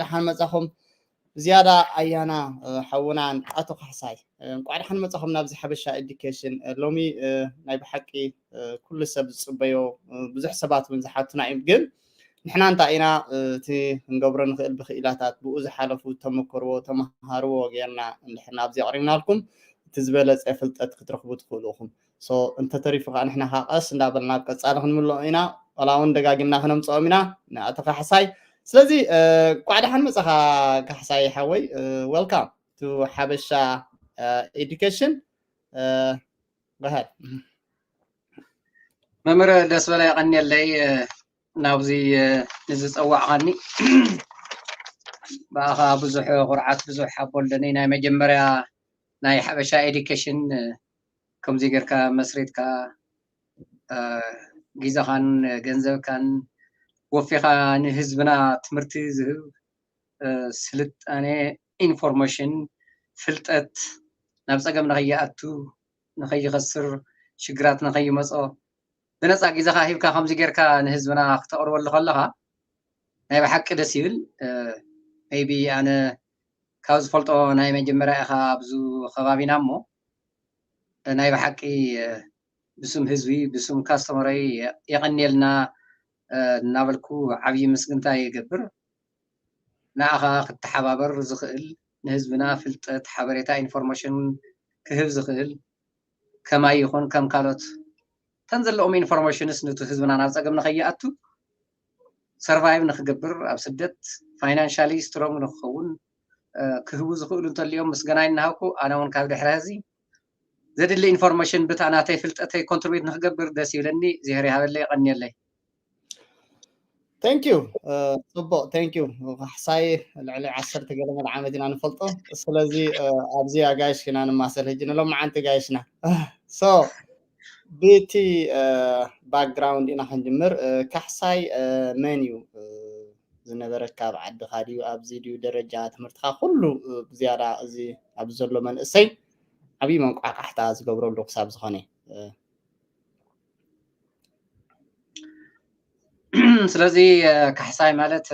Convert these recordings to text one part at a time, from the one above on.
ደሓን መጻኹም። ዝያዳ ኣያና ሓውናን ኣቶ ካሕሳይ እንቋዕ ደሓን መጻኹም ናብዚ ሓበሻ ኤዱኬሽን። ሎሚ ናይ ብሓቂ ኩሉ ሰብ ዝጽበዮ፣ ብዙሕ ሰባት እውን ዝሓቱና እዮም። ግን ንሕና እንታይ ኢና እቲ ክንገብሮ ንኽእል ብክኢላታት ብኡ ዝሓለፉ ተመክርዎ ተመሃርዎ ጌርና እንድሕር ናብዚ ኣቕሪብናልኩም እቲ ዝበለጸ ፍልጠት ክትረኽቡ ትኽእሉ ኢኹም። እንተተሪፉ ከዓ ንሕና ከዓ ቀስ እንዳበልና ኣብ ቀጻሊ ክንምልኦ ኢና። ዋላ እውን ደጋጊምና ክነምፅኦም ኢና ንኣቶ ካሕሳይ። ስለዚ ቋዕ ደሓን መፃኻ ካሕሳይ ሓወይ። Welcome to ሓበሻ ኤዱኬሽን። Go ahead። መምህር ደስ በላ የቐንየለይ ናብዚ ንዝፀዋዕኻኒ። ብኣኻ ብዙሕ ኩርዓት ብዙሕ ሓቦ ኣለኒ። ናይ መጀመርያ ናይ ሓበሻ ኤዱኬሽን ከምዚ ጌርካ መስሪትካ ግዜኻን ገንዘብካን ወፊኻ ንህዝብና ትምህርቲ ዝህብ ስልጣኔ፣ ኢንፎርሜሽን፣ ፍልጠት ናብ ፀገም ንኸይኣቱ፣ ንኸይኸስር፣ ሽግራት ንኸይመፆ ብነፃ ግዜኻ ሂብካ ከምዚ ጌርካ ንህዝብና ክተቕርበሉ ከለኻ ናይ ብሓቂ ደስ ይብል። ሜይቢ ኣነ ካብ ዝፈልጦ ናይ መጀመርያ ኢኻ ኣብዚ ከባቢና እሞ ናይ ብሓቂ ብስም ህዝቢ ብስም ካስተመረይ የቐንየልና እናበልኩ ዓብዪ ምስግንታ ይገብር። ንኣኻ ክተሓባበር ዝኽእል ንህዝብና ፍልጠት፣ ሓበሬታ፣ ኢንፎርሜሽን ክህብ ዝኽእል ከማይ ይኹን ከም ካልኦት እተን ዘለዎም ኢንፎርሜሽንስ ነቲ ህዝብና ናብ ፀገም ንኸይኣቱ ሰርቫይቭ ንክገብር ኣብ ስደት ፋይናንሻሊ ስትሮንግ ንክኸውን ክህቡ ዝኽእሉ እንተልዮም ምስገናይ እናሃብኩ ኣነ እውን ካብ ድሕሪ ሕዚ ዘድሊ ኢንፎርሜሽን ብታ ናተይ ፍልጠተይ ኮንትሪቢዩት ንክገብር ደስ ይብለኒ። እግዚኣብሔር ይሃበለይ፣ የቐንየለይ። Thank you። ፅቡቅ፣ thank you። ካሕሳይ ልዕሊ ዓሰርተ ገለመለ ዓመት ኢና ንፈልጦ። ስለዚ ኣብዚ ኣጋይሽ ኢና ንማሰል ሕጂ ንሎም መዓንቲ ጋይሽና። So ብቲ ባክግራውንድ ኢና ክንጅምር። ካሕሳይ መን እዩ ዝነበረካ? ኣብ ዓድኻ ድዩ ኣብዚ ድዩ ደረጃ ትምህርትኻ ኩሉ ብዝያዳ እዚ ኣብዚ ዘሎ መንእሰይ ዓብዪ መንቋሕቋሕታ ዝገብረሉ ክሳብ ዝኾነ? ስለዚ ካሕሳይ ማለት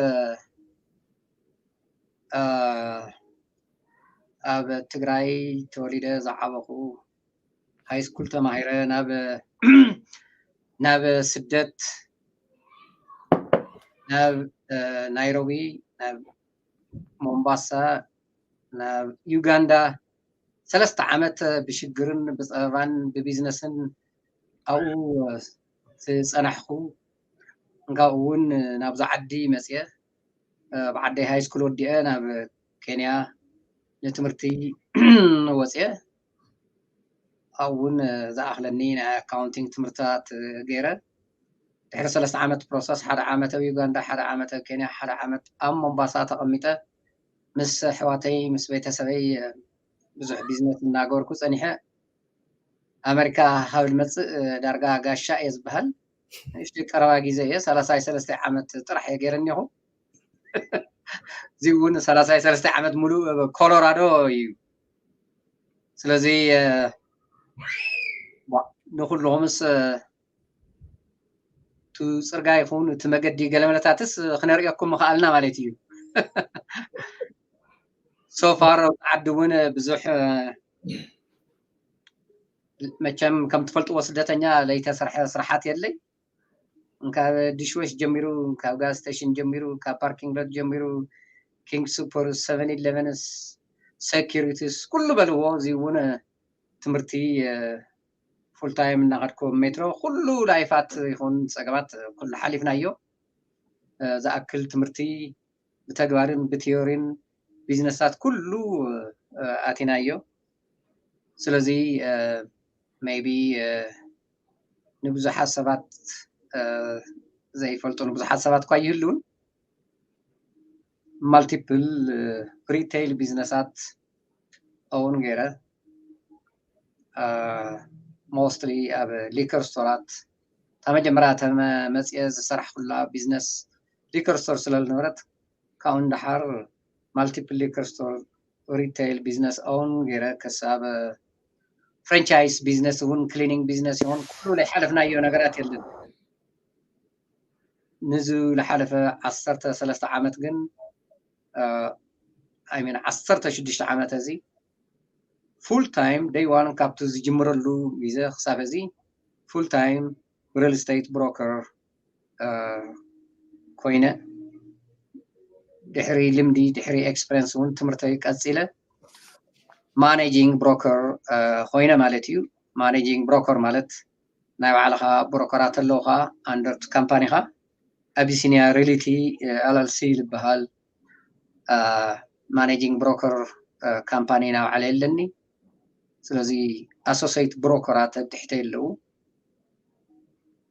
ኣብ ትግራይ ተወሊደ ዝዓበኹ ሃይስኩል ተማሂረ ናብ ናብ ስደት ናብ ናይሮቢ ናብ ሞምባሳ ናብ ዩጋንዳ ሰለስተ ዓመት ብሽግርን ብፀበባን ብቢዝነስን ኣብኡ ዝፀናሕኩ እንካብኡ እውን ናብዛ ዓዲ መፅየ ብዓደይ ሃይስኩል ወዲአ ናብ ኬንያ ንትምህርቲ ወፅየ ኣብኡ እውን ዝኣኽለኒ ናይ ኣካውንቲንግ ትምህርትታት ገይረ ድሕሪ ሰለስተ ዓመት ፕሮሰስ ሓደ ዓመት ኣብ ዩጋንዳ ሓደ ዓመት ኣብ ኬንያ ሓደ ዓመት ኣብ ሞምባሳ ተቐሚጠ ምስ ኣሕዋተይ ምስ ቤተሰበይ ብዙሕ ቢዝነስ እናገበርኩ ፀኒሐ ኣመሪካ ካብ ዝመፅእ ዳርጋ ጋሻ እየ ዝበሃል ንእሽተይ ቀረባ ግዜ እየ ሰላሳይ ሰለስተ ዓመት ጥራሕ እየ ገይረ እኒኹ እዚ እውን ሰላሳይ ሰለስተ ዓመት ሙሉእ ኮሎራዶ እዩ ስለዚ ንኩልኹምስ እቲ ፅርጋ ይኹን እቲ መገዲ ገለመለታትስ ክነርእየኩም ምኽኣልና ማለት እዩ ሶፋር ዓዲ እውን ብዙሕ መቸም ከም ትፈልጥዎ ስደተኛ ለይተሰርሐ ስራሓት የለይ ካብ ዲሽወሽ ጀሚሩ ካብ ጋዝ ስቴሽን ጀሚሩ ካብ ፓርኪንግ ሎት ጀሚሩ ኪንግ ሱፐር ሰቨን ኢለቨንስ ሰኪሪቲስ ኩሉ በልዎ እዚ እውን ትምህርቲ ፉል ታይም እናኸድኩ ሜትሮ ኩሉ ላይፋት ይኹን ፀገማት ኩሉ ሓሊፍናዮ ዝኣክል ትምህርቲ ብተግባርን ብቲዮሪን ቢዝነሳት ኩሉ ኣቲናዮ ስለዚ ሜይቢ ንብዙሓት ሰባት ዘይፈልጡ ንብዙሓት ሰባት እኳ ይህልውን ማልቲፕል ሪቴይል ቢዝነሳት እውን ገይረ ሞስትሊ ኣብ ሊከር ስቶራት እታ መጀመርያ ተመፅየ ዝሰራሕኩላ ቢዝነስ ሊከር ስቶር ስለ ዝነበረት ካብኡ ንደሓር ማልቲፕል ሊከር ስቶር ሪቴይል ቢዝነስ ኦውን ገይረ ክሳብ ፍራንቻይዝ ቢዝነስ እውን ክሊኒንግ ቢዝነስ ይኹን ኩሉ ዘይሓለፍናዮ ነገራት የለን ንዚ ዝሓለፈ ዓሰርተ ሰለስተ ዓመት ግን I mean ዓሰርተ ሽዱሽተ ዓመት እዚ full time day one ካብቲ ዝጅምረሉ ግዜ ክሳብ እዚ full time real estate broker ኮይነ ድሕሪ ልምዲ ድሕሪ experience እውን ትምህርተይ ቀፂለ managing broker ኮይነ ማለት እዩ። Managing broker ማለት ናይ ባዕልኻ ብሮከራት ኣለውኻ under company ኻ Abyssinia Realty L L C ዝበሃል managing broker company ናይ ባዕለይ ኣለኒ። ስለዚ associate broker ራት ኣብ ትሕተይ ኣለዉ።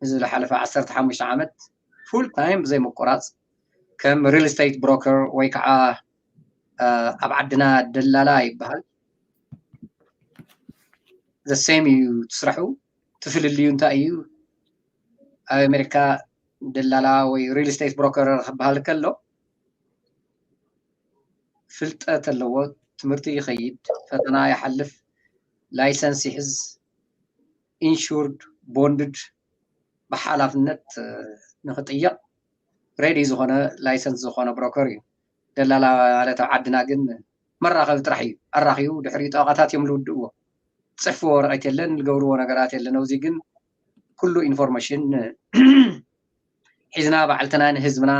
እዚ ዝሓለፈ ዓሰርተ ሓሙሽተ ዓመት full time ብዘይ ምቁራፅ ከም real estate broker ወይ ከዓ ኣብ ዓድና ደላላ ይበሃል። The same እዩ ትስራሑ። ትፍልልዩ እንታይ እዩ? ኣብ ኣሜሪካ ደላላ ወይ real estate broker ክበሃል ከሎ ፍልጠት ኣለዎ፣ ትምህርቲ ይኸይድ፣ ፈተና ይሓልፍ፣ license ይሕዝ፣ insured bonded ብሓላፍነት ንክጥየቕ ready ዝኾነ license ዝኾነ broker እዩ። ደላላ ማለት ኣብ ዓድና ግን መራኸቢ ጥራሕ እዩ። ኣራኺቡ ድሕሪኡ ጠበቓታት እዮም ዝውድእዎ። ዝፅሕፍዎ ወረቐት የለን፣ ዝገብርዎ ነገራት የለን። ኣብዚ ግን ኩሉ information ሒዝና ባዕልትና ንህዝብና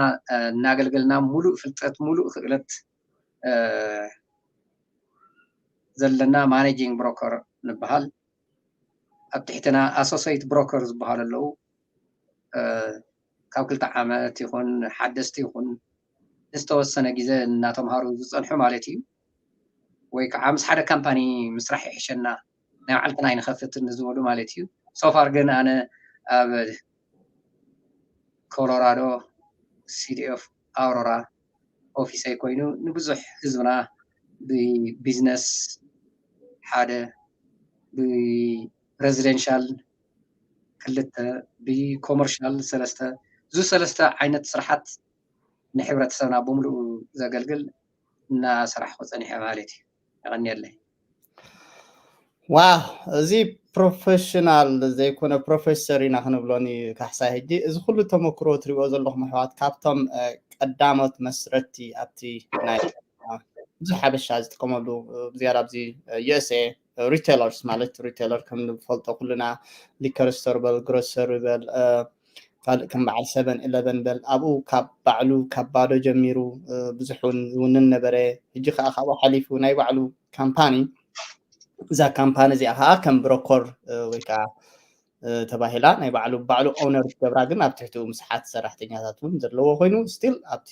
እናገልገልና ሙሉእ ፍልጠት ሙሉእ ክእለት ዘለና managing broker ንበሃል። ኣብ ትሕትና associate broker ዝበሃሉ ኣለዉ። ካብ ክልተ ዓመት ይኹን ሓደስቲ ይኹን ዝተወሰነ ግዜ እናተምሃሩ ዝፀንሑ ማለት እዩ። ወይ ከዓ ምስ ሓደ ካምፓኒ ምስራሕ ይሕሸና ናይ ባዕልትና ኣይንኸፍትን ዝበሉ ማለት እዩ። So far ግን ኣነ ኣብ ኮሎራዶ city of Aurora ኦፊሰይ ኮይኑ ንብዙሕ ህዝብና ብቢዝነስ ሓደ ብሬዚደንሻል ክልተ ብኮመርሻል ሰለስተ እዚ ሰለስተ ዓይነት ስራሓት ንሕብረተሰብና ብምሉኡ ዘገልግል እናሰራሕኩ ፀኒሐ ማለት እዩ። የቐንየለይ። ዋው እዚ ፕሮፌሽናል ዘይኮነ ፕሮፌሰር ኢና ክንብሎኒ ካሕሳይ ሕጂ እዚ ኩሉ ተመክሮ ትሪእዎ ዘለኹም ኣሕዋት ካብቶም ቀዳሞት መስረቲ ኣብቲ ናይ ብዙሕ ሓበሻ ዝጥቀመሉ ዝያዳ ኣብዚ USA retailers ማለት retailer ከም ንፈልጦ ኩልና liquor store በል grocery በል ካልእ ከም በዓል seven eleven በል ኣብኡ ካብ ባዕሉ ካብ ባዶ ጀሚሩ ብዙሕ እውን ዝውንን ነበረ። ሕጂ ከዓ ካብኡ ሓሊፉ ናይ ባዕሉ ካምፓኒ እዛ ካምፓኒ እዚኣ ከዓ ከም ብሮኮር ወይ ከዓ ተባሂላ ናይ ባዕሉ ባዕሉ ኦነር ትገብራ ግን ኣብ ትሕቲኡ ምስሓት ሰራሕተኛታት እውን ዘለዎ ኮይኑ still ኣብቲ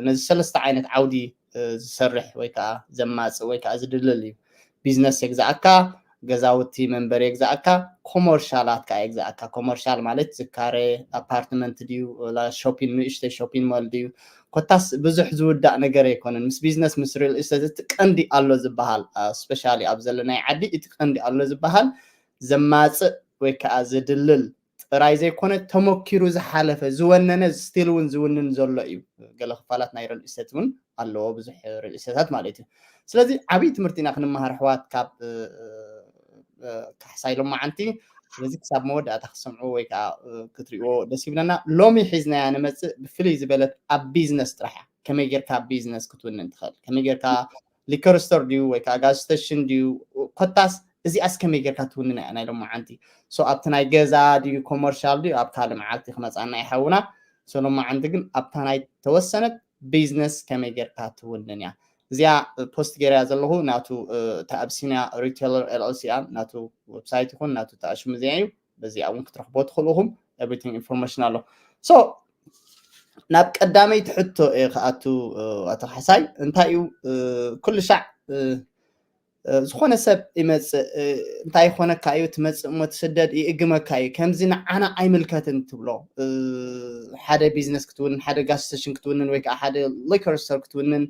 ነዚ ሰለስተ ዓይነት ዓውዲ ዝሰርሕ ወይ ከዓ ዘማፅእ ወይ ከዓ ዝድልል እዩ። ቢዝነስ የግዛኣካ፣ ገዛውቲ መንበሪ የግዛኣካ፣ ኮመርሻላት ከዓ የግዛኣካ። ኮመርሻል ማለት ዝካረ ኣፓርትመንት ድዩ ላ ሾፒን ንእሽተይ ሾፒን ሞል ድዩ ኮታስ ብዙሕ ዝውዳእ ነገር ኣይኮነን። ምስ ቢዝነስ ምስ ሪል ኢስቴት እቲ ቀንዲ ኣሎ ዝበሃል ስፔሻሊ ኣብ ዘለናይ ዓዲ እቲ ቀንዲ ኣሎ ዝበሃል ዘማፅእ ወይ ከዓ ዝድልል ጥራይ ዘይኮነ ተመኪሩ ዝሓለፈ ዝወነነ ስቲል እውን ዝውንን ዘሎ እዩ። ገለ ክፋላት ናይ ሪል ኢስቴት እውን ኣለዎ ብዙሕ ሪል ኢስቴታት ማለት እዩ። ስለዚ ዓብዪ ትምህርቲ ኢና ክንመሃር ኣሕዋት ካብ ካሕሳይ ሎማዓንቲ። ስለዚ ክሳብ መወዳእታ ክሰምዑ ወይ ከዓ ክትሪእዎ ደስ ይብለና። ሎሚ ሒዝናያ ንመፅእ ብፍልይ ዝበለት ኣብ ቢዝነስ ጥራሕ እያ። ከመይ ጌርካ ቢዝነስ ክትውንን ትኽእል፣ ከመይ ጌርካ ሊከር ስቶር ድዩ ወይ ከዓ ጋዝ ስቴሽን ድዩ ኮታስ እዚኣስ ከመይ ጌርካ ትውንን እያ ናይ ሎማዓንቲ። ሶ ኣብቲ ናይ ገዛ ድዩ ኮመርሻል ድዩ ኣብ ካልእ መዓልቲ ክመፃና ይሓውና። ሶ ሎማዓንቲ ግን ኣብታ ናይ ተወሰነት ቢዝነስ ከመይ ጌርካ ትውንን እያ። እዚኣ ፖስት ጌርያ ዘለኹ ናቱ እታ ኣብሲንያ ሪቴለር ኤልኤልሲ እያ ናቱ ዌብሳይት ይኹን ናቱ ተኣሽሙ እዚኣ እዩ። በዚኣ እውን ክትረኽቦ ትኽእሉ ኢኹም። Everything information ኣሎ። ሶ ናብ ቀዳመይቲ ሕቶ እየ ክኣቱ ኣቶ ካሕሳይ እንታይ እዩ ኩሉ ሻዕ ዝኾነ ሰብ ይመፅእ እንታይ ይኾነካ እዩ ትመፅእ እሞ ትስደድ ይእግመካ እዩ ከምዚ ንዓና ኣይምልከትን ትብሎ ሓደ ቢዝነስ ክትውንን ሓደ ጋዝ ስቴሽን ክትውንን ወይ ከዓ ሓደ ሊከር ስቶር ክትውንን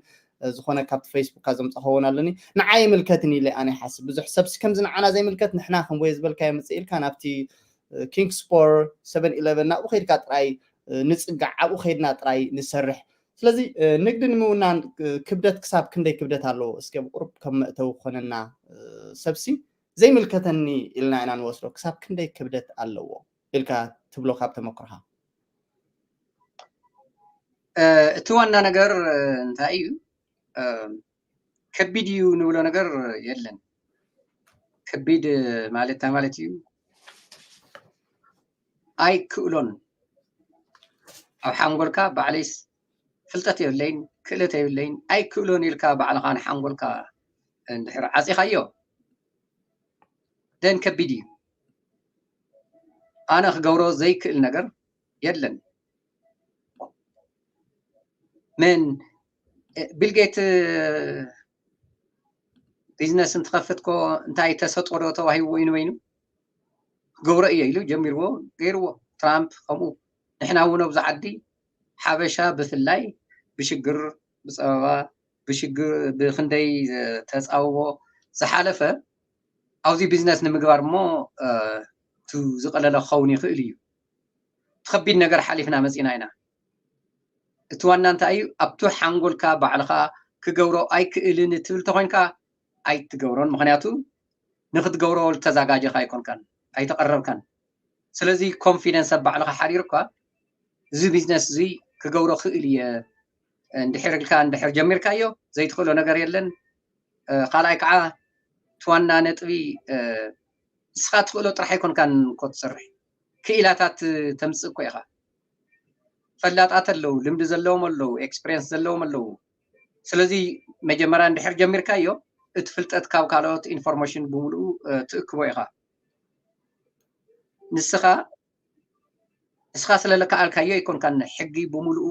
ዝኾነ ካብቲ ፌስቡክ ዘምፀኸዎን ኣለኒ ንዓ ይምልከትን ኢለ ኣነ ይሓስብ ብዙሕ ሰብሲ ከምዚ ንዓና ዘይምልከት ንሕና ከምወየ ዝበልካዮ ምፅእ ኢልካ ናብቲ ኪንግስፖር ሰቨን ኢለቨን ናብኡ ከይድካ ጥራይ ንፅጋዕ ኣብኡ ከይድና ጥራይ ንሰርሕ ስለዚ ንግዲ ንምውናን ክብደት ክሳብ ክንደይ ክብደት ኣለዎ እስከ ብቁሩብ ከም መእተዊ ክኾነና ሰብሲ ዘይምልከተኒ ኢልና ኢና ንወስዶ ክሳብ ክንደይ ክብደት ኣለዎ ኢልካ ትብሎ ካብ ተመክሮኻ እቲ ዋና ነገር እንታይ እዩ ከቢድ እዩ ንብሎ ነገር የለን። ከቢድ ማለት እንታይ ማለት እዩ? ኣይክእሎን። ኣብ ሓንጎልካ ባዕለይስ ፍልጠት የብለይን፣ ክእለት የብለይን፣ ኣይክእሎን ኢልካ ባዕልኻ ንሓንጎልካ እንድሕር ዓፂኻዮ፣ ደን ከቢድ እዩ። ኣነ ክገብሮ ዘይክእል ነገር የለን። ምን ቢልጌት ቢዝነስ እንትኸፍትኮ እንታይ ተሰጥኦ ዶ ተዋሂብዎ እዩ ንበይኑ? ክገብሮ እየ ኢሉ ጀሚርዎ፣ ገይርዎ። ትራምፕ ከምኡ። ንሕና እውን ኣብዚ ዓዲ ሓበሻ ብፍላይ ብሽግር፣ ብፀበባ፣ ብሽግር ብክንደይ ተፃውቦ ዝሓለፈ ኣብዚ ቢዝነስ ንምግባር እሞ እ፣ እቲ ዝቐለለ ክኸውን ይኽእል እዩ። እቲ ከቢድ ነገር ሓሊፍና መፂና ኢና። እቲ ዋና እንታይ እዩ? ኣብቲ ሓንጎልካ ባዕልኻ ክገብሮ ኣይክእልን እትብል ተኾይንካ ኣይትገብሮን። ምኽንያቱ ንክትገብሮ ዝተዛጋጀኻ ኣይኮንካን፣ ኣይተቐረብካን። ስለዚ ኮንፊደንስ ኣብ ባዕልኻ ሓዲርካ እዚ ቢዝነስ እዚ ክገብሮ ክእል እየ እንድሕር ኢልካ እንድሕር ጀሚርካዮ ዘይትኽእሎ ነገር የለን። እ፣ ካልኣይ ከዓ እቲ ዋና ነጥቢ እ፣ ንስኻ ትኽእሎ ጥራሕ ኣይኮንካን እኮ ትሰርሕ፣ ክኢላታት ተምፅእ እኮ ኢኻ። ፈላጣት ኣለዉ፣ ልምዲ ዘለዎም ኣለዉ፣ ኤክስፒሪየንስ ዘለዎም ኣለዉ። ስለዚ መጀመርያ እንድሕር ጀሚርካዮ እቲ ፍልጠት ካብ ካልኦት ኢንፎርሜሽን ብምሉኡ እ፣ ትእክቦ ኢኻ። ንስኻ ንስኻ ስለ ለከኣልካዮ ኣይኮንካን ሕጊ ብምሉኡ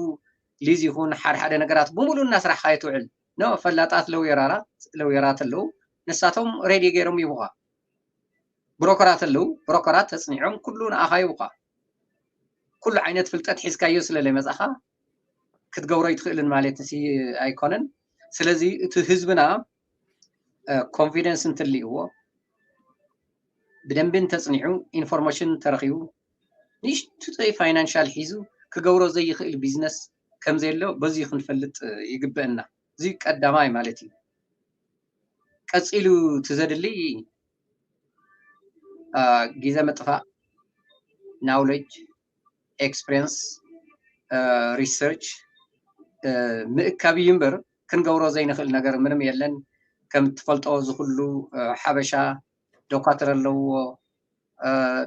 ሊዝ ይኹን ሓደ ሓደ ነገራት ብምሉኡ እናስራሕካዮ ትውዕል። ኖ ፈላጣት ለውየራራት ለውየራት ኣለዉ፣ ንሳቶም ሬዲ ገይሮም ይቡኻ። ብሮከራት ኣለዉ፣ ብሮከራት ተፅኒዖም ኩሉ ንኣኻ ይቡኻ። ኩሉ ዓይነት ፍልጠት ሒዝካዮ ስለ ለይመፃኻ ክትገብሮ ኣይትኽእልን ማለት ሲ ኣይኮነን። ስለዚ እቲ ህዝብና ኮንፊደንስ እንትልእዎ ብደንቢ እንተፅኒዑ ኢንፎርሜሽን ተረኺቡ ንእሽቱጠይ ፋይናንሻል ሒዙ ክገብሮ ዘይኽእል ቢዝነስ ከም ዘሎ በዚ ክንፈልጥ ይግበአና። እዚ ቀዳማይ ማለት እዩ። ቀፂሉ እቲ ዘድሊ አ፣ ግዜ ምጥፋእ፣ ናውሌጅ፣ ኤክስፒሪየንስ፣ ሪሰርች ምእካብ እዩ እምበር ክንገብሮ ዘይንኽእል ነገር ምንም የለን። ከም እትፈልጦ እዚ ኩሉ እ፣ ሓበሻ ዶኳትር ኣለዎ፣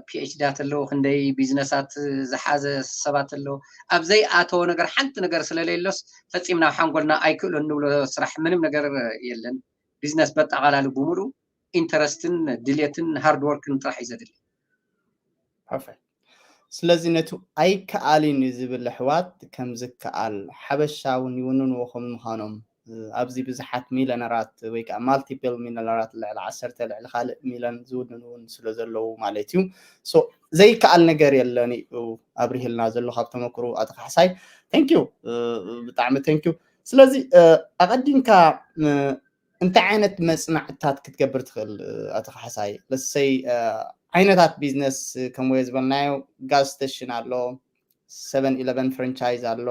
ፒኤችዲታት ኣለዎ፣ ክንደይ ቢዝነሳት ዝሓዘ ሰባት ኣለዎ። ኣብ ዘይኣተዎ ነገር ሓንቲ ነገር ስለሌሎስ ፈፂምና ሓንጎልና ኣይክእሎን ንብሎ ስራሕ ምንም ነገር የለን። ቢዝነስ በጠቓላሉ ብምሉእ ኢንተረስትን ድሌትን ሃርድ ወርክን ጥራሕ እዩ ዘድሊ። ፐርፌክት። ስለዚ ነቲ ኣይከኣልን እዩ ዝብል ኣሕዋት ከም ዝከኣል ሓበሻ እውን ይውንንዎ ከም ምዃኖም ኣብዚ ብዙሓት ሚለነራት ወይ ከዓ ማልቲፕል ሚለነራት ልዕሊ ዓሰርተ ልዕሊ ካልእ ሚለን ዝውንን እውን ስለ ዘለዉ ማለት እዩ። ሶ ዘይከኣል ነገር የለን እዩ ኣብሪህልና ዘሎ ካብ ተመክሩ ኣቶ ካሕሳይ። ተንኪዩ ብጣዕሚ ተንኪዩ። ስለለዚ ኣቐዲምካ እንታይ ዓይነት መፅናዕትታት ክትገብር ትኽእል ኣቶ ካሕሳይ? ለሰይ ዓይነታት ቢዝነስ ከም ወየ ዝበልናዮ ጋዝ ስቴሽን ኣሎ፣ ሰቨን ኢለቨን ፍራንቻይዝ ኣሎ፣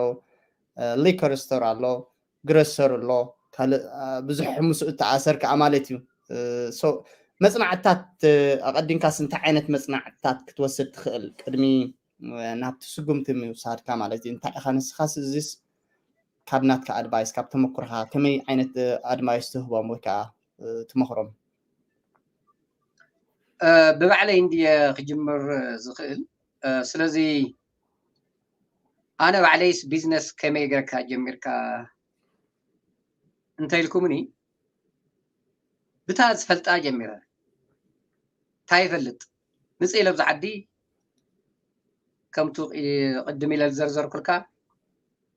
ሊከር ስቶር ኣሎ፣ ግረሰር ኣሎ፣ ካልእ ብዙሕ ምስኡ እተኣሰር ከዓ ማለት እዩ። መፅናዕትታት ኣቐዲምካስ እንታይ ዓይነት መፅናዕትታት ክትወስድ ትኽእል ቅድሚ ናብቲ ስጉምቲ ምውሳድካ ማለት እዩ? እንታይ ኢኻ ንስኻስ እዚስ ካብ ናትካ ኣድቫይስ ካብ ተመክሮኻ ከመይ ዓይነት ኣድቫይስ ትህቦም ወይ ከዓ ትመኽሮም? ብባዕለይ እንድየ ክጅምር ዝኽእል። ስለዚ ኣነ ባዕለይስ ቢዝነስ ከመይ ገርካ ጀሚርካ እንተኢልኩምኒ ብታ ዝፈልጣ ጀሚረ። እንታይ ይፈልጥ ምፅእ ኢለ ኣብዚ ዓዲ ከምቱ ቅድም ኢለ ዝዘርዘርኩልካ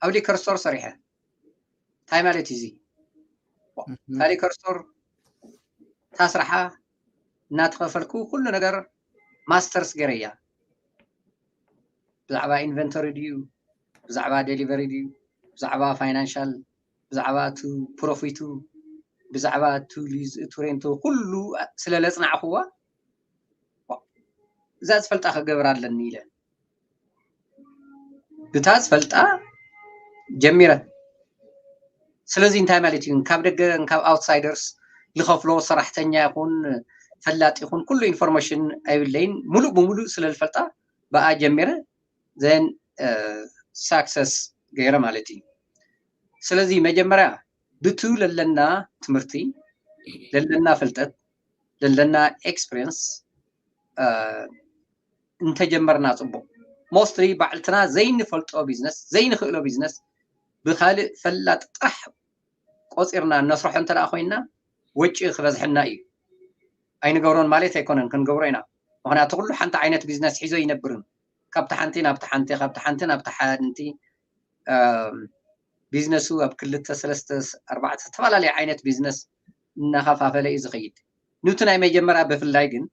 ኣብ ሊከር ስቶር ሰሪሐ። እንታይ ማለት እዩ እዚ? እታ ሊከር ስቶር እታ ስራሓ እናተኸፈልኩ ኩሉ ነገር ማስተርስ ገይረያ። ብዛዕባ ኢንቨንቶሪ ድዩ፣ ብዛዕባ ዴሊቨሪ ድዩ፣ ብዛዕባ ፋይናንሻል፣ ብዛዕባ ቱ ፕሮፊቱ፣ ብዛዕባ ቱ ሊዝ ቱ ሬንቶ ኩሉ ስለ ለፅናዕክዋ እዛ ዝፈልጣ ክገብር ኣለኒ ኢለ ብታ ዝፈልጣ ጀሚረ። ስለዚ እንታይ ማለት እዩ? ካብ ደገ ካብ ኣውትሳይደርስ ዝኸፍሎ ሰራሕተኛ ይኹን ፈላጥ ይኹን ኩሉ ኢንፎርሜሽን ኣይብለይን። ሙሉእ ብሙሉእ ስለ ዝፈልጣ ብኣ ጀሚረ ዘን ሳክሰስ ገይረ ማለት እዩ። ስለዚ መጀመርያ ብቱ ለለና ትምህርቲ፣ ለለና ፍልጠት፣ ለለና ኤክስፒሪየንስ እንተጀመርና ጽቡቕ። ሞስትሊ ባዕልትና ዘይንፈልጦ ቢዝነስ፣ ዘይንኽእሎ ቢዝነስ ብኻልእ ፈላጥ ጥራሕ ቆጺርና እነስርሖ እንተ ደኣ ኮይንና ወጪ ክበዝሐና እዩ። ኣይንገብሮን ማለት ኣይኮነን፣ ክንገብሮ ኢና። ምኽንያቱ ኩሉ ሓንቲ ዓይነት ቢዝነስ ሒዞ ይነብርን ካብቲ ሓንቲ ናብቲ ሓንቲ፣ ካብቲ ሓንቲ ናብቲ ሓንቲ ቢዝነሱ ኣብ ክልተ ሰለስተ ኣርባዕተ ዝተፈላለየ ዓይነት ቢዝነስ እናኸፋፈለ እዩ ዝኸይድ። ኑቲ ናይ መጀመርያ ብፍላይ ግን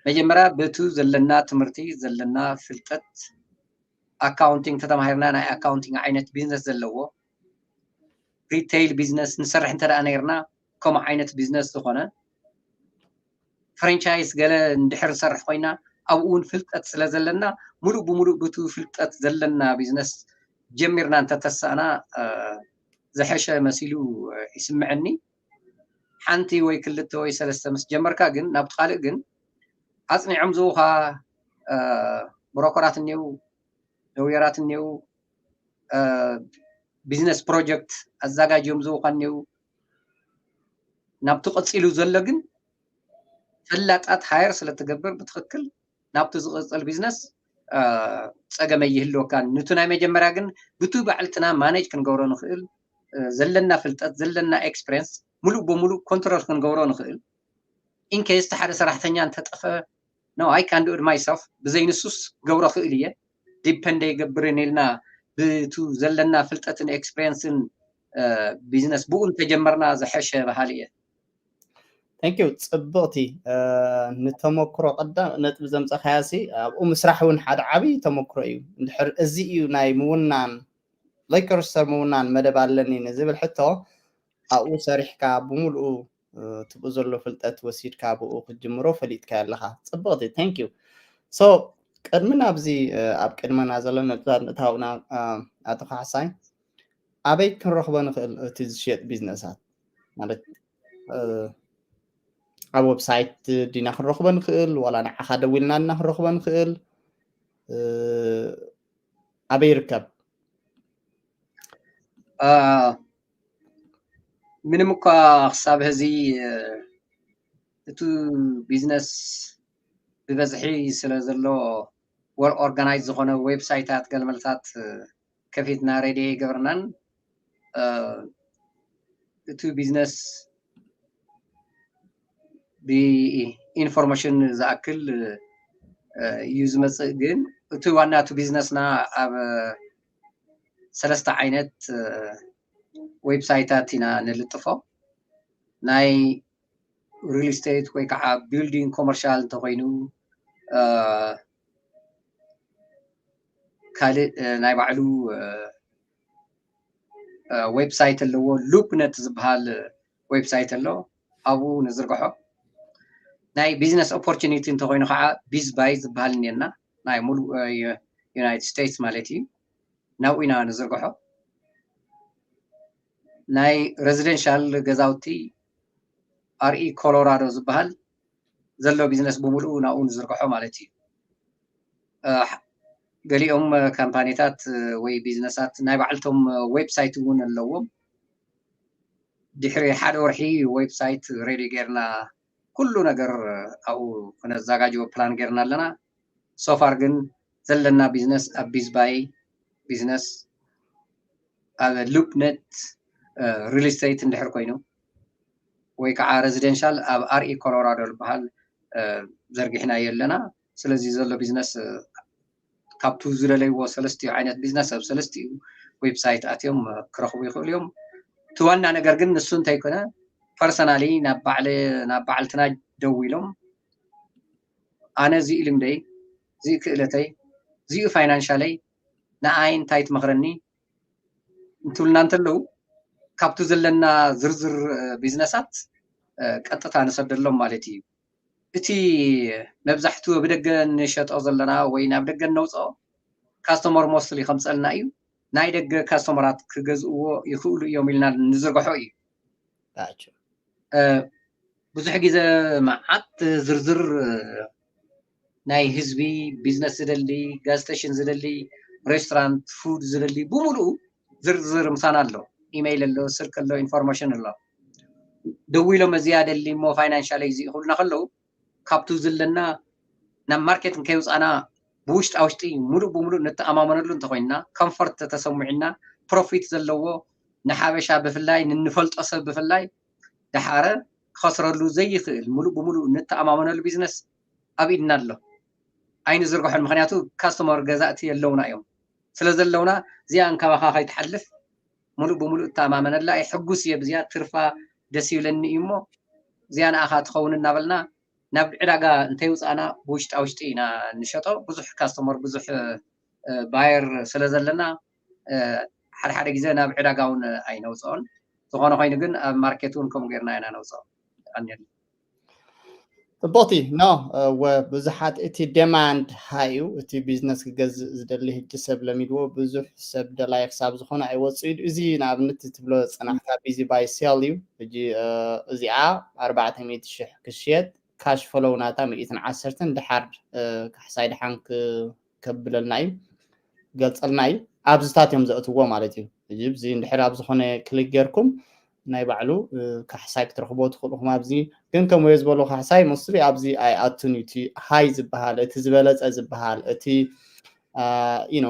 መጀመርያ በቱ ዘለና ትምህርቲ ዘለና ፍልጠት ኣካውንቲንግ ተተማሂርና ናይ ኣካውንቲንግ ዓይነት ቢዝነስ ዘለዎ ሪቴይል ቢዝነስ ንሰርሕ እንተ ደኣ ነይርና ከምኡ ዓይነት ቢዝነስ ዝኾነ ፍራንቻይዝ ገለ እንድሕር ንሰርሕ ኮይና ኣብኡ እውን ፍልጠት ስለ ዘለና ሙሉእ ብሙሉእ ብቱ ፍልጠት ዘለና ቢዝነስ ጀሚርና እንተተሳእና ዝሐሸ መሲሉ ይስምዐኒ። ሓንቲ ወይ ክልተ ወይ ሰለስተ ምስ ጀመርካ ግን ናብቲ ካልእ ግን ኣፅኒዖም ዝውኻ ብሮኮራት እኒው፣ ለውየራት እኒው፣ ቢዝነስ ፕሮጀክት ኣዘጋጅዮም ዝውኻ እኒው። ናብቲ ቀፂሉ ዘሎ ግን ፈላጣት ሃየር ስለትገብር ብትኽክል ናብቲ ዝቕፅል ቢዝነስ ፀገም ኣይህልወካን። ንቱ ናይ መጀመርያ ግን ብቱ ባዕልትና ማኔጅ ክንገብሮ ንኽእል ዘለና ፍልጠት ዘለና ኤክስፒሪየንስ ሙሉእ ብሙሉእ ኮንትሮል ክንገብሮ ንኽእል። ኢንኬስ ሓደ ሰራሕተኛ እንተጠፈ no I can do it myself ብዘይ ንሱስ ገብሮ ክእል እየ። ዲፐንድ ኣይገብርን ኢልና ብቱ ዘለና ፍልጠትን ኤክስፒሪየንስን ቢዝነስ ብኡ እንተጀመርና ዝሐሸ በሃሊ እየ። Thank you። ጽብቕቲ ንተመክሮ ቀዳም ነጥቢ ዘምጸኻያሲ ኣብኡ ምስራሕ እውን ሓደ ዓብዪ ተመክሮ እዩ። እንድሕር እዚ እዩ ናይ ምውናን ሌከርስተር ምውናን መደብ ኣለኒ ንዝብል ሕቶ ኣብኡ ሰሪሕካ ብምልኡ ትብኡ ዘሎ ፍልጠት ወሲድካ ብኡ ክትጅምሮ ፈሊጥካ ኣለኻ። ጽብቕቲ። Thank you። So ቅድሚ ናብዚ ኣብ ቅድመና ዘሎ ነጥብታት ምእታውና ኣቶ ካሕሳይ ኣበይ ክንረኽቦ ንኽእል እቲ ዝሽየጥ ቢዝነሳት ማለት ኣብ ዌብሳይት ዲና ክንረኽቦ ንኽእል ዋላ ንዓኻ ደዊልና እና ክንረኽቦ ንኽእል ኣበይ ይርከብ? ምንም እኳ ክሳብ ሕዚ እቱ ቢዝነስ ብበዝሒ ስለ ዘሎ ወል ኦርጋናይዝ ዝኾነ ዌብሳይታት ገልመልታት ከፊትና ሬድዮ ይገብርናን እቱ ቢዝነስ ብኢንፎርሜሽን ዝኣክል እዩ ዝመፅእ። ግን እቲ ዋና እቲ ቢዝነስና ኣብ ሰለስተ ዓይነት ዌብሳይታት ኢና ንልጥፎ። ናይ ሪል ስቴት ወይ ከዓ ቢልዲንግ ኮመርሻል እንተኮይኑ ካልእ ናይ ባዕሉ ዌብሳይት ኣለዎ። ሉፕነት ዝበሃል ዌብሳይት ኣሎ፣ ኣብኡ ንዝርግሖ። ናይ ቢዝነስ ኦፖርቹኒቲ እንተኮይኑ ከዓ ቢዝ ባይ ዝበሃል እኒአና፣ ናይ ሙሉእ ዩናይትድ ስቴትስ ማለት እዩ። ናብኡ ኢና ንዝርግሖ። ናይ ሬዚደንሻል ገዛውቲ ኣርኢ ኮሎራዶ ዝበሃል ዘሎ ቢዝነስ ብምሉኡ ናብኡ ንዝርግሖ ማለት እዩ። ገሊኦም ካምፓኒታት ወይ ቢዝነሳት ናይ ባዕልቶም ዌብሳይት እውን ኣለዎም። ድሕሪ ሓደ ወርሒ ዌብሳይት ሬዲ ጌርና ኩሉ ነገር ኣብኡ ክነዘጋጅዎ ፕላን ጌርና ኣለና። ሶፋር ግን ዘለና ቢዝነስ ኣብ ቢዝባይ ቢዝነስ ኣብ ሉፕነት ሪል ስቴት እንድሕር ኮይኑ ወይ ከዓ ሬዚደንሻል ኣብ ኣርኢ ኮሎራዶ ዝበሃል ዘርጊሕናዮ ኣለና። ስለዚ ዘሎ ቢዝነስ ካብቱ ዝደለይዎ ሰለስቲኡ ዓይነት ቢዝነስ ኣብ ሰለስቲኡ ዌብሳይት ኣትዮም ክረኽቡ ይኽእሉ እዮም። እቲ ዋና ነገር ግን ንሱ እንተይኮነ ፐርሰናሊ ናብ ባዕለ ናብ ባዕልትና ደዊሎም ኣነ እዚኡ ልምደይ እዚኡ ክእለተይ እዚኡ ፋይናንሻለይ ንኣይ እንታይ ትመኽረኒ እንትብልና እንተለዉ ካብቲ ዘለና ዝርዝር ቢዝነሳት ቀጥታ ንሰደሎም ማለት እዩ። እቲ መብዛሕትኡ ብደገ ንሸጦ ዘለና ወይ ናብ ደገ ነውፅኦ ካስተመር ሞስትሊ ከምፀልና እዩ። ናይ ደገ ካስተመራት ክገዝእዎ ይኽእሉ እዮም ኢልና ንዝርግሖ እዩ። ብዙሕ ግዜ መዓት ዝርዝር ናይ ህዝቢ ቢዝነስ ዝደሊ ጋዝ ስቴሽን ዝደሊ ሬስቶራንት ፉድ ዝደሊ ብምሉኡ ዝርዝር ምሳና ኣሎ። ኢሜይል ኣሎ፣ ስልክ ኣሎ፣ ኢንፎርሜሽን ኣሎ። ደዊሎም እዚ ኣደሊ እሞ ፋይናንሻል እዚ ክብሉና ከለዉ ካብቱ ዘለና ናብ ማርኬት እንከይውፃና ብውሽጣ ውሽጢ ሙሉእ ብሙሉእ ንተኣማመነሉ እንተኮይንና፣ ኮምፎርት ተሰሚዑና፣ ፕሮፊት ዘለዎ ንሓበሻ ብፍላይ ንንፈልጦ ሰብ ብፍላይ ደሓረ ክኸስረሉ ዘይኽእል ሙሉእ ብሙሉእ ንተኣማመነሉ ቢዝነስ ኣብ ኢድና ኣሎ። ኣይንዝርግሖን፣ ምክንያቱ ካስተመር ገዛእቲ የለውና እዮም። ስለ ዘለውና እዚኣ እንካባኻ ከይትሓልፍ ሙሉእ ብሙሉእ እተኣማመነላ እየ። ሕጉስ እየ ብዚኣ፣ ትርፋ ደስ ይብለኒ እዩ እሞ እዚኣ ንኣኻ ትኸውን እናበልና ናብ ዕዳጋ እንተይውፃእና ብውሽጣ ውሽጢ ኢና ንሸጦ። ብዙሕ ካስተመር ብዙሕ ባየር ስለ ዘለና ሓደ ሓደ ግዜ ናብ ዕዳጋ እውን ኣይነውፅኦን። ዝኾነ ኮይኑ ግን ኣብ ማርኬት እውን ከምኡ ጌርና ኢና ነውፅኦ። የቐንየልና። ጽቡቕቲ ኖ ወ ብዙሓት እቲ ዴማንድ ሃይ እዩ። እቲ ቢዝነስ ክገዝእ ዝደሊ ህጂ ሰብ ለሚድዎ፣ ብዙሕ ሰብ ደላይ ክሳብ ዝኾነ ኣይወፅእ እዩ። እዚ ንኣብነት እቲ ትብሎ ዝጸናሕካ ቢዚ ባይ ሴል እዩ። ሕጂ እዚኣ ኣርባዕተ ሚእቲ ሽሕ ክሽየጥ፣ ካሽ ፈሎው ናታ ሚእትን ዓሰርተን፣ ድሓር ካሕሳይ ድሓን ከብለልና እዩ፣ ገልጸልና እዩ። ኣብዚታት እዮም ዘእትዎ ማለት እዩ። እዚ እንድሕር ኣብ ዝኾነ ክሊክ ጌርኩም ናይ ባዕሉ ካሕሳይ ክትረኽቦ ትኽእሉ ኢኹም። ኣብዚ ግን ከም ወዮ ዝበሎ ካሕሳይ ሞስትሊ ኣብዚ ኣይኣቱን እዩ። እቲ ሃይ ዝበሃል፣ እቲ ዝበለጸ ዝበሃል፣ እቲ ዩ ኖ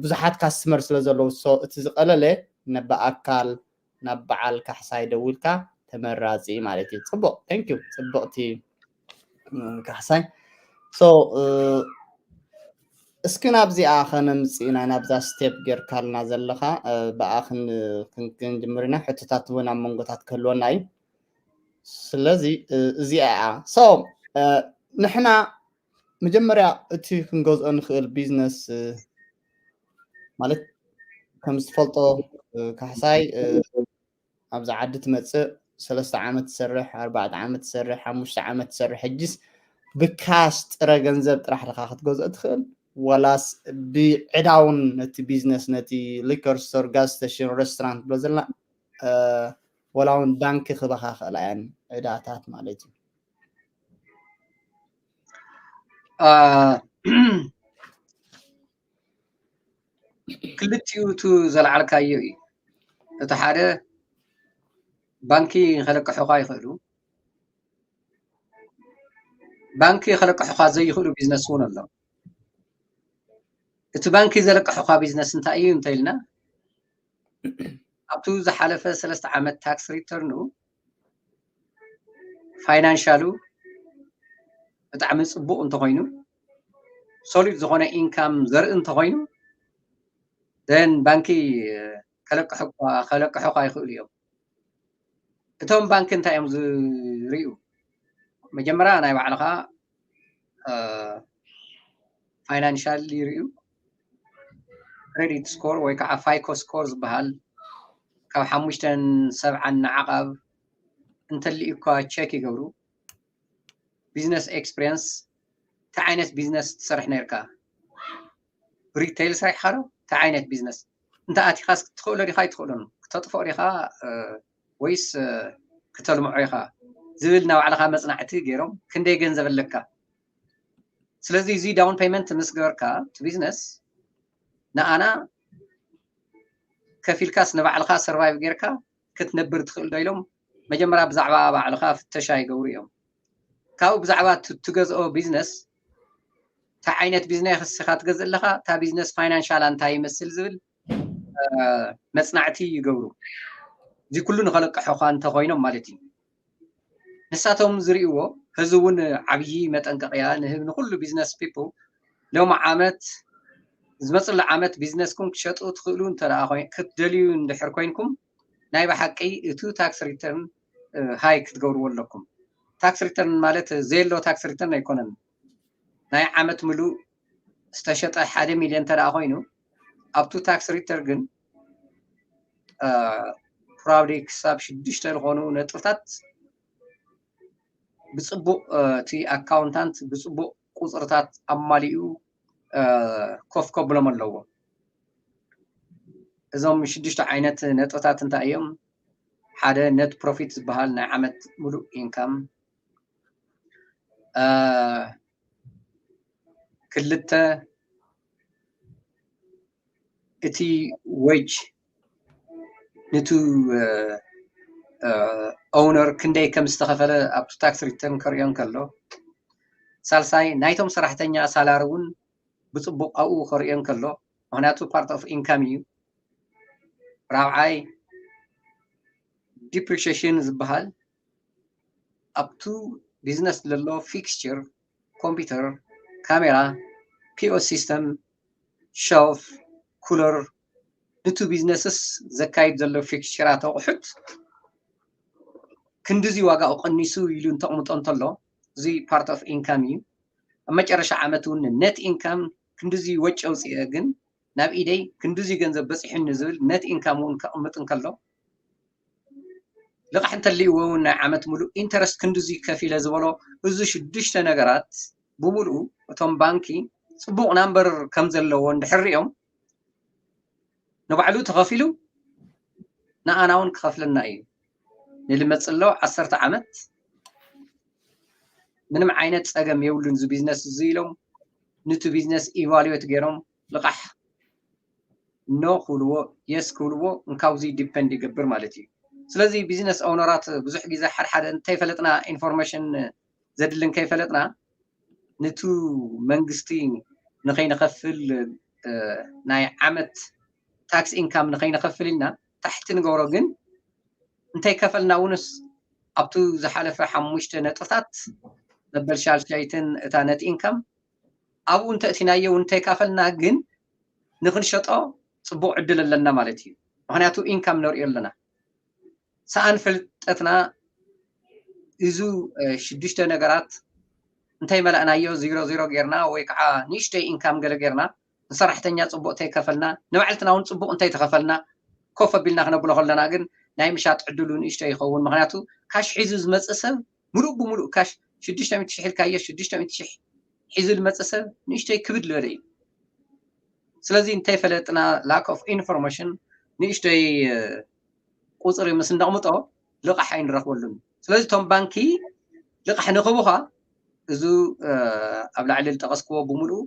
ብዙሓት ካስተመር ስለ ዘለዉ፣ ሶ እቲ ዝቐለለ ነብኣካል ናብ በዓል ካሕሳይ ደዊልካ ተመራጺ ማለት እዩ። ጽቡቕ፣ thank you። ጽቡቕቲ ካሕሳይ። ሶ እስኪ ናብዚኣ ከነምጽእ ኢና፣ ናብዛ ስቴፕ ጌርካልና ዘለኻ ብኣ ክንጅምር ኢና። ሕቶታት እውን ኣብ መንጎታት ክህልወና እዩ። ስለዚ እዚኣ እያ። ሶ ንሕና መጀመርያ እቲ ክንገዝኦ ንኽእል ቢዝነስ ማለት ከም ዝትፈልጦ ካሕሳይ ኣብዚ ዓዲ ትመፅእ ሰለስተ ዓመት ትሰርሕ፣ ኣርባዕተ ዓመት ትሰርሕ፣ ሓሙሽተ ዓመት ትሰርሕ፣ ሕጅስ ብካሽ ጥረ ገንዘብ ጥራሕ ዲኻ ክትገዝኦ ትኽእል ወላስ ብዕዳውን ነቲ ቢዝነስ ነቲ ሊከር ስቶር፣ ጋዝ ስቴሽን፣ ሬስቶራንት ብሎ ዘለና ወላ እውን ባንኪ ክበኻ ክእላ እያን ዕዳታት ማለት እዩ። ክልቲኡ እቲ ዘልዓልካዮ እዩ። እቲ ሓደ ባንኪ ከለቅሑኻ ይኽእሉ፣ ባንኪ ከለቅሑኻ ዘይኽእሉ ቢዝነስ እውን ኣሎ። እቲ ባንኪ ዘለቅሑኻ ቢዝነስ እንታይ እዩ እንተኢልና ኣብቲ ዝሓለፈ ሰለስተ ዓመት ታክስ ሪተርኑ ፋይናንሻሉ ብጣዕሚ ፅቡቕ እንተኾይኑ፣ ሶሊድ ዝኾነ ኢንካም ዘርኢ እንተኾይኑ፣ ደን ባንኪ ከለቅሑካ ይኽእሉ እዮም። እቶም ባንኪ እንታይ እዮም ዝርእዩ? መጀመርያ ናይ ባዕልኻ ፋይናንሻል ይርእዩ። ክሬዲት ስኮር ወይ ከዓ ፋይኮ ስኮር ዝበሃል ካብ ሓሙሽተን ሰብዓን ንዓቐብ እንተልዩካ ቸክ ይገብሩ። ቢዝነስ ኤክስፒሪየንስ፣ እንታይ ዓይነት ቢዝነስ ትሰርሕ ነርካ? ሪቴይል ሰሪሕካ ዶ? እንታይ ዓይነት ቢዝነስ? እንተ ኣቲኻስ ክትኽእሎ ዲኻ ኣይትኽእሎን? ክተጥፍኦ ዲኻ ወይስ ክተልምዖ ኢኻ ዝብል ናይ ባዕልኻ መፅናዕቲ ገይሮም ክንደይ ገንዘብ ኣለካ? ስለዚ እዚ ዳውን ፔመንት ምስ ገበርካ እቲ ቢዝነስ ንኣና ከፊልካስ ንባዕልኻ ሰርቫይቭ ጌርካ ክትነብር ትኽእል ዶ ኢሎም መጀመርያ ብዛዕባ ባዕልኻ ፍተሻ ይገብሩ እዮም። ካብኡ ብዛዕባ ትገዝኦ ቢዝነስ እንታይ ዓይነት ቢዝነስ ኢኻ ትገዝእ ኣለኻ፣ እታ ቢዝነስ ፋይናንሻላ እንታይ ይመስል ዝብል መፅናዕቲ ይገብሩ። እዚ ኩሉ ንኸለቅሑኻ እንተኾይኖም ማለት እዩ። ንሳቶም ዝርእይዎ፣ ህዚ እውን ዓብዪ መጠንቀቕያ ንህብ ንኹሉ ቢዝነስ ፒፕል። ሎሚ ዓመት፣ ዝመፅሉ ዓመት ቢዝነስኩም ክትሸጡ ትኽእሉ እንተ ደኣ ክትደልዩ እንድሕር ኮይንኩም፣ ናይ ብሓቂ እቱ ታክስ ሪተርን ሃይ ክትገብርዎ ኣለኩም። ታክስ ሪተርን ማለት ዘየሎ ታክስ ሪተርን ኣይኮነን። ናይ ዓመት ምሉእ ዝተሸጠ ሓደ ሚልዮን እንተ ደኣ ኮይኑ፣ ኣብቱ ታክስ ሪተር ግን ፕራውዲ ክሳብ ሽዱሽተ ዝኾኑ ነጥብታት ብፅቡቕ እቲ ኣካውንታንት ብፅቡቕ ቁፅርታት ኣማሊኡ ኮፍ ከብሎም ኣለዎ። እዞም ሽዱሽተ ዓይነት ነጥብታት እንታይ እዮም? ሓደ ነት ፕሮፊት ዝበሃል ናይ ዓመት ሙሉእ ኢንካም፣ ክልተ እቲ ዌጅ ንቱ ኦውነር ክንደይ ከም ዝተኸፈለ ኣብቱ ታክስ ሪተርን ከርእዮ እንከሎ፣ ሳልሳይ ናይቶም ሰራሕተኛ ሳላሪ እውን ብፅቡቕ ኣብኡ ከርእዮ እንከሎ፣ ምክንያቱ ፓርት ኦፍ ኢንካም እዩ። ራብዓይ ዲፕሪሽን ዝበሃል ኣብቱ ቢዝነስ ዘሎ ፊክስቸር፣ ኮምፒውተር፣ ካሜራ፣ ፒኦስ ሲስተም፣ ሸልፍ፣ ኩለር፣ ንቱ ቢዝነስስ ዘካይድ ዘሎ ፊክስቸራት ኣቑሑት ክንድዚ ዋጋኡ ቀኒሱ ኢሉ እንተቕምጦ እንተሎ፣ እዚ ፓርት ኦፍ ኢንካም እዩ። ኣብ መጨረሻ ዓመት እውን ነት ኢንካም ክንድዚ ወጪ ኣውፅአ ግን ናብ ኢደይ ክንድዚ ገንዘብ በፂሑኒ ዝብል ነት ኢንካም እውን ከቕምጥ እንከሎ፣ ልቓሕ እንተልይዎ እውን ናይ ዓመት ሙሉእ ኢንተረስት ክንድዚ ከፊለ ዝበሎ፣ እዚ ሽዱሽተ ነገራት ብምሉኡ እቶም ባንኪ ፅቡቕ ናምበር ከም ዘለዎ እንድሕር ሪኦም፣ ንባዕሉ ተኸፊሉ ንኣና እውን ክኸፍለና እዩ። ንልመፅሎ ዓሰርተ ዓመት ምንም ዓይነት ፀገም የብሉን እዚ ቢዝነስ እዚ ኢሎም፣ ንቲ ቢዝነስ ኢቫሉዌት ገይሮም ልቓሕ ኖ ክብልዎ የስ ክብልዎ እንካብዚ ዲፐንድ ይገብር ማለት እዩ። ስለዚ ቢዝነስ ኦውነራት ብዙሕ ግዜ ሓደ ሓደ እንተይፈለጥና ኢንፎርሜሽን ዘድልን ከይፈለጥና ንቱ መንግስቲ ንኸይንኸፍል ናይ ዓመት ታክስ ኢንካም ንኸይንኸፍል ኢልና ታሕቲ ንገብሮ፣ ግን እንተይከፈልና እውንስ ኣብቱ ዝሓለፈ ሓሙሽተ ነጥብታት መበል ሻልሻይትን እታ ነት ኢንካም ኣብኡ እንተእቲናዮ እውን እንተይካፈልና ግን ንክንሸጦ ፅቡቕ ዕድል ኣለና ማለት እዩ። ምክንያቱ ኢንካም ነርእዮ ኣለና። ሰኣን ፍልጠትና እዙ ሽዱሽተ ነገራት እንተይመላእናዮ ዜሮ ዜሮ ጌርና ወይ ከዓ ንእሽተይ ኢንካም ገለ ጌርና ንሰራሕተኛ ፅቡቕ እንተይከፈልና ንባዕልትና እውን ፅቡቕ እንተይተኸፈልና ኮፍ ኣቢልና ክነብሎ ከለና ግን ናይ ምሻጥ ዕድሉ ንእሽተይ ይኸውን። ምክንያቱ ካሽ ሒዙ ዝመፅእ ሰብ ሙሉእ ብሙሉእ ካሽ ሽዱሽተ ሚእቲ ሺሕ ኢልካዮ ሽዱሽተ ሚእቲ ሺሕ ሒዙ ዝመፅእ ሰብ ንእሽተይ ክብድ ዝበለ እዩ። ስለዚ እንተይፈለጥና ላክ ኦፍ ኢንፎርሜሽን ንእሽተይ ቁፅሪ ምስ እነቕምጦ ልቓሕ ኣይንረኽበሉን። ስለዚ እቶም ባንኪ ልቓሕ ንክቡኻ እዙ ኣብ ላዕሊ ዝጠቐስክዎ ብምሉኡ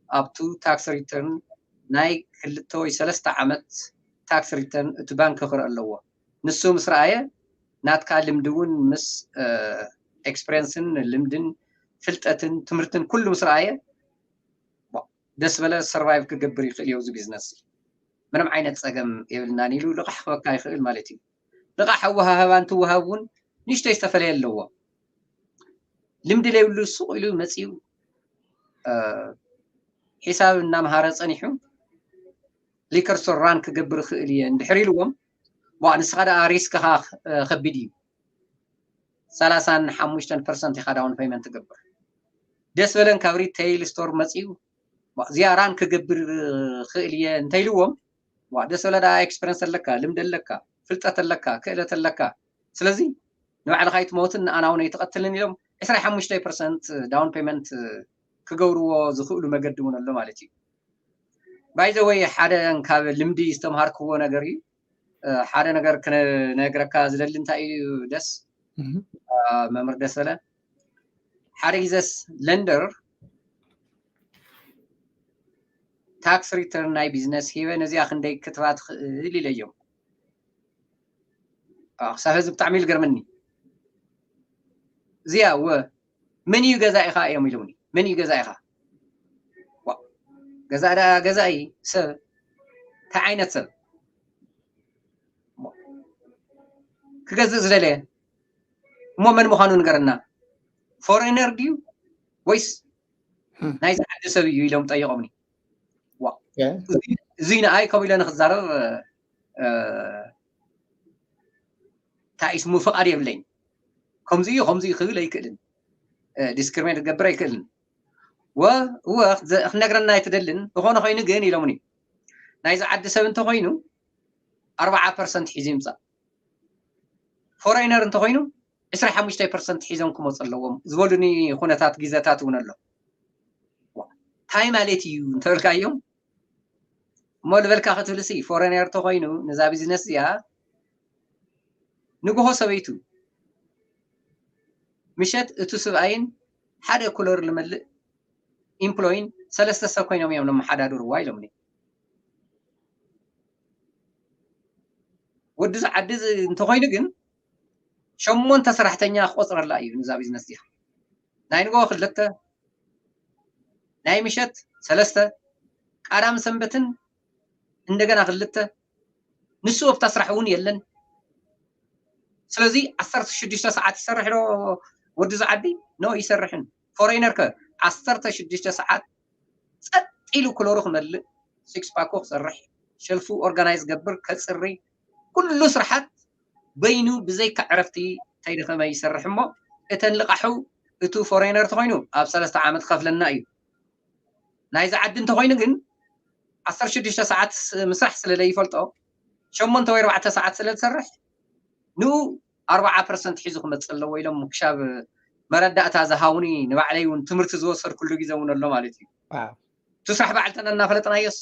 ኣብቱ ታክስ ሪተርን ናይ ክልተ ወይ ሰለስተ ዓመት ታክስ ሪተርን እቲ ባንኪ ክርኢ ኣለዎ። ንሱ ምስ ረኣየ ናትካ ልምዲ እውን ምስ ኤክስፐሪንስን ልምድን ፍልጠትን ትምህርትን ኩሉ ምስ ረኣየ ደስ በለ ሰርቫይቭ ክገብር ይኽእል እዩ እዚ ቢዝነስ። ምንም ዓይነት ፀገም የብልናን ኢሉ ልቓሕ ክበካ ይኽእል ማለት እዩ። ልቓሕ ኣወሃህባ እንትወሃብ እውን ንእሽተይ ዝተፈለየ ኣለዎ። ልምዲ ዘይብሉ ሱቕ ኢሉ መፂኡ ሒሳብ እናምሃረ ፀኒሑ ሊከር ስቶር ራን ክገብር ይኽእል እየ እንድሕር ኢልዎም ንስኻ ደኣ ሪስክኻ ከቢድ እዩ። ሰላሳን ሓሙሽተን ፐርሰንት ኢኻ ዳውን ፔመንት ትገብር። ደስ በለን ካብ ሪቴይል ስቶር መፂኡ እዚኣ ራን ክገብር ክእል እየ እንተኢልዎም ደስ በለ ደኣ ኤክስፐረንስ ኣለካ፣ ልምዲ ኣለካ፣ ፍልጠት ኣለካ፣ ክእለት ኣለካ። ስለዚ ንባዕልኻ ኣይትመውትን ንኣና እውን ኣይትቐትልን ኢሎም ዕስራ ሓሙሽተ ፐርሰንት ዳውን ፔመንት ክገብርዎ ዝኽእሉ መገዲ እውን ኣሎ ማለት እዩ። ባይዘወይ ሓደ ካብ ልምዲ ዝተምሃርክዎ ነገር እዩ። ሓደ ነገር ክነግረካ ዝደሊ እንታይ እዩ ደስ መምህር ደሰለ ሓደ ግዘስ ለንደር ታክስ ሪተርን ናይ ቢዝነስ ሂበ ነዚኣ ክንደይ ክትባ ትኽእል ኢለዮም። ክሳብ ህዚ ብጣዕሚ ዝገርመኒ እዚኣ እወ መን እዩ ገዛኢኻ እዮም ኢሎምኒ። መን እዩ ገዛኢኻ? ገዛኢ ደኣ ገዛኢ ሰብ እንታይ ዓይነት ሰብ ክገዝእ ዝደለየ እሞ መን ምዃኑ ንገረና። ፎሬነር ድዩ ወይስ ናይዚ ዓዲ ሰብ እዩ ኢሎም ጠይቆምኒ። እዙይ ንኣይ ከምኡ ኢለ ንክዛረብ እንታይ ስሙ ፍቓድ የብለይን። ከምዚ እዩ ከምዚ እዩ ክብል ኣይክእልን። ዲስክሪሚኔት ክገብር ኣይክእልን። እወ ክነግረና ኣይትደልን። ዝኾነ ኮይኑ ግን ኢሎምኒ ናይዚ ዓዲ ሰብ እንተኮይኑ ኣርባዓ ፐርሰንት ሒዙ ይምፃእ። ፎሬነር እንተኮይኑ ዕስራ ሓሙሽተ ፐርሰንት ሒዞም ክመፁ ኣለዎም ዝበሉኒ ኩነታት ግዘታት እውን ኣሎ። እንታይ ማለት እዩ እንተበልካዮም እሞ ዝበልካ ክትብል ሲ ፎሬነር ተኮይኑ ነዛ ቢዝነስ እዚኣ ንግሆ ሰበይቱ ምሸት እቱ ስብኣይን ሓደ ኩለር ልመልእ ኢምፕሎይን ሰለስተ ሰብ ኮይኖም እዮም ለመሓዳድርዋ ኢሎምኒ። ወዲ ዝዓዲ እንተኮይኑ ግን ሸሞንተ ሰራሕተኛ ክቆፅረላ እዩ። ንዛ ቢዝነስ እዚኣ ናይ ንጎ ክልተ፣ ናይ ምሸት ሰለስተ፣ ቃዳም ሰንበትን እንደገና ክልተ። ንሱ ኣብታ ስራሕ እውን የለን። ስለዚ ዓሰርተ ሽዱሽተ ሰዓት ይሰርሕ ዶ ወዲ ዝዓዲ? ኖ፣ ይሰርሕን። ፎሬነር ከ ዓሰርተ ሽዱሽተ ሰዓት ጸጥ ኢሉ ክሎሩ ክመልእ፣ ሲክስ ፓኩ ክሰርሕ፣ ሸልፉ ኦርጋናይዝ ገብር፣ ከጽሪ፣ ኩሉ ስርሓት በይኑ ብዘይካ ዕረፍቲ ተይደኸመ ይሰርሕ። እሞ እተን ልቃሑ እቱ ፎሬነር ተኮይኑ ኣብ ሰለስተ ዓመት ከፍለና እዩ። ናይዚ ዓዲ እንተኮይኑ ግን ዓሰርተ ሽዱሽተ ሰዓት ምስራሕ ስለ ዘይፈልጦ ሸሞንተ ወይ ኣርባዕተ ሰዓት ስለ ዝሰርሕ ንኡ ኣርባዓ ፐርሰንት ሒዙ ክመፅእ ኣለዎ ኢሎም ክሻብ መረዳእታ ዝሃውኒ ንባዕለይ እውን ትምህርቲ ዝወሰድኩሉ ግዜ እውን ኣሎ ማለት እዩ። እቲ ስራሕ ባዕልተና እናፈለጥናዮስ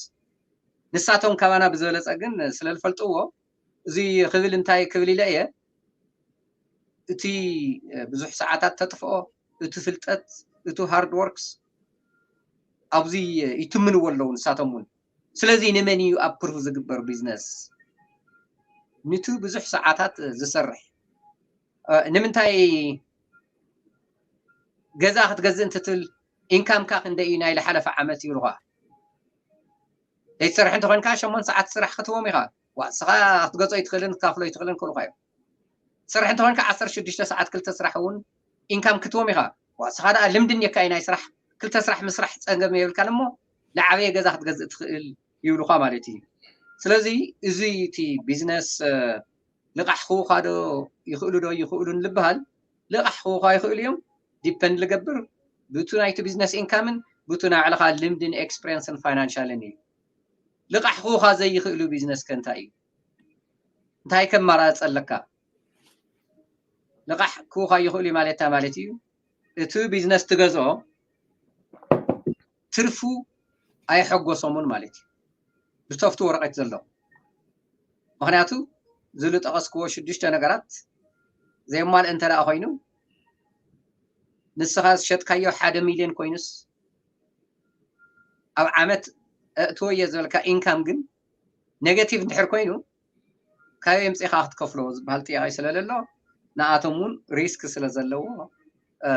ንሳቶም ካባና ብዝበለፀ ግን ስለ ዝፈልጥዎ እዚ ክብል እንታይ ክብል ኢለ እየ እቲ ብዙሕ ሰዓታት ተጥፍኦ እቲ ፍልጠት እቲ ሃርድ ወርክስ ኣብዚ ይትምንዎ ኣለዉ ንሳቶም እውን። ስለዚ ንመን እዩ ኣፕሩቭ ዝግበር ቢዝነስ? ንቱ ብዙሕ ሰዓታት ዝሰርሕ ንምንታይ ገዛ ክትገዝእ እንትትብል ኢንካምካ ክንደይ እዩ ናይ ዝሓለፈ ዓመት ይብሉኻ። ዘይትሰርሕ እንተኮይንካ ሸሞንተ ሰዓት ስራሕ ክትዎም ኢኻ። ዋ እስኻ ክትገዝኦ ይትኽእልን ክትካፍሎ ይትኽእልን ክብሉኻ እዮም። ትሰርሕ እንተኮይንካ ዓሰርተ ሽዱሽተ ሰዓት ክልተ ስራሕ እውን ኢንካም ክትዎም ኢኻ። ዋ እስኻ ደኣ ልምዲ እኒካ እዩ ናይ ስራሕ ክልተ ስራሕ ምስራሕ ፀገም የብልካን እሞ ንዓበየ ገዛ ክትገዝእ ትኽእል ይብሉኻ ማለት እዩ። ስለዚ እዚ እቲ ቢዝነስ ልቃሕ ክውኻ ዶ ይኽእሉ ዶ ይኽእሉን ልበሃል ልቃሕ ክውኻ ይኽእሉ እዮም። ዲፐንድ ልገብር ብቱ ናይቲ ቢዝነስ ኢንካምን ብቱ ናይ ባዕልኻ ልምድን ኤክስፔሪንስን ፋይናንሻልን እዩ። ልቃሕ ክውኻ ዘይኽእሉ ቢዝነስ ከ እንታይ እዩ? እንታይ ከማራፂ ኣለካ? ልቃሕ ክውኻ ይኽእሉ እዩ ማለት እንታይ ማለት እዩ? እቲ ቢዝነስ ትገዝኦ ትርፉ ኣየሐጎሶምን ማለት እዩ። ብሶፍት ወረቀት ዘሎ ምክንያቱ ዝልጠቀስክዎ ሽዱሽተ ነገራት ዘየማልእ እንተ ደኣ ኮይኑ ንስኻ ዝሸጥካዮ ሓደ ሚልዮን ኮይኑስ ኣብ ዓመት እእትዎ እየ ዝበልካ ኢንካም ግን ኔጋቲቭ እንድሕር ኮይኑ ካበይ ኣምፂእኻ ክትከፍሎ ዝበሃል ጥያቄ ስለለሎ ንኣቶም እውን ሪስክ ስለ ዘለዎ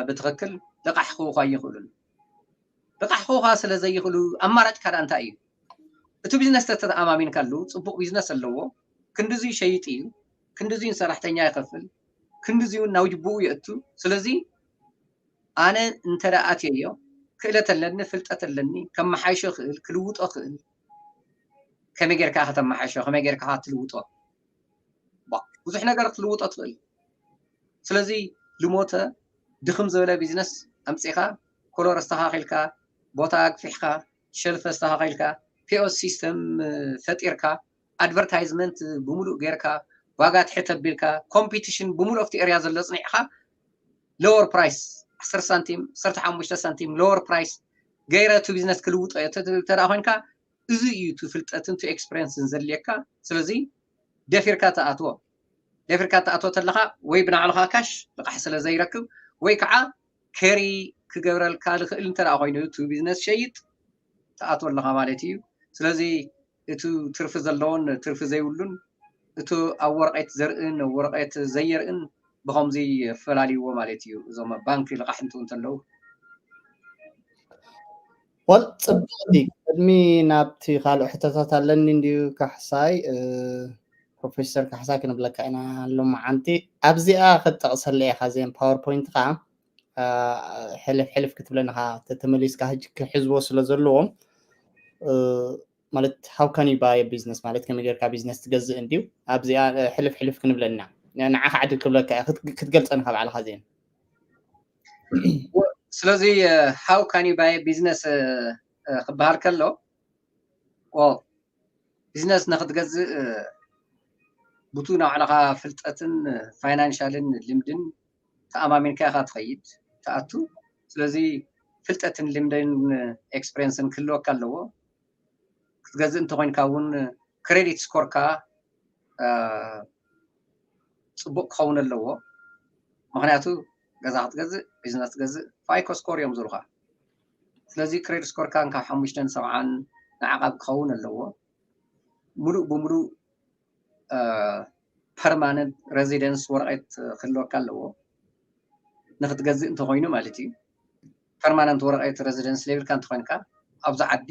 ብትክክል ልቃሕ ክውኳ ይኽእሉን። ልቃሕ ክውኳ ስለ ዘይኽእሉ ኣማራጭ ካዳ እንታይ እዩ? እቲ ቢዝነስ ተተኣማሚንካሉ ፅቡቅ ቢዝነስ ኣለዎ፣ ክንድዙ ይሸይጥ እዩ፣ ክንድዙ ንሰራሕተኛ ይኸፍል፣ ክንድዙ እውን ናብ ጅቡኡ የእቱ። ስለዚ ኣነ እንተ ደኣ ኣትየዮ ክእለት ኣለኒ፣ ፍልጠት ኣለኒ፣ ከመሓይሾ ክእል፣ ክልውጦ ክእል። ከመይ ጌርካ ከተመሓይሾ፣ ከመይ ጌርካ ትልውጦ? ብዙሕ ነገር ክትልውጦ ትኽእል። ስለዚ ልሞተ ድኽም ዝበለ ቢዝነስ ኣምፂኻ ኮሎር ኣስተኻኺልካ፣ ቦታ ኣግፊሕካ፣ ሸልፍ ኣስተኻኺልካ፣ ፒኦስ ሲስተም ፈጢርካ፣ ኣድቨርታይዝመንት ብምሉእ ጌርካ፣ ዋጋ ትሕት ኣቢልካ፣ ኮምፒቲሽን ብምሉእ ኣብቲ ኤርያ ዘሎ ኣፅኒዕካ፣ ሎወር ፕራይስ ዓሰርተ ሳንቲም ዓሰርተ ሓሙሽተ ሳንቲም ሎወር ፕራይስ ገይረ እቲ ቢዝነስ ክልውጦ እየ ተደኣ ኮይንካ እዚ እዩ እቲ ፍልጠትን እቲ ኤክስፐሪንስን ዘድልየካ። ስለዚ ደፊርካ ተኣትዎ። ደፊርካ ተኣትዎ ተለካ ወይ ብናዕልካ ካሽ ልቃሕ ስለ ዘይረክብ ወይ ከዓ ከሪ ክገብረልካ ዝኽእል እንተ ኮይኑ እቲ ቢዝነስ ሸይጥ ተኣትዎ ኣለካ ማለት እዩ። ስለዚ እቲ ትርፊ ዘለዎን ትርፊ ዘይብሉን እቲ ኣብ ወረቀት ዘርእን ወረቀት ዘየርእን ብከምዚ ፈላልይዎ ማለት እዩ። እዞም ባንክ ልቃሕ እንትው እንተለዉ ወል ፅቡቅ። ቅድሚ ናብቲ ካልኦ ሕቶታት ኣለኒ እንድዩ ካሕሳይ ፕሮፌሰር ካሕሳይ ክንብለካ ኢና። ሎማዓንቲ ኣብዚኣ ክትጠቅሰለ ኢካ ዜን ፓወርፖይንት ከዓ ሕልፍ ሕልፍ ክትብለና ተመሊስካ ሕጂ ክሕዝዎ ስለ ዘለዎም ማለት how can you buy business ማለት ከመይ ጌርካ ቢዝነስ ትገዝእ እንድዩ ኣብዚኣ ሕልፍ ሕልፍ ክንብለና ንዓኻ ዕድል ክብለካ ክትገልፀን ካብ ባዕልኻ ዜን ስለዚ how can you buy business ክበሃል ከሎ ቢዝነስ ንክትገዝእ ብቱ ናዕለኻ ፍልጠትን ፋይናንሻልን ልምድን ተኣማሚንካ ኢኻ ትኸይድ ትኣቱ ስለዚ ፍልጠትን ልምድን ኤክስፔሪንስን ክህልወካ ኣለዎ ክትገዝእ እንተኮይንካ እውን ክሬዲት ስኮርካ ፅቡቅ ክኸውን ኣለዎ ምክንያቱ ገዛ ክትገዝእ ቢዝነስ ክትገዝእ ፋይኮ ስኮር እዮም ዝሩካ ስለዚ ክሬዲት ስኮርካ ካብ ሓሙሽተን ሰብዓን ንዓቃብ ክኸውን ኣለዎ ሙሉእ ብሙሉእ ፐርማነንት ሬዚደንስ ወረቐት ክህልወካ ኣለዎ፣ ንክትገዝእ እንተኮይኑ ማለት እዩ። ፐርማነንት ወረቐት ሬዚደንስ ዘይብልካ እንተኮይንካ፣ ኣብዚ ዓዲ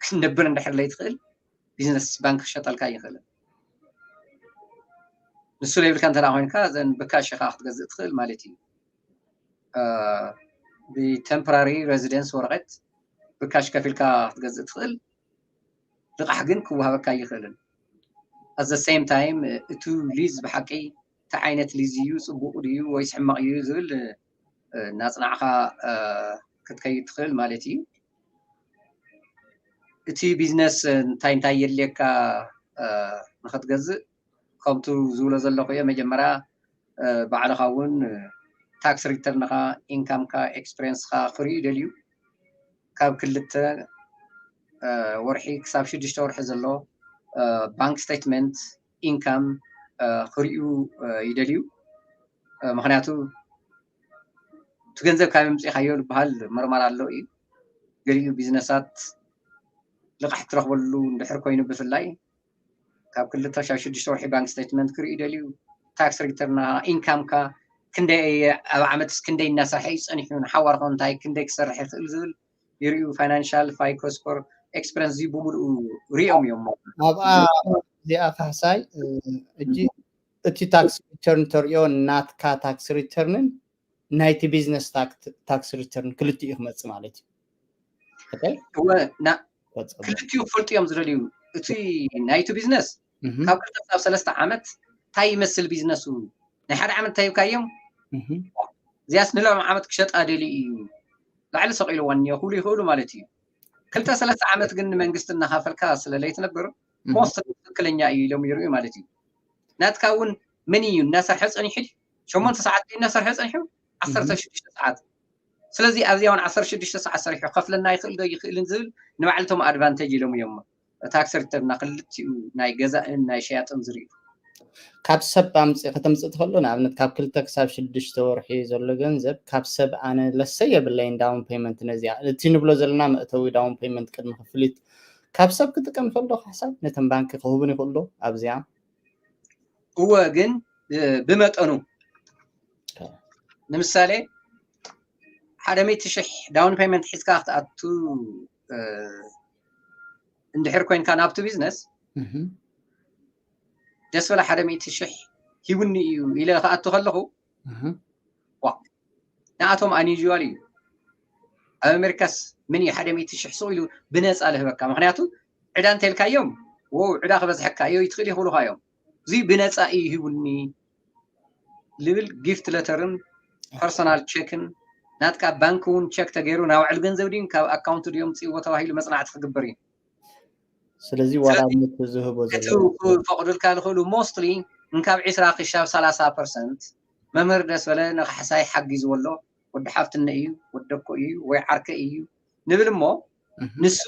ክትነብር እንድሕር ለይትኽእል፣ ቢዝነስ ባንክ ክሸጠልካ ይኽእል። ንሱ ዘይብልካ እንተ ኮይንካ፣ ዘን ብካሽ ኢኻ ክትገዝእ ትኽእል ማለት እዩ። ብቴምፖራሪ ሬዚደንስ ወረቐት ብካሽ ከፊልካ ክትገዝእ ትኽእል። ልቓሕ ግን ክወሃበካ ኣይኽእልን። At the same time፣ እቱ ሊዝ ብሓቂ እንታይ ዓይነት ሊዝ እዩ፣ ፅቡቕ ድዩ ወይስ ሕማቕ እዩ ዝብል፣ እ፣ እናፅናዕኻ፣ እ፣ ክትከይድ ትኽእል ማለት እዩ። እቲ ቢዝነስ እንታይ እንታይ የድልየካ፣ እ፣ ንኽትገዝእ፣ ከምቱ ዝብሎ ዘለኹ እየ። መጀመርያ፣ እ፣ ባዕልኻ እውን፣ እ፣ ታክስ ሪተርንኻ፣ ኢንካምካ፣ ኤክስፔሪንስኻ ክርእዩ ይደልዩ። ካብ ክልተ፣ እ፣ ወርሒ ክሳብ ሽዱሽተ ወርሒ ዘሎ፣ እ፣ ባንክ ስቴትመንት፣ ኢንካም፣ እ፣ ክርእዩ፣ እ፣ ይደልዩ። እ፣ ምኽንያቱ እቲ ገንዘብ ካብ ምጽኢኻዮ ዝበሃል መርማር ኣሎ እዩ። ገሊኡ ቢዝነሳት ልቓሕ ትረኽበሉ እንድሕር ኮይኑ ብፍላይ ካብ ክልተ ክሳብ ሽዱሽተ ወርሒ ባንክ ስቴትመንት ክርኢ ደልዩ፣ ታክስ ሪተርና፣ ኢንካምካ፣ ክንደይ ኣብ ዓመትስ ክንደይ እናሰርሐ እዩ ጸኒሑ፣ ንሓዋርኸ እንታይ ክንደይ ክሰርሕ ይኽእል ዝብል ይርእዩ። ፋይናንሻል፣ ፋይኮ ስኮር፣ ኤክስፐረንስ፣ እዚ ብምሉኡ ሪኦም እዮም። ኣብኣ እዚኣ ካሕሳይ፣ እ፣ እጂ እቲ ታክስ ሪተርን ተርእዮ ናትካ ታክስ ሪተርንን ናይቲ ቢዝነስ ታክስ ሪተርን ክልቲኡ ክመጽእ ማለት እዩ። ኦኬ? እወ፣ ና-፣ ክልቲኡ ክፈልጡ እዮም ዝደልዩ። እቲ ናይቲ ቢዝነስ፣ እህ፣ ካብ ክልተ ክሳብ ሰለስተ ዓመት እንታይ ይመስል ቢዝነሱ? ናይ ሓደ ዓመት እንታይ ሂብካዮም? እህ። እዚኣስ ንሎም ዓመት ክሸጣ ደልዩ እዩ። ላዕሊ ሰቂልዋ እኒኦ ክብሉ ይኽእሉ ማለት እዩ። ክልተ ሰለስተ ዓመት ግን ንመንግስቲ እናኸፈልካ ስለ ለይትነብር፣ እህ፣ ሞስት ትክክለኛ እዩ ኢሎም ይርእዩ ማለት እዩ። ናትካ እውን ምን እዩ እናሰርሐ ጸኒሑ ድዩ? ሸሞንተ ሰዓት ድዩ እናሰርሐ ጸኒሑ? ዓሰርተ ሽዱሽተ ሰዓት። ስለዚ ኣብዚ እውን ዓሰርተ ሽዱሽተ ሰዓት ሰሪሑ ከፍለና ይኽእል ዶ ይኽእልን ዝብል ንባዕልቶም ኣድቫንቴጅ ኢሎም እዮም ታክስ ሪተርና ክልቲኡ ናይ ገዛእን ናይ ሸያጥን ዝርእዩ። ካብ ሰብ ኣምጽእ ከተምጽእ ትኽእሉ። ንኣብነት ካብ ክልተ ክሳብ ሽዱሽተ ወርሒ ዘሎ ገንዘብ ካብ ሰብ ኣነ ለሰ የብለይን ዳውን ፔመንት ነዚኣ። እቲ ንብሎ ዘለና መእተዊ ዳውን ፔመንት ቅድሚ ክፍሊት ካብ ሰብ ክጥቀም ይኽእል ዶ? ካሕሳይ ነተን ባንክ ክህቡን ይኽእሉ ዶ ኣብዚኣ? እወ፣ ግን፣ እ፣ ብመጠኑ። ኦኬ። ንምሳሌ ሓደ ሚእቲ ሽሕ ዳውን ፔመንት ሒዝካ ክትኣቱ፣ እ፣ እንድሕር ኮይንካ ናብቲ ቢዝነስ፣ እህ። ደስ በለ ሓደ ሚእቲ ሽሕ ሂቡኒ እዩ ኢለ ክኣቱ ከለኹ፣ እህ። ዋ፣ ንኣቶም ኣንዩዥዋል እዩ። ኣብ ኣሜሪካስ ምን እዩ ሓደ ሚእቲ ሽሕ ሱቕ ኢሉ ብነፃ ልህበካ? ምኽንያቱ ዕዳ እንተልካዮም፣ "ዎ፣ ዕዳ ክበዝሐካ እዩ፣ ይትኽእል እዩ" ክብሉኻ እዮም። እዚ ብነፃ እዩ ሂቡኒ ልብል ጊፍት ለተርን ፐርሶናል ቼክን፣ ናትካ ባንክ እውን ቼክ ተገይሩ ናብ ባዕሉ ገንዘብ ድዩ ካብ ኣካውንቱ ድዮም ጽእዎ ተባሂሉ መጽናዕቲ ክግበር እዩ። ስለዚ ዋላ ኣብነት ዝህቦ እቲ ዘሎ ክፈቕዱልካ ዝኽእሉ ሞስትሊ እንካብ ዒስራ ክሻብ ሰላሳ ፐርሰንት። መምህር ደስ በለ ንካሕሳይ ሓጊዝዎ ኣሎ፣ ወዲ ሓፍትነ እዩ፣ ወደኮ እዩ ወይ ዓርከ እዩ ንብል እሞ፣ እህ። ንሱ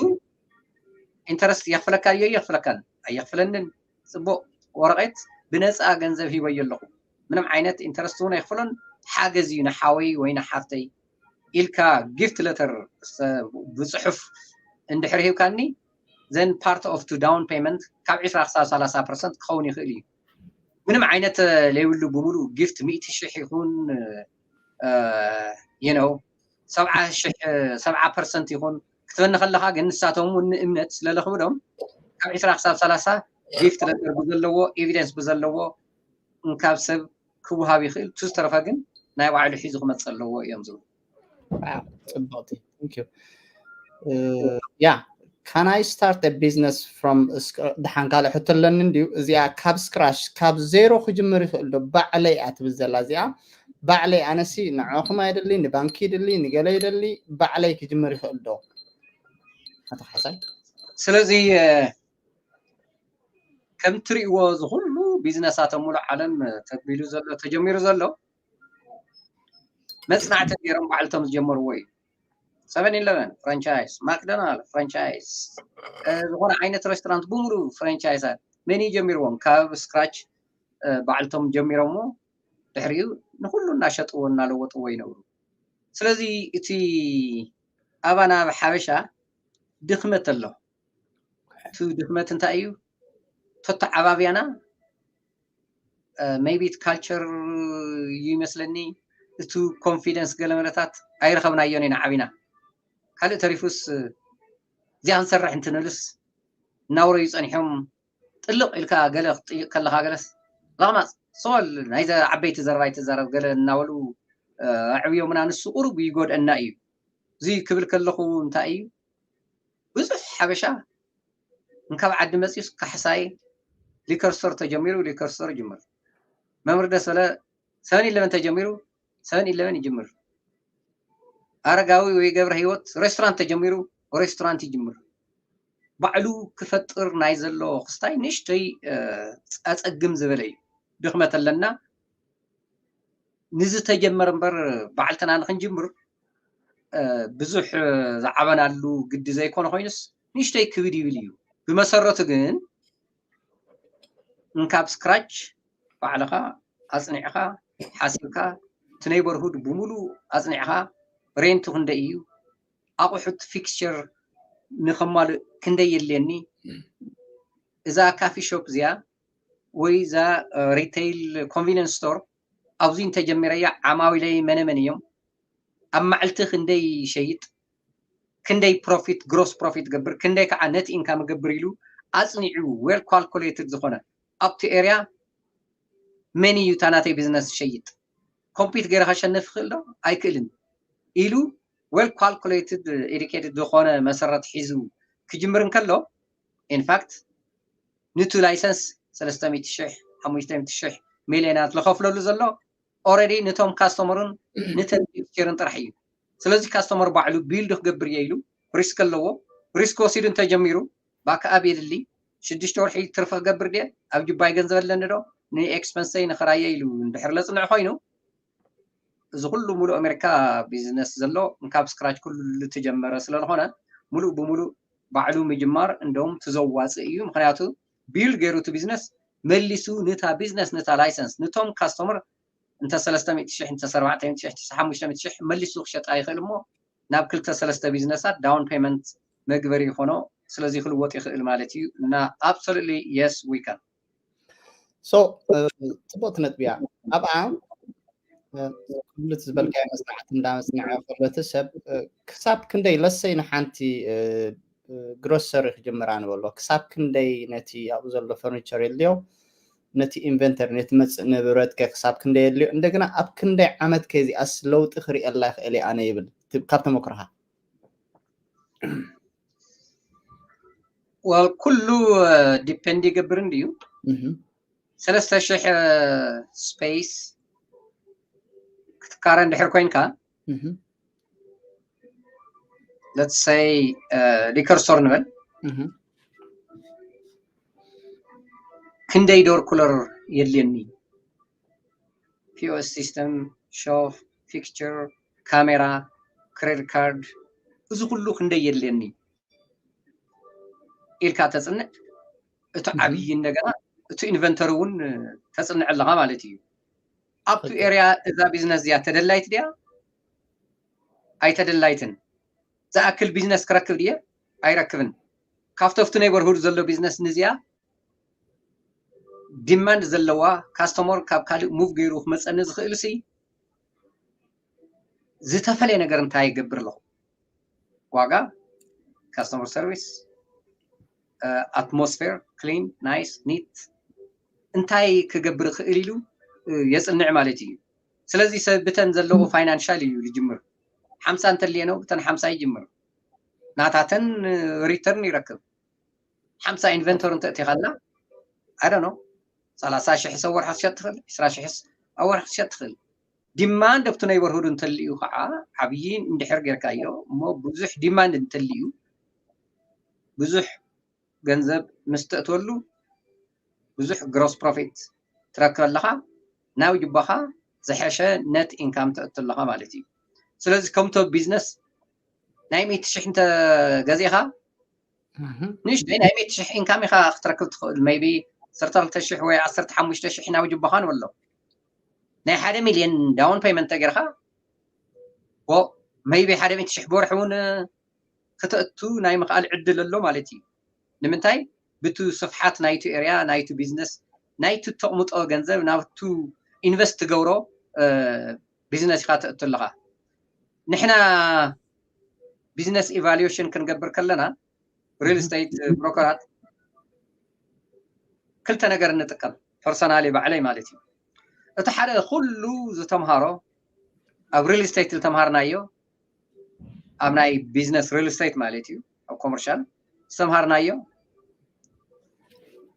ኢንተረስት የኽፍለካ ድዮ? የኽፍለካን ኣየኽፍለንን፣ ጽቡቕ ወረቐት ብነፃ ገንዘብ ሂበዮ ኣለኹ፣ ምንም ዓይነት ኢንተረስት እውን ኣይኽፍሎን፣ ሓገዝ እዩ ንሓወይ ወይ ንሓፍተይ ኢልካ ጊፍት ለተር ብፅሑፍ እንድሕር ሂብካኒ፣ ዘን ፓርት ኦፍ ቱ ዳውን ፔመንት ካብ ዒስራ ክሳብ ሰላሳ ፐርሰንት ክኸውን ይኽእል እዩ። ምንም ዓይነት፣ እ፣ ለይብሉ ብምሉእ ጊፍት ሚእቲ ሽሕ ይኹን፣ እ፣ you know፣ ሰብዓ ሽሕ፣ እ፣ ሰብዓ ፐርሰንት ይኹን ክትበኒ ከለኻ ግን ንሳቶም እውን ንእምነት ስለለኽብዶም ካብ ዒስራ ክሳብ ሰላሳ ጊፍት ለተር ብዘለዎ፣ ኤቪደንስ ብዘለዎ እንካብ ሰብ ክወሃብ ይኽእል፣ ቱ ዝተረፈ ግን ናይ ባዕሉ ሒዙ ክመፅእ ኣለዎ እዮም ዝብሉ። ዋው፣ ጽብቕቲ። Thank you። እ፣ ያ፣ can I start a business from ስክ-፣ ደሓን ካልእ ሕቶ ኣለኒ እንድዩ። እዚኣ ካብ ስክራሽ፣ ካብ ዜሮ ክጅምር ይኽእል ዶ? ባዕለይ እያ ትብል ዘላ እዚኣ። ባዕለይ ኣነሲ ንዓኹም ኣይደሊ፣ ንባንኪ ይደሊ፣ ንገለ ይደሊ፣ ባዕለይ ክጅምር ይኽእል ዶ? ኣቶ ካሕሳይ? ስለዚ፣ እ፣ ከም ትርእይዎ እዚ ኩሉ ቢዝነሳት ኣብ ሙሉእ ዓለም ተቢሉ ዘሎ፣ ተጀሚሩ ዘሎ መጽናዕቲ ገይሮም ባዕልቶም ዝጀመርዎ እዩ። ሰቨን ኢለቨን ፍራንቻይዝ፣ ማክዶናልድ ፍራንቻይዝ፣ እ፣ ዝኾነ ዓይነት ሬስቶራንት ብምሉእ ፍራንቻይዛት መን እዩ ጀሚርዎም? ካብ ስክራች፣ እ፣ ባዕልቶም ጀሚሮምዎ፣ ድሕሪኡ ንኹሉ እናሸጥዎ እናለወጥዎ ይነብሩ። ስለዚ እቲ ኣባና ኣብ ሓበሻ ድኽመት ኣሎ። እቲ ድኽመት እንታይ እዩ? ተተዓባብያና maybe እቲ ካልቸር እዩ ይመስለኒ፣ እቲ ኮንፊደንስ ገለ መለታት ኣይረኸብናዮን ኢና ዓቢና። ካልእ ተሪፉስ እዚኣ ክንሰርሕ እንትንብልስ እናውረዩ ጸኒሖም ጥልቕ ኢልካ ገለ ክትጥይቕ ከለኻ ገለስ ለቕማፅ ሶል ናይዘ ዓበይቲ ዘረባ ኣይትዛረብ ገለ እናበሉ ኣዕብዮምና ንሱ ቁሩብ ይጎድአና እዩ። እዚ ክብል ከለኹ እንታይ እዩ ብዙሕ ሓበሻ እንካብ ዓዲ መፅዩስ ካሕሳይ ሊከር ስቶር ተጀሚሩ ሊከር ስቶር ይጅምር። መምህር ደስ በለ ሰቨን ኢለቨን ተጀሚሩ ሰቨን ኢለቨን ይጅምር። ኣረጋዊ ወይ ገብረ ህይወት ሬስቶራንት ተጀሚሩ ሬስቶራንት ይጅምር። ባዕሉ ክፈጥር ናይ ዘሎ ክስታይ ንእሽተይ ኣፀግም ዝበለ እዩ። ድኽመት ኣለና። ንዝተጀመረ እምበር ባዕልትና ንክንጅምር ብዙሕ ዝዓበናሉ ግዲ ዘይኮነ ኮይኑስ ንእሽተይ ክብድ ይብል እዩ። ብመሰረቱ ግን እንካብ ስክራች ባዕልኻ ኣፅኒዕኻ ሓሲብካ እቲ ኔይበርሁድ ብሙሉ ኣፅኒዕኻ ሬንቱ ክንደይ እዩ ኣቑሑት ፊክስቸር ንኸማልእ ክንደይ የድልየኒ እዛ ካፊ ሾፕ እዚኣ ወይ እዛ ሪቴይል ኮንቪኒንስ ስቶር ኣብዚ እንተጀሚረያ ዓማዊለይ መነመን እዮም ኣብ ማዕልቲ ክንደይ ይሸይጥ ክንደይ ፕሮፊት ግሮስ ፕሮፊት ገብር ክንደይ ከዓ ነት ኢንካም ገብር ኢሉ ኣፅኒዑ ዌል ካልኩሌትድ ዝኾነ ኣብቲ ኤርያ መን እዩ እታ ናተይ ቢዝነስ ዝሸይጥ ኮምፒት ገይረ ከሸንፍ ይኽእል ዶ ኣይክእልን ኢሉ ዌል ካልኩሌትድ ኤዱኬትድ ዝኾነ መሰረት ሒዙ ክጅምር እንከሎ ኢንፋክት ንቱ ላይሰንስ ሰለስተ ሚእቲ ሽሕ ሓሙሽተ ሚእቲ ሽሕ ሚልዮናት ዝኸፍለሉ ዘሎ ኦረዲ ንቶም ካስተመሩን ንተን ፊክቸርን ጥራሕ እዩ። ስለዚ ካስተመር ባዕሉ ቢልድ ክገብር እየ ኢሉ ሪስክ ኣለዎ። ሪስክ ወሲዱ እንተጀሚሩ ባክኣብ የድሊ። ሽዱሽተ ወርሒ ትርፊ ክገብር ድየ ኣብ ጅባይ ገንዘብ ኣለኒ ዶ ንኤክስፐንሰይ ንኽራየ ኢሉ እንድሕር ለፅንዕ ኮይኑ እዚ ኩሉ ሙሉእ ኣሜሪካ ቢዝነስ ዘሎ ካብ ስክራች ኩሉ ዝተጀመረ ስለዝኾነ ሙሉእ ብሙሉእ ባዕሉ ምጅማር እንደውም ትዘዋፅእ እዩ። ምክንያቱ ቢልድ ገይሩ እቲ ቢዝነስ መሊሱ ንታ ቢዝነስ ንታ ላይሰንስ ንቶም ካስተመር እንተ ሰለስተ ሚእቲ ሽሕ እንተ ኣርባዕተ ሚእቲ ሽሕ እንተ ሓሙሽተ ሚእቲ ሽሕ መሊሱ ክሸጣ ይኽእል እሞ ናብ ክልተ ሰለስተ ቢዝነሳት ዳውን ፔመንት መግበሪ ይኾኖ ስለዚ ክልወጥ ይኽእል ማለት እዩ እና absolutely yes we can so ፅቡቅ ትነጥብያ ኣብኣ ክብልት ዝበልካዮ መፅናዕቲ እንዳመፅናዐ ከሎ እቲ ሰብ ክሳብ ክንደይ ለሰይ ንሓንቲ ግሮሰሪ ክጅምራ ንበሎ ክሳብ ክንደይ ነቲ ኣብኡ ዘሎ ፈርኒቸር የድልዮ ነቲ ኢንቨንተሪ ነቲ መፅእ ንብረት ከ ክሳብ ክንደይ የድልዮ እንደገና ኣብ ክንደይ ዓመት ከ እዚኣስ ለውጢ ክርእየላ ይኽእል ኣነ ይብል ካብ ተመክሮኻ well ኩሉ ዲፔንድ ይገብር እንድዩ ሰለስተ ሽሕ ስፔስ ክትካረ እንድሕር ኮይንካ let's say ሊከር ስቶር ንበል ክንደይ ዶር ኩለር የድልየኒ ፒኦኤስ ሲስተም ሾፍ ፊክቸር ካሜራ ክሬዲት ካርድ እዚ ኩሉ ክንደይ የድልየኒ ኢልካ ተፅንዕ እቲ ዓብዪ እንደገና እቲ ኢንቨንተሪ እውን ተፅንዕ ኣለካ ማለት እዩ ኣብቲ ኤርያ እዛ ቢዝነስ እዚኣ ተደላይት ድያ ኣይተደላይትን ዝኣክል ቢዝነስ ክረክብ ድየ ኣይረክብን ካብቲ ኣብቲ ኔበርሁድ ዘሎ ቢዝነስ ንዚኣ ዲማንድ ዘለዋ ካስተመር ካብ ካልእ ሙቭ ገይሩ ክመፀኒ ዝኽእል ሲ ዝተፈለየ ነገር እንታይ ይገብር ኣለኹ ዋጋ ካስተመር ሰርቪስ ኣትሞስፌር ክሊን ናይስ ኒት እንታይ ክገብር ይኽእል ኢሉ የፅንዕ ማለት እዩ ስለዚ ሰብ ብተን ዘለዎ ፋይናንሻል እዩ ዝጅምር ሓምሳ እንተልየ ነው ብተን ሓምሳ ይጅምር ናታተን ሪተርን ይረክብ ሓምሳ ኢንቨንቶሪ እንተእቲኻልና ኣደ ነው ሰላሳ ሽሕ ሰብ ወርሒ ክትሸጥ ትኽእል ዕስራ ሽሕ ኣብ ወርሒ ክትሸጥ ትኽእል ዲማንድ ኣብቲ ኔበርሁድ እንተልዩ ከዓ ዓብዪ እንድሕር ጌርካዮ እሞ ብዙሕ ዲማንድ እንተልዩ ብዙሕ ገንዘብ ምስ ተእትወሉ ብዙሕ ግሮስ ፕሮፊት ትረክብ ኣለኻ ናብ ጅባኻ ዝሐሸ ነት ኢንካም ተእቱ ኣለኻ ማለት እዩ ስለዚ ከምቶ ቢዝነስ ናይ ሚእቲ ሽሕ እንተ ገዚእኻ ንእሽተይ ናይ ሚእቲ ሽሕ ኢንካም ኢኻ ክትረክብ ትኽእል maybe ዓሰርተ ክልተ ሽሕ ወይ ዓሰርተ ሓሙሽተ ሽሕ ናብ ጅባኻ ንበሎ ናይ ሓደ ሚልዮን ዳውን ፔመንት ተገርካ maybe ሓደ ሚእቲ ሽሕ ብወርሒ እውን ክተእቱ ናይ ምኽኣል ዕድል ኣሎ ማለት እዩ ንምንታይ ብቱ ስፍሓት ናይቱ ኤርያ ናይቱ ቢዝነስ ናይቲ ተቕምጦ ገንዘብ ናብቱ ኢንቨስት ትገብሮ ቢዝነስ ኢኻ ተእቱ ኣለኻ። ንሕና ቢዝነስ ኢቫሉዌሽን ክንገብር ከለና ሪል ስቴት ብሮከራት ክልተ ነገር እንጥቀም፣ ፐርሰናሊ ባዕለይ ማለት እዩ። እቲ ሓደ ኩሉ ዝተምሃሮ ኣብ ሪል ስቴት ዝተምሃርናዮ ኣብ ናይ ቢዝነስ ሪል ስቴት ማለት እዩ ኣብ ኮመርሻል ዝተምሃርናዮ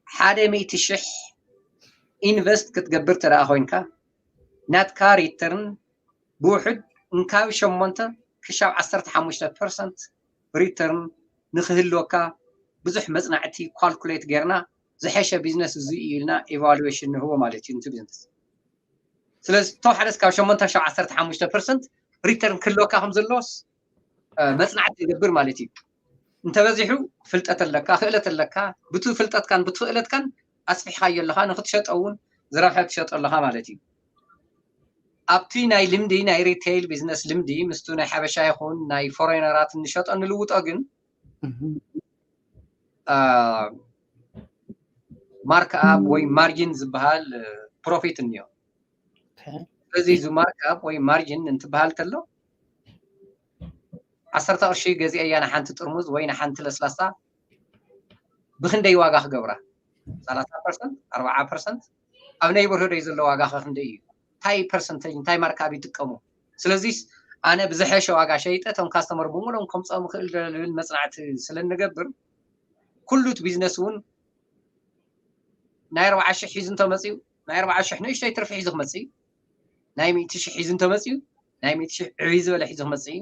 ሓደ ሚእቲ ሽሕ ኢንቨስት ክትገብር ተደኣ ኮይንካ ናትካ ሪተርን ብውሕድ እንካብ ሸሞንተ ክሻብ ዓሰርተ ሓሙሽተ ፐርሰንት ሪተርን ንክህልወካ ብዙሕ መፅናዕቲ ካልኩሌት ጌርና ዝሐሸ ቢዝነስ እዚ እዩ ኢልና ኢቫሉዌሽን ንህቦ ማለት እዩ ነቲ ቢዝነስ። ስለዚ እቶም ሓደ እስካብ ሸሞንተ ክሻብ ዓሰርተ ሓሙሽተ ፐርሰንት ሪተርን ክህልወካ ከም ዘለዎስ መፅናዕቲ ይገብር ማለት እዩ። እንተበዚሑ ፍልጠት ኣለካ፣ ክእለት ኣለካ፣ ብቱ ፍልጠትካን ብቱ ክእለትካን ኣስፊሕካዮ ኣለካ፣ ንክትሸጦ እውን ዝረብሐ ትሸጦ ኣለካ ማለት እዩ። ኣብቲ ናይ ልምዲ ናይ ሪቴይል ቢዝነስ ልምዲ ምስቱ ናይ ሓበሻ ይኹን ናይ ፎሬነራት እንሸጦ እንልውጦ ግን ማርክ ኣፕ ወይ ማርጂን ዝበሃል ፕሮፊት እኒኦ። ስለዚ እዚ ማርክ ኣፕ ወይ ማርጂን እንትበሃል ተሎ ዓሰርተ ቅርሺ ገዚአያ ንሓንቲ ጥርሙዝ ወይ ንሓንቲ ለስላሳ ብክንደይ ዋጋ ክገብራ? ሰላሳ ፐርሰንት፣ ኣርባዓ ፐርሰንት ኣብ ነይበርሁደይ ዘሎ ዋጋ ከ ክንደይ እዩ? እንታይ ፐርሰንተጅ እንታይ ማርክ ኣፕ ይጥቀሙ? ስለዚስ ኣነ ብዝሐሸ ዋጋ ሸይጠ እቶም ካስተመር ብምሎም ከምፅኦም ክእል ዝብል መፅናዕቲ ስለ እንገብር ኩሉ እቲ ቢዝነስ እውን ናይ ኣርባዓ ሽሕ ሒዙ እንተመፅኡ ናይ ኣርባዓ ሽሕ ንእሽተይ ትርፊ ሒዙ ክመፅእ እዩ። ናይ ሚእቲ ሽሕ ሒዙ እንተመፅኡ ናይ ሚእቲ ሽሕ ዕብይ ዝበለ ሒዙ ክመፅእ እዩ።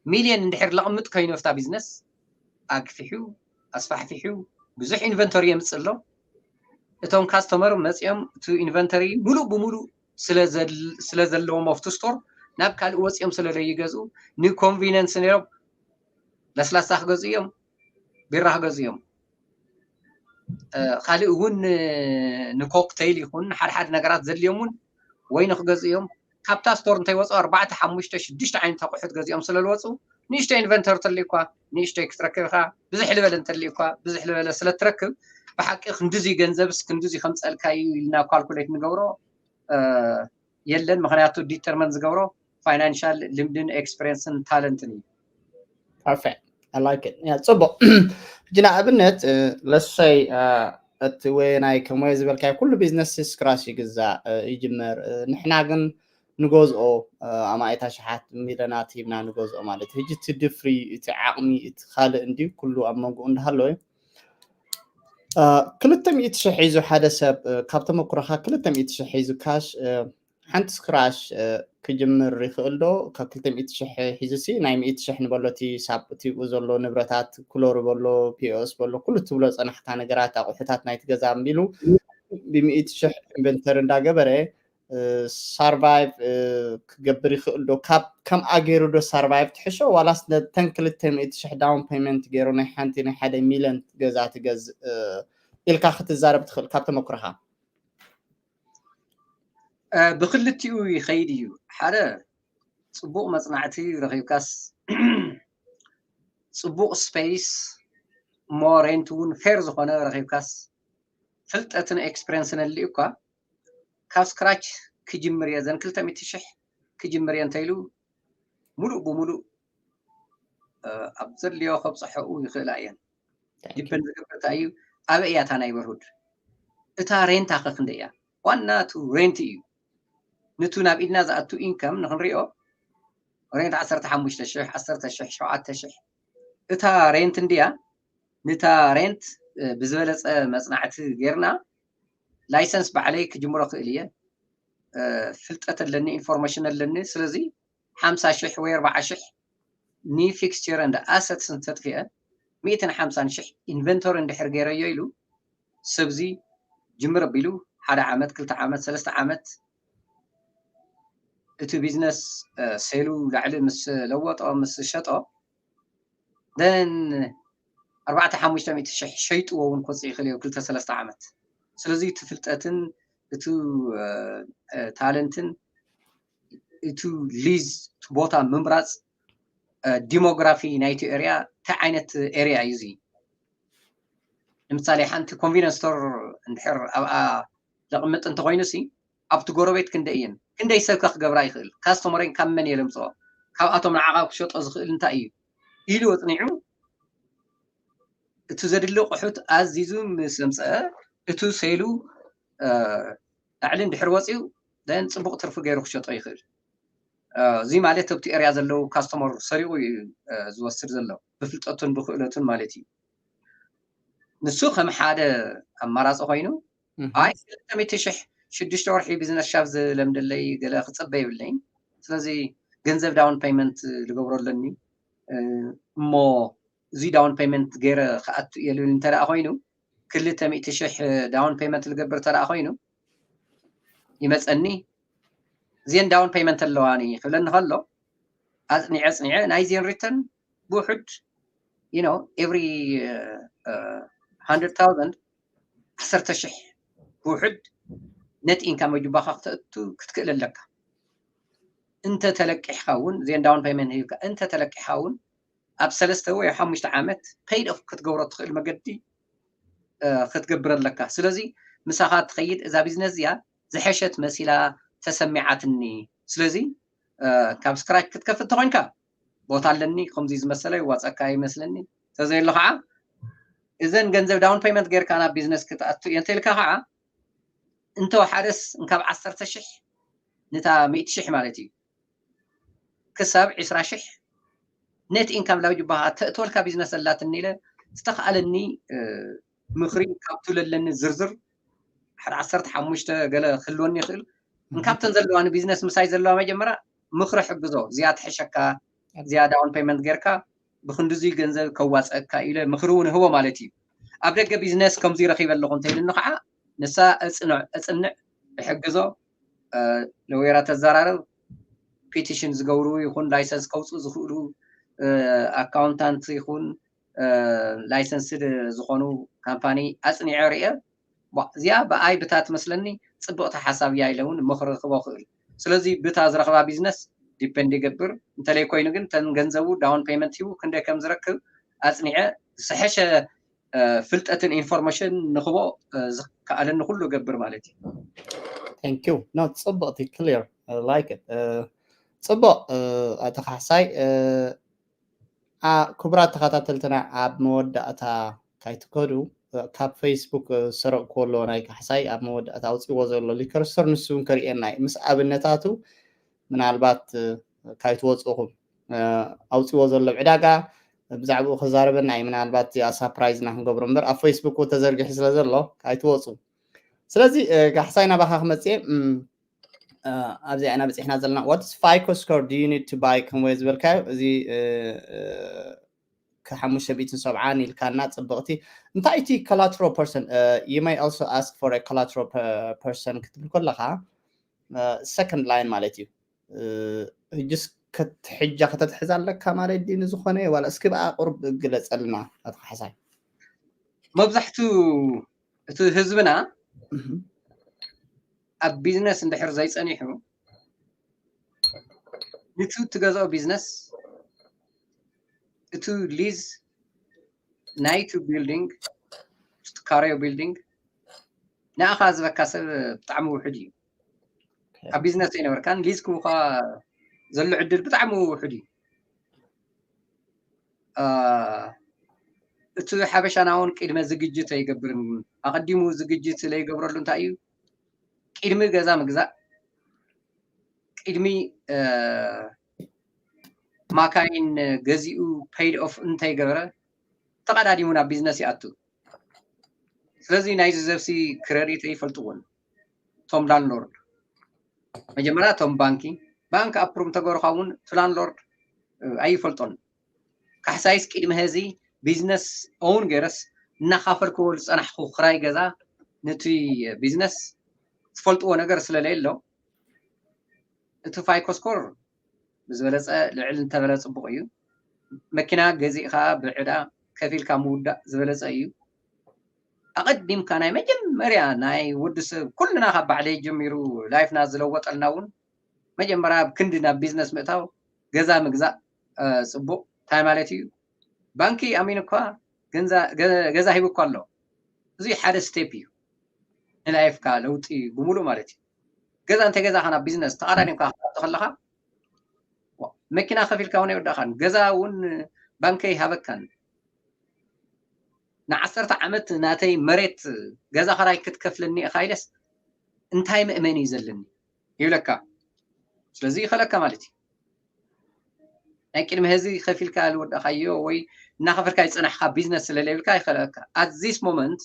ሚልዮን እንድሕር ለቕምጥ ኮይኑ ኣብታ ቢዝነስ ኣግፊሑ ኣስፋሕፊሑ ብዙሕ ኢንቨንቶሪ የምፅእ ኣሎ። እቶም ካስተመር መፂኦም እቲ ኢንቨንቶሪ ሙሉእ ብሙሉእ ስለ ዘለዎም ኣብቲ ስቶር ናብ ካልእ ወፂኦም ስለ ዘይገዝኡ ንኮንቪነንስ ነይሮም ለስላሳ ክገዝኡ እዮም፣ ቢራ ክገዝኡ እዮም። ካልእ እውን ንኮክተይል ይኹን ሓደ ሓደ ነገራት ዘድልዮም እውን ወይ ንክገዝኡ እዮም። ካብታ ስቶር እንተይወፁ ኣርባዕተ ሓሙሽተ ሽዱሽተ ዓይነት ኣቑሑት ገዚኦም ስለ ዝወፁ ንእሽቶ ኢንቨንተሪ ተልዩ እኳ ንእሽቶይ ክትረክብ ኢኻ። ብዝሕ ልበለ እንተልዩ እኳ ብዝሕ ልበለ ስለ ትረክብ ብሓቂ ክንድዙይ ገንዘብስ ክንድዙይ ከምፀልካ እዩ ኢልና ካልኩሌት ንገብሮ የለን። ምክንያቱ ዲተርመን ዝገብሮ ፋይናንሻል ልምድን ኤክስፐሪንስን ታለንትን እዩ። ፐርፌክት። I like it። ጽቡቅ። ሕጂ ንኣብነት ለሰይ እቲ ወይ ናይ ከም ወይ ዝበልካዮ ኩሉ ቢዝነስ ስክራሽ ይግዛእ ይጅመር። ንሕና ግን ንገዝኦ ኣማኢት ኣሽሓት ሚልዮናት ሂብና ንገዝኦ ማለት እዩ። ሕጂ እቲ ድፍሪ እቲ ዓቕሚ እቲ ካልእ እንድዩ ኩሉ ኣብ መንጎኡ እንዳሃለወ ክልተ ሚእቲ ሽሕ ሒዙ ሓደ ሰብ ካብ ተመኩሮኻ ክልተ ሚእቲ ሽሕ ሒዙ ካሽ ሓንቲ ስክራሽ ክጅምር ይኽእል ዶ? ካብ ክልተ ሚእቲ ሽሕ ሒዙ ሲ ናይ ሚእቲ ሽሕ ንበሎ እቲ ሳብ እቲ ብኡ ዘሎ ንብረታት ክሎሪ በሎ ፒኦስ በሎ ኩሉ ትብሎ ጸናሕካ ነገራት ኣቑሑታት ናይቲ ገዛ ኣቢሉ ብሚእቲ ሽሕ ኢንቨንተሪ እንዳገበረ ሳርቫይቭ ክገብር ይኽእል ዶ? ካብ ከምኣ ገይሩ ዶ ሳርቫይቭ ትሕሾ ዋላስ ነተን ክልተ ሚእቲ ሽሕ ዳውን ፔመንት ገይሩ ናይ ሓንቲ ናይ ሓደ ሚልዮን ገዛ ትገዝእ ኢልካ ክትዛረብ ትኽእል ካብ ተመኩሮኻ? ብክልቲኡ ይኸይድ እዩ። ሓደ ጽቡቕ መጽናዕቲ ረኺብካስ ጽቡቕ ስፔስ እሞ ሬንት እውን ፌር ዝኾነ ረኺብካስ ፍልጠትን ኤክስፐሪንስን ኣድልዩ እኳ ካብ ስክራች ክጅምር እየ ዘን ክልተ ሚእቲ ሽሕ ክጅምር እየ እንተኢሉ ሙሉእ ብሙሉእ ኣብ ዘድልዮ ከብፅሐኡ ይኽእላ እየን። ዲፐንድ ዝገብር እንታይ እዩ ኣበይ እያ እታ ናይበርሁድ እታ ሬንታ ከ ክንደይ እያ? ዋና እቲ ሬንት እዩ። ንቱ ናብ ኢድና ዝኣቱ ኢንከም ንክንሪኦ ሬንት ዓሰርተ ሓሙሽተ ሽሕ ዓሰርተ ሽሕ ሸውዓተ ሽሕ እታ ሬንት እንድያ። ንታ ሬንት ብዝበለፀ መፅናዕቲ ጌርና ላይሰንስ ባዕለይ ክጅምሮ ክእል እየ። ፍልጠት ኣለኒ፣ ኢንፎርሜሽን ኣለኒ። ስለዚ ሓምሳ ሽሕ ወይ ኣርባዓ ሽሕ ንፊክስቸር እንደ ኣሰትስ እንተጥፍአ ሚእትን ሓምሳን ሽሕ ኢንቨንቶሪ እንድሕር ገይረዮ ኢሉ ሰብዚ ጅምር ኣቢሉ ሓደ ዓመት ክልተ ዓመት ሰለስተ ዓመት እቲ ቢዝነስ ሴሉ ላዕሊ ምስ ለወጦ ምስ ሸጦ ደን ኣርባዕተ ሓሙሽተ ሚእቲ ሽሕ ሸይጥዎ እውን ክወፅእ ይኽእል እዩ ክልተ ሰለስተ ዓመት። ስለዚ እቲ ፍልጠትን እቲ ታለንትን እቲ ሊዝ እቲ ቦታ ምምራፅ ዲሞግራፊ ናይቲ ኤሪያ እንታይ ዓይነት ኤሪያ እዩ እዚ? ንምሳሌ ሓንቲ ኮንቪነንስ ስቶር እንድሕር ኣብኣ ዘቕምጥ እንተኾይኑ ሲ ኣብቲ ጎረቤት ክንደይ እየን ክንደይ ሰብከ ክገብራ ይኽእል ካስተመረይ ካብ መን እየ ለምፅኦ ካብኣቶም ንዓኻ ክሸጦ ዝኽእል እንታይ እዩ ኢሉ ኣፅኒዑ እቲ ዘድሊ ኣቑሑት ኣዚዙ ምስ ኣምፀአ እቱ ሴሉ ላዕልን ድሕሪ ወፂኡ ን ፅቡቕ ትርፊ ገይሩ ክሸጦ ይኽእል። እዚ ማለት ኣብቲ ኤርያ ዘለዉ ካስተመር ሰሪቑ እዩ ዝወስድ ዘሎ ብፍልጠቱን ብክእለቱን ማለት እዩ። ንሱ ከም ሓደ ኣማራፂ ኮይኑ ኣይ ክልተ ሚእቲ ሽሕ ሽዱሽተ ወርሒ ቢዝነስ ሻፍ ዝለምደለይ ገለ ክፅበ ይብለይን ስለዚ ገንዘብ ዳውን ፔይመንት ዝገብሮ ኣለኒ እሞ እዚ ዳውን ፔይመንት ገይረ ክኣቱ እየ ልብል እንተ ኮይኑ ክልተ ሚእቲ ሽሕ ዳውን ፔይመንት ዝገብር እንተ ኮይኑ ይመፀኒ እዚአን ዳውን ፔይመንት ኣለዋኒ ክብለኒ ከሎ ኣፅኒዐ ኣፅኒዐ ናይዚአን ሪተርን ብውሕድ you know every hundred thousand ዓሰርተ ሽሕ ብውሕድ ነት ኢንካም ኣብ ጅባኻ ክተእቱ ክትክእል ኣለካ እንተ ተለቂሕካ እውን እዚአን ዳውን ፔይመንት ሂብካ እንተ ተለቂሕካ እውን ኣብ ሰለስተ ወይ ሓሙሽተ ዓመት ፔይድ ኦፍ ክትገብሮ ትኽእል መገዲ ክትገብር ኣለካ ስለዚ ምሳኻ ትኸይድ እዛ ቢዝነስ እዚኣ ዝሐሸት መሲላ ተሰሚዓትኒ ስለዚ ካብ ስክራች ክትከፍት ተኾይንካ ቦታ ኣለኒ ከምዚ ዝመሰለ ይዋፀካ ይመስለኒ ተዘየሎ ከዓ እዘን ገንዘብ ዳውን ፔይመንት ጌርካ ናብ ቢዝነስ ክትኣቱ እየ እንተልካ ከዓ እንተ ሓደስ እንካብ ዓሰርተ ሽሕ ንታ ሚእቲ ሽሕ ማለት እዩ ክሳብ ዕስራ ሽሕ ነት ኢንካም ላብ ጅባኻ ተእትወልካ ቢዝነስ ኣላትኒ ኢለ ዝተኽኣለኒ ምኽሪ ካብቱ ለለኒ ዝርዝር ሓደ ዓሰርተ ሓሙሽተ ገለ ክህልወኒ ይኽእል እንካብተን ዘለዋ ንቢዝነስ ምሳይ ዘለዋ መጀመርያ ምኽሪ ሕግዞ እዚኣ ትሕሸካ እዚኣ ዳውን ፔይመንት ጌርካ ብክንድዙይ ገንዘብ ከዋፀእካ ኢለ ምኽሪ እውን ህቦ ማለት እዩ ኣብ ደገ ቢዝነስ ከምዙይ ረኺበ ኣለኹ እንተይልኒ ከዓ ንሳ እፅንዕ እፅንዕ እሕግዞ ለወራ ተዘራረብ ፒቲሽን ዝገብሩ ይኹን ላይሰንስ ከውፅኡ ዝኽእሉ ኣካውንታንት ይኹን ላይሰንስድ ዝኾኑ ካምፓኒ ኣፅኒዐ ርእየ እዚኣ ብኣይ ብታ ትመስለኒ ፅብቕቲ ሓሳብ እያ ኢለ እውን ምኽሪ ክቦ ክእል ስለዚ ብታ ዝረኽባ ቢዝነስ ዲፐንድ ይገብር እንተለይ ኮይኑ ግን ተን ገንዘቡ ዳውን ፔይመንት ሂቡ ክንደይ ከም ዝረክብ ኣፅኒዐ ዝሰሐሸ ፍልጠትን ኢንፎርሜሽን ንኽቦ ዝከኣለኒ ኩሉ ገብር ማለት እዩ thank you no ፅብቕቲ ክሊር like it ፅቡቕ ኣቶ ካሕሳይ ክቡራት ተኸታተልትና ኣብ መወዳእታ ካይትከዱ ካብ ፌስቡክ ዝሰረቕክዎ ኣለዎ ናይ ካሕሳይ ኣብ መወዳእታ ኣውፅዎ ዘሎ ሊከርስተር ንሱ እውን ከርእየና እዩ ምስ ኣብነታቱ ምናልባት ካይትወፅኹም ኣውፅዎ ዘሎ ዕዳጋ ብዛዕባኡ ክዛረበና እዩ ምናልባት እዚኣ ሳፕራይዝ ና ክንገብሮ እምበር ኣብ ፌስቡክ ተዘርጊሑ ስለ ዘሎ ካይትወፁ ስለዚ ካሕሳይ ናባኻ ክመፅእ ኣብዚኣ ኢና በፂሕና ዘለና what is fico score do you need to buy ከምወ ዝበልካዮ እዚ ከሓሙሽተ ሚእትን ሰብዓን ኢልካና ፅብቕቲ እንታይ እቲ collateral person you may also ask for a collateral person ክትብል ከለኻ second line ማለት እዩ ሕጅስ ክትሕጃ ከተትሕዝ ኣለካ ማለት ድዩ ንዝኾነ ዋላ እስኪ ብኣ ቁርብ ግለፀልና ኣቶ ካሕሳይ መብዛሕትኡ እቲ ህዝብና ኣብ ቢዝነስ እንድሕር ዘይፀኒሑ ንቱ ትገዝኦ ቢዝነስ እቱ ሊዝ ናይቱ ቢልዲንግ ትካረዮ ቢልዲንግ ንኣኻ ዝበካ ሰብ ብጣዕሚ ውሕድ እዩ ኣብ ቢዝነስ ኣይነበርካን ሊዝ ክቡካ ዘሎ ዕድል ብጣዕሚ ውሕድ እዩ እቲ ሓበሻና እውን ቅድመ ዝግጅት ኣይገብርን ኣቐዲሙ ዝግጅት ለይገብረሉ እንታይ እዩ ቅድሚ ገዛ ምግዛእ ቅድሚ ማካይን ገዚኡ ፔይድ ኦፍ እንተይገበረ ተቐዳዲሙ ናብ ቢዝነስ ይኣቱ ስለዚ ናይዚ ዘብሲ ክረዲት ኣይፈልጥዎን ቶም ላንሎርድ መጀመርያ ቶም ባንኪ ባንክ ኣፕሩቭ እንተገበርካ እውን ቱ ላንሎርድ ኣይፈልጦን ካሕሳይስ ቅድሚ ሀዚ ቢዝነስ ኦውን ገይረስ እናኻፈልክዎ ዝፀናሕኩ ክራይ ገዛ ነቲ ቢዝነስ ትፈልጥዎ ነገር ስለለየሎ እቲ ፋይኮ ስኮር ብዝበለፀ ልዕል እንተበለ ፅቡቕ እዩ መኪና ገዚእኻ ብዕዳ ከፊልካ ምውዳእ ዝበለፀ እዩ ኣቐዲምካ ናይ መጀመርያ ናይ ወዲ ሰብ ኩልና ካብ ባዕለይ ጀሚሩ ላይፍና ዝለወጠልና እውን መጀመርያ ኣብ ክንዲ ናብ ቢዝነስ ምእታው ገዛ ምግዛእ ፅቡቕ እንታይ ማለት እዩ ባንኪ ኣሚን እኳ ገዛ ሂቡ እኳ ኣሎ እዚ ሓደ ስቴፕ እዩ ንላይፍካ ለውጢ ብምሉእ ማለት እዩ። ገዛ እንተ ገዛኻ ናብ ቢዝነስ ተቐዳዲምካ ክትኣቱ ከለኻ፣ ዋ፣ መኪና ከፊልካ እውን ኣይወዳእካን፣ ገዛ እውን ባንክ ኣይሃበካን። ንዓሰርተ ዓመት ናተይ መሬት ገዛ ኸራይ ክትከፍለኒ ኢኻ ኢለስ እንታይ መእመኒ እዩ ዘለኒ ይብለካ። ስለዚ ይኸለካ ማለት እዩ። ናይ ቅድሚ ሕዚ ከፊልካ ዝወዳእካዮ ወይ እናኸፈልካ ዝጸናሕካ ቢዝነስ ስለ ዘይብልካ ይኸለካ። At this moment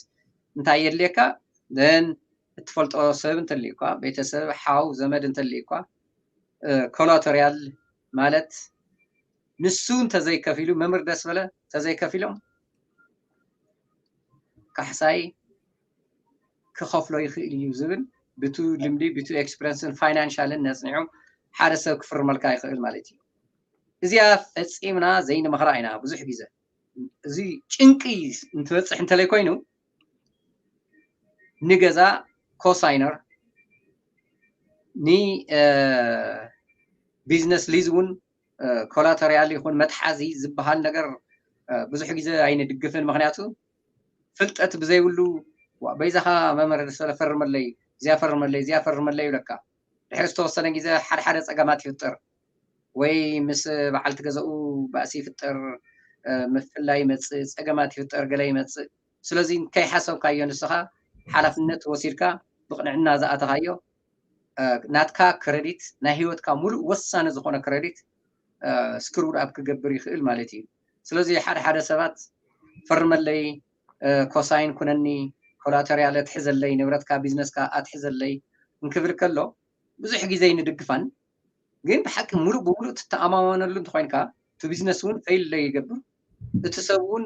እንታይ የድልየካ? Then እትፈልጦ ሰብ እንተልዩ እኳ፣ ቤተሰብ፣ ሓው፣ ዘመድ እንተልዩ እኳ፣ ኮላተሪያል ማለት ንሱ እንተዘይከፊሉ፣ መምህር ደስ በለ እንተዘይከፊሎም፣ ካሕሳይ ክኸፍሎ ይኽእል እዩ ዝብል ብቱ ልምዲ፣ ብቱ ኤክስፐሪንስን ፋይናንሻልን ነጽኒዖም ሓደ ሰብ ክፍርመልካ ይኽእል ማለት እዩ። እዚኣ ፈጺምና ዘይንመኽራ ኢና ብዙሕ ግዜ። እዚ ጭንቂ እንትበጽሕ እንተለይ ኮይኑ፣ ንገዛ ኮሳይነር፣ ን ቢዝነስ ሊዝ እውን ኮላተሪያል ይኹን መትሓዚ ዝበሃል ነገር ብዙሕ ግዜ ኣይንድግፍን። ምኽንያቱ ፍልጠት ብዘይብሉ፣ ዋ፣ በይዛኻ መምህር ሰለ ፈርመለይ፣ እዚኣ ፈርመለይ፣ እዚኣ ፈርመለይ ይብለካ። ድሕሪ ዝተወሰነ ግዜ ሓደ ሓደ ጸገማት ይፍጠር፣ ወይ ምስ በዓልቲ ገዛኡ ባእሲ ይፍጠር፣ ምፍላይ ይመጽእ፣ ጸገማት ይፍጠር፣ ገለ ይመጽእ። ስለዚ ከይሓሰብካዮ ንስኻ ሓላፍነት ወሲድካ ብቕንዕና ዝኣተኻዮ ናትካ ክረዲት፣ ናይ ህይወትካ ሙሉእ ወሳኒ ዝኾነ ክረዲት ስክሩድ ኣፕ ክገብር ይኽእል ማለት እዩ። ስለዚ ሓደ ሓደ ሰባት ፈርመለይ፣ ኮሳይን ኩነኒ፣ ኮላተሪያል ኣትሕዘለይ፣ ንብረትካ ቢዝነስካ ኣትሕዘለይ እንክብል ከሎ ብዙሕ ግዜ ይንድግፋን። ግን ብሓቂ ሙሉእ ብሙሉእ ትተኣማመነሉ እንተኾይንካ፣ እቲ ቢዝነስ እውን ፌል ይገብር፣ እቲ ሰብ እውን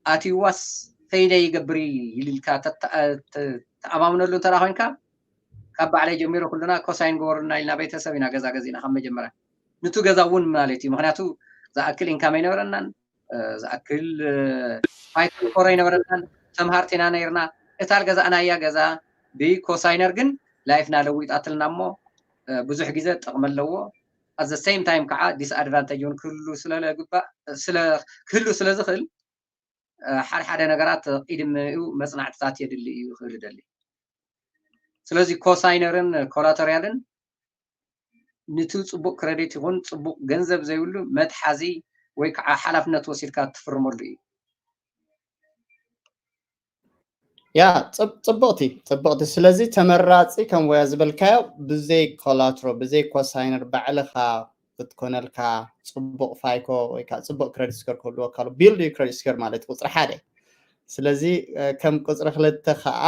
ኣትዩዋስ ፌል ይገብር ኢልካ ተኣማምነሉ እንተ ኮይንካ፣ ካብ ባዕለይ ጀሚሩ ኩልና ኮሳይን ገበሩና ኢልና ቤተሰብ ኢና ገዛ ገዚእና ካብ መጀመርያ። ንቱ ገዛ እውን ማለት እዩ። ምኽንያቱ ዝኣክል ኢንካም ኣይነበረናን፣ ዝኣክል ፋይናንስ ኮረ ኣይነበረናን፣ ተምሃርቲ ኢና ነይርና። እታ ገዛእናያ ገዛ ብኮሳይነር ግን ላይፍና ለዊጣትልና እሞ ብዙሕ ግዜ ጥቕሚ ኣለዎ። At the same time ከዓ ዲስኣድቫንቴጅ እውን ክህሉ ስለግባእ፣ ስለ ክህሉ ስለ ዝኽእል፣ ሓደ ሓደ ነገራት ቅድሚኡ መጽናዕትታት የድሊ እዩ ክብል ደሊ። ስለዚ ኮሳይነርን ኮላተሪያልን ንቱ ጽቡቕ ክረዲት ይኹን ጽቡቕ ገንዘብ ዘይብሉ መትሓዚ ወይ ከዓ ሓላፍነት ወሲድካ ትፍርመሉ እዩ። ያ ጽቡቕቲ ጽቡቕቲ። ስለዚ ተመራጺ ከም ወያ ዝበልካዮ ብዘይ ኮላትሮ ብዘይ ኮሳይነር ባዕልኻ ክትኮነልካ ጽቡቕ ፋይኮ ወይ ከዓ ጽቡቕ ክረዲት ስኮር ክህልወካ ኣሎ። ቢልድ ዩ ክረዲት ስኮር ማለት ቁፅሪ ሓደ። ስለዚ ከም ቁፅሪ ክልተ ከዓ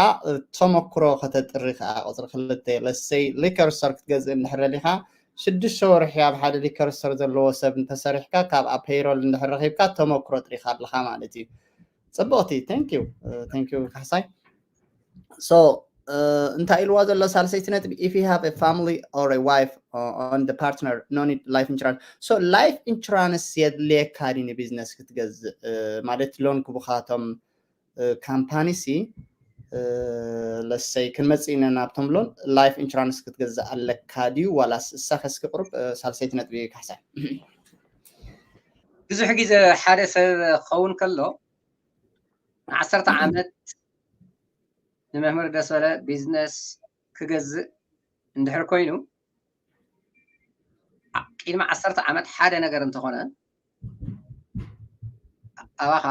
ተመክሮ ከተጥሪ ከዓ ቁፅሪ ክልተ ለሰይ ሊከር ስቶር ክትገዝእ እንድሕር ደሊኻ ሽዱሽተ ወርሒ ኣብ ሓደ ሊከር ስቶር ዘለዎ ሰብ እንተሰሪሕካ ካብ ኣብ ፔይሮል እንድሕር ረኺብካ ተመክሮ ጥሪኻ ኣለኻ ማለት እዩ። ጽቡቕቲ። Thank you. Thank you ካሕሳይ። So እንታይ ኢልዋ ዘሎ ሳልሰይቲ ነጥቢ? If you have a family or a wife on the partner, no need life insurance. So life insurance የድልየካ ድዩ ንቢዝነስ ክትገዝእ? ማለት ሎን ክቡኻቶም ካምፓኒ ሲ ለሰይ ክንመጽእ ኢና ናብቶም ሎን፣ ላይፍ ኢንሹራንስ ክትገዝእ ኣለካ ድዩ ዋላስ እሳ ከስኪ ቁሩብ? ሳልሰይቲ ነጥቢ ካሕሳይ። ብዙሕ ግዜ ሓደ ሰብ ክኸውን ከሎ ንዓሰርተ ዓመት ንመምህር ደስ በለ ቢዝነስ ክገዝእ እንድሕር ኮይኑ ቅድሚ ዓሰርተ ዓመት ሓደ ነገር እንተኾነ ኣባኻ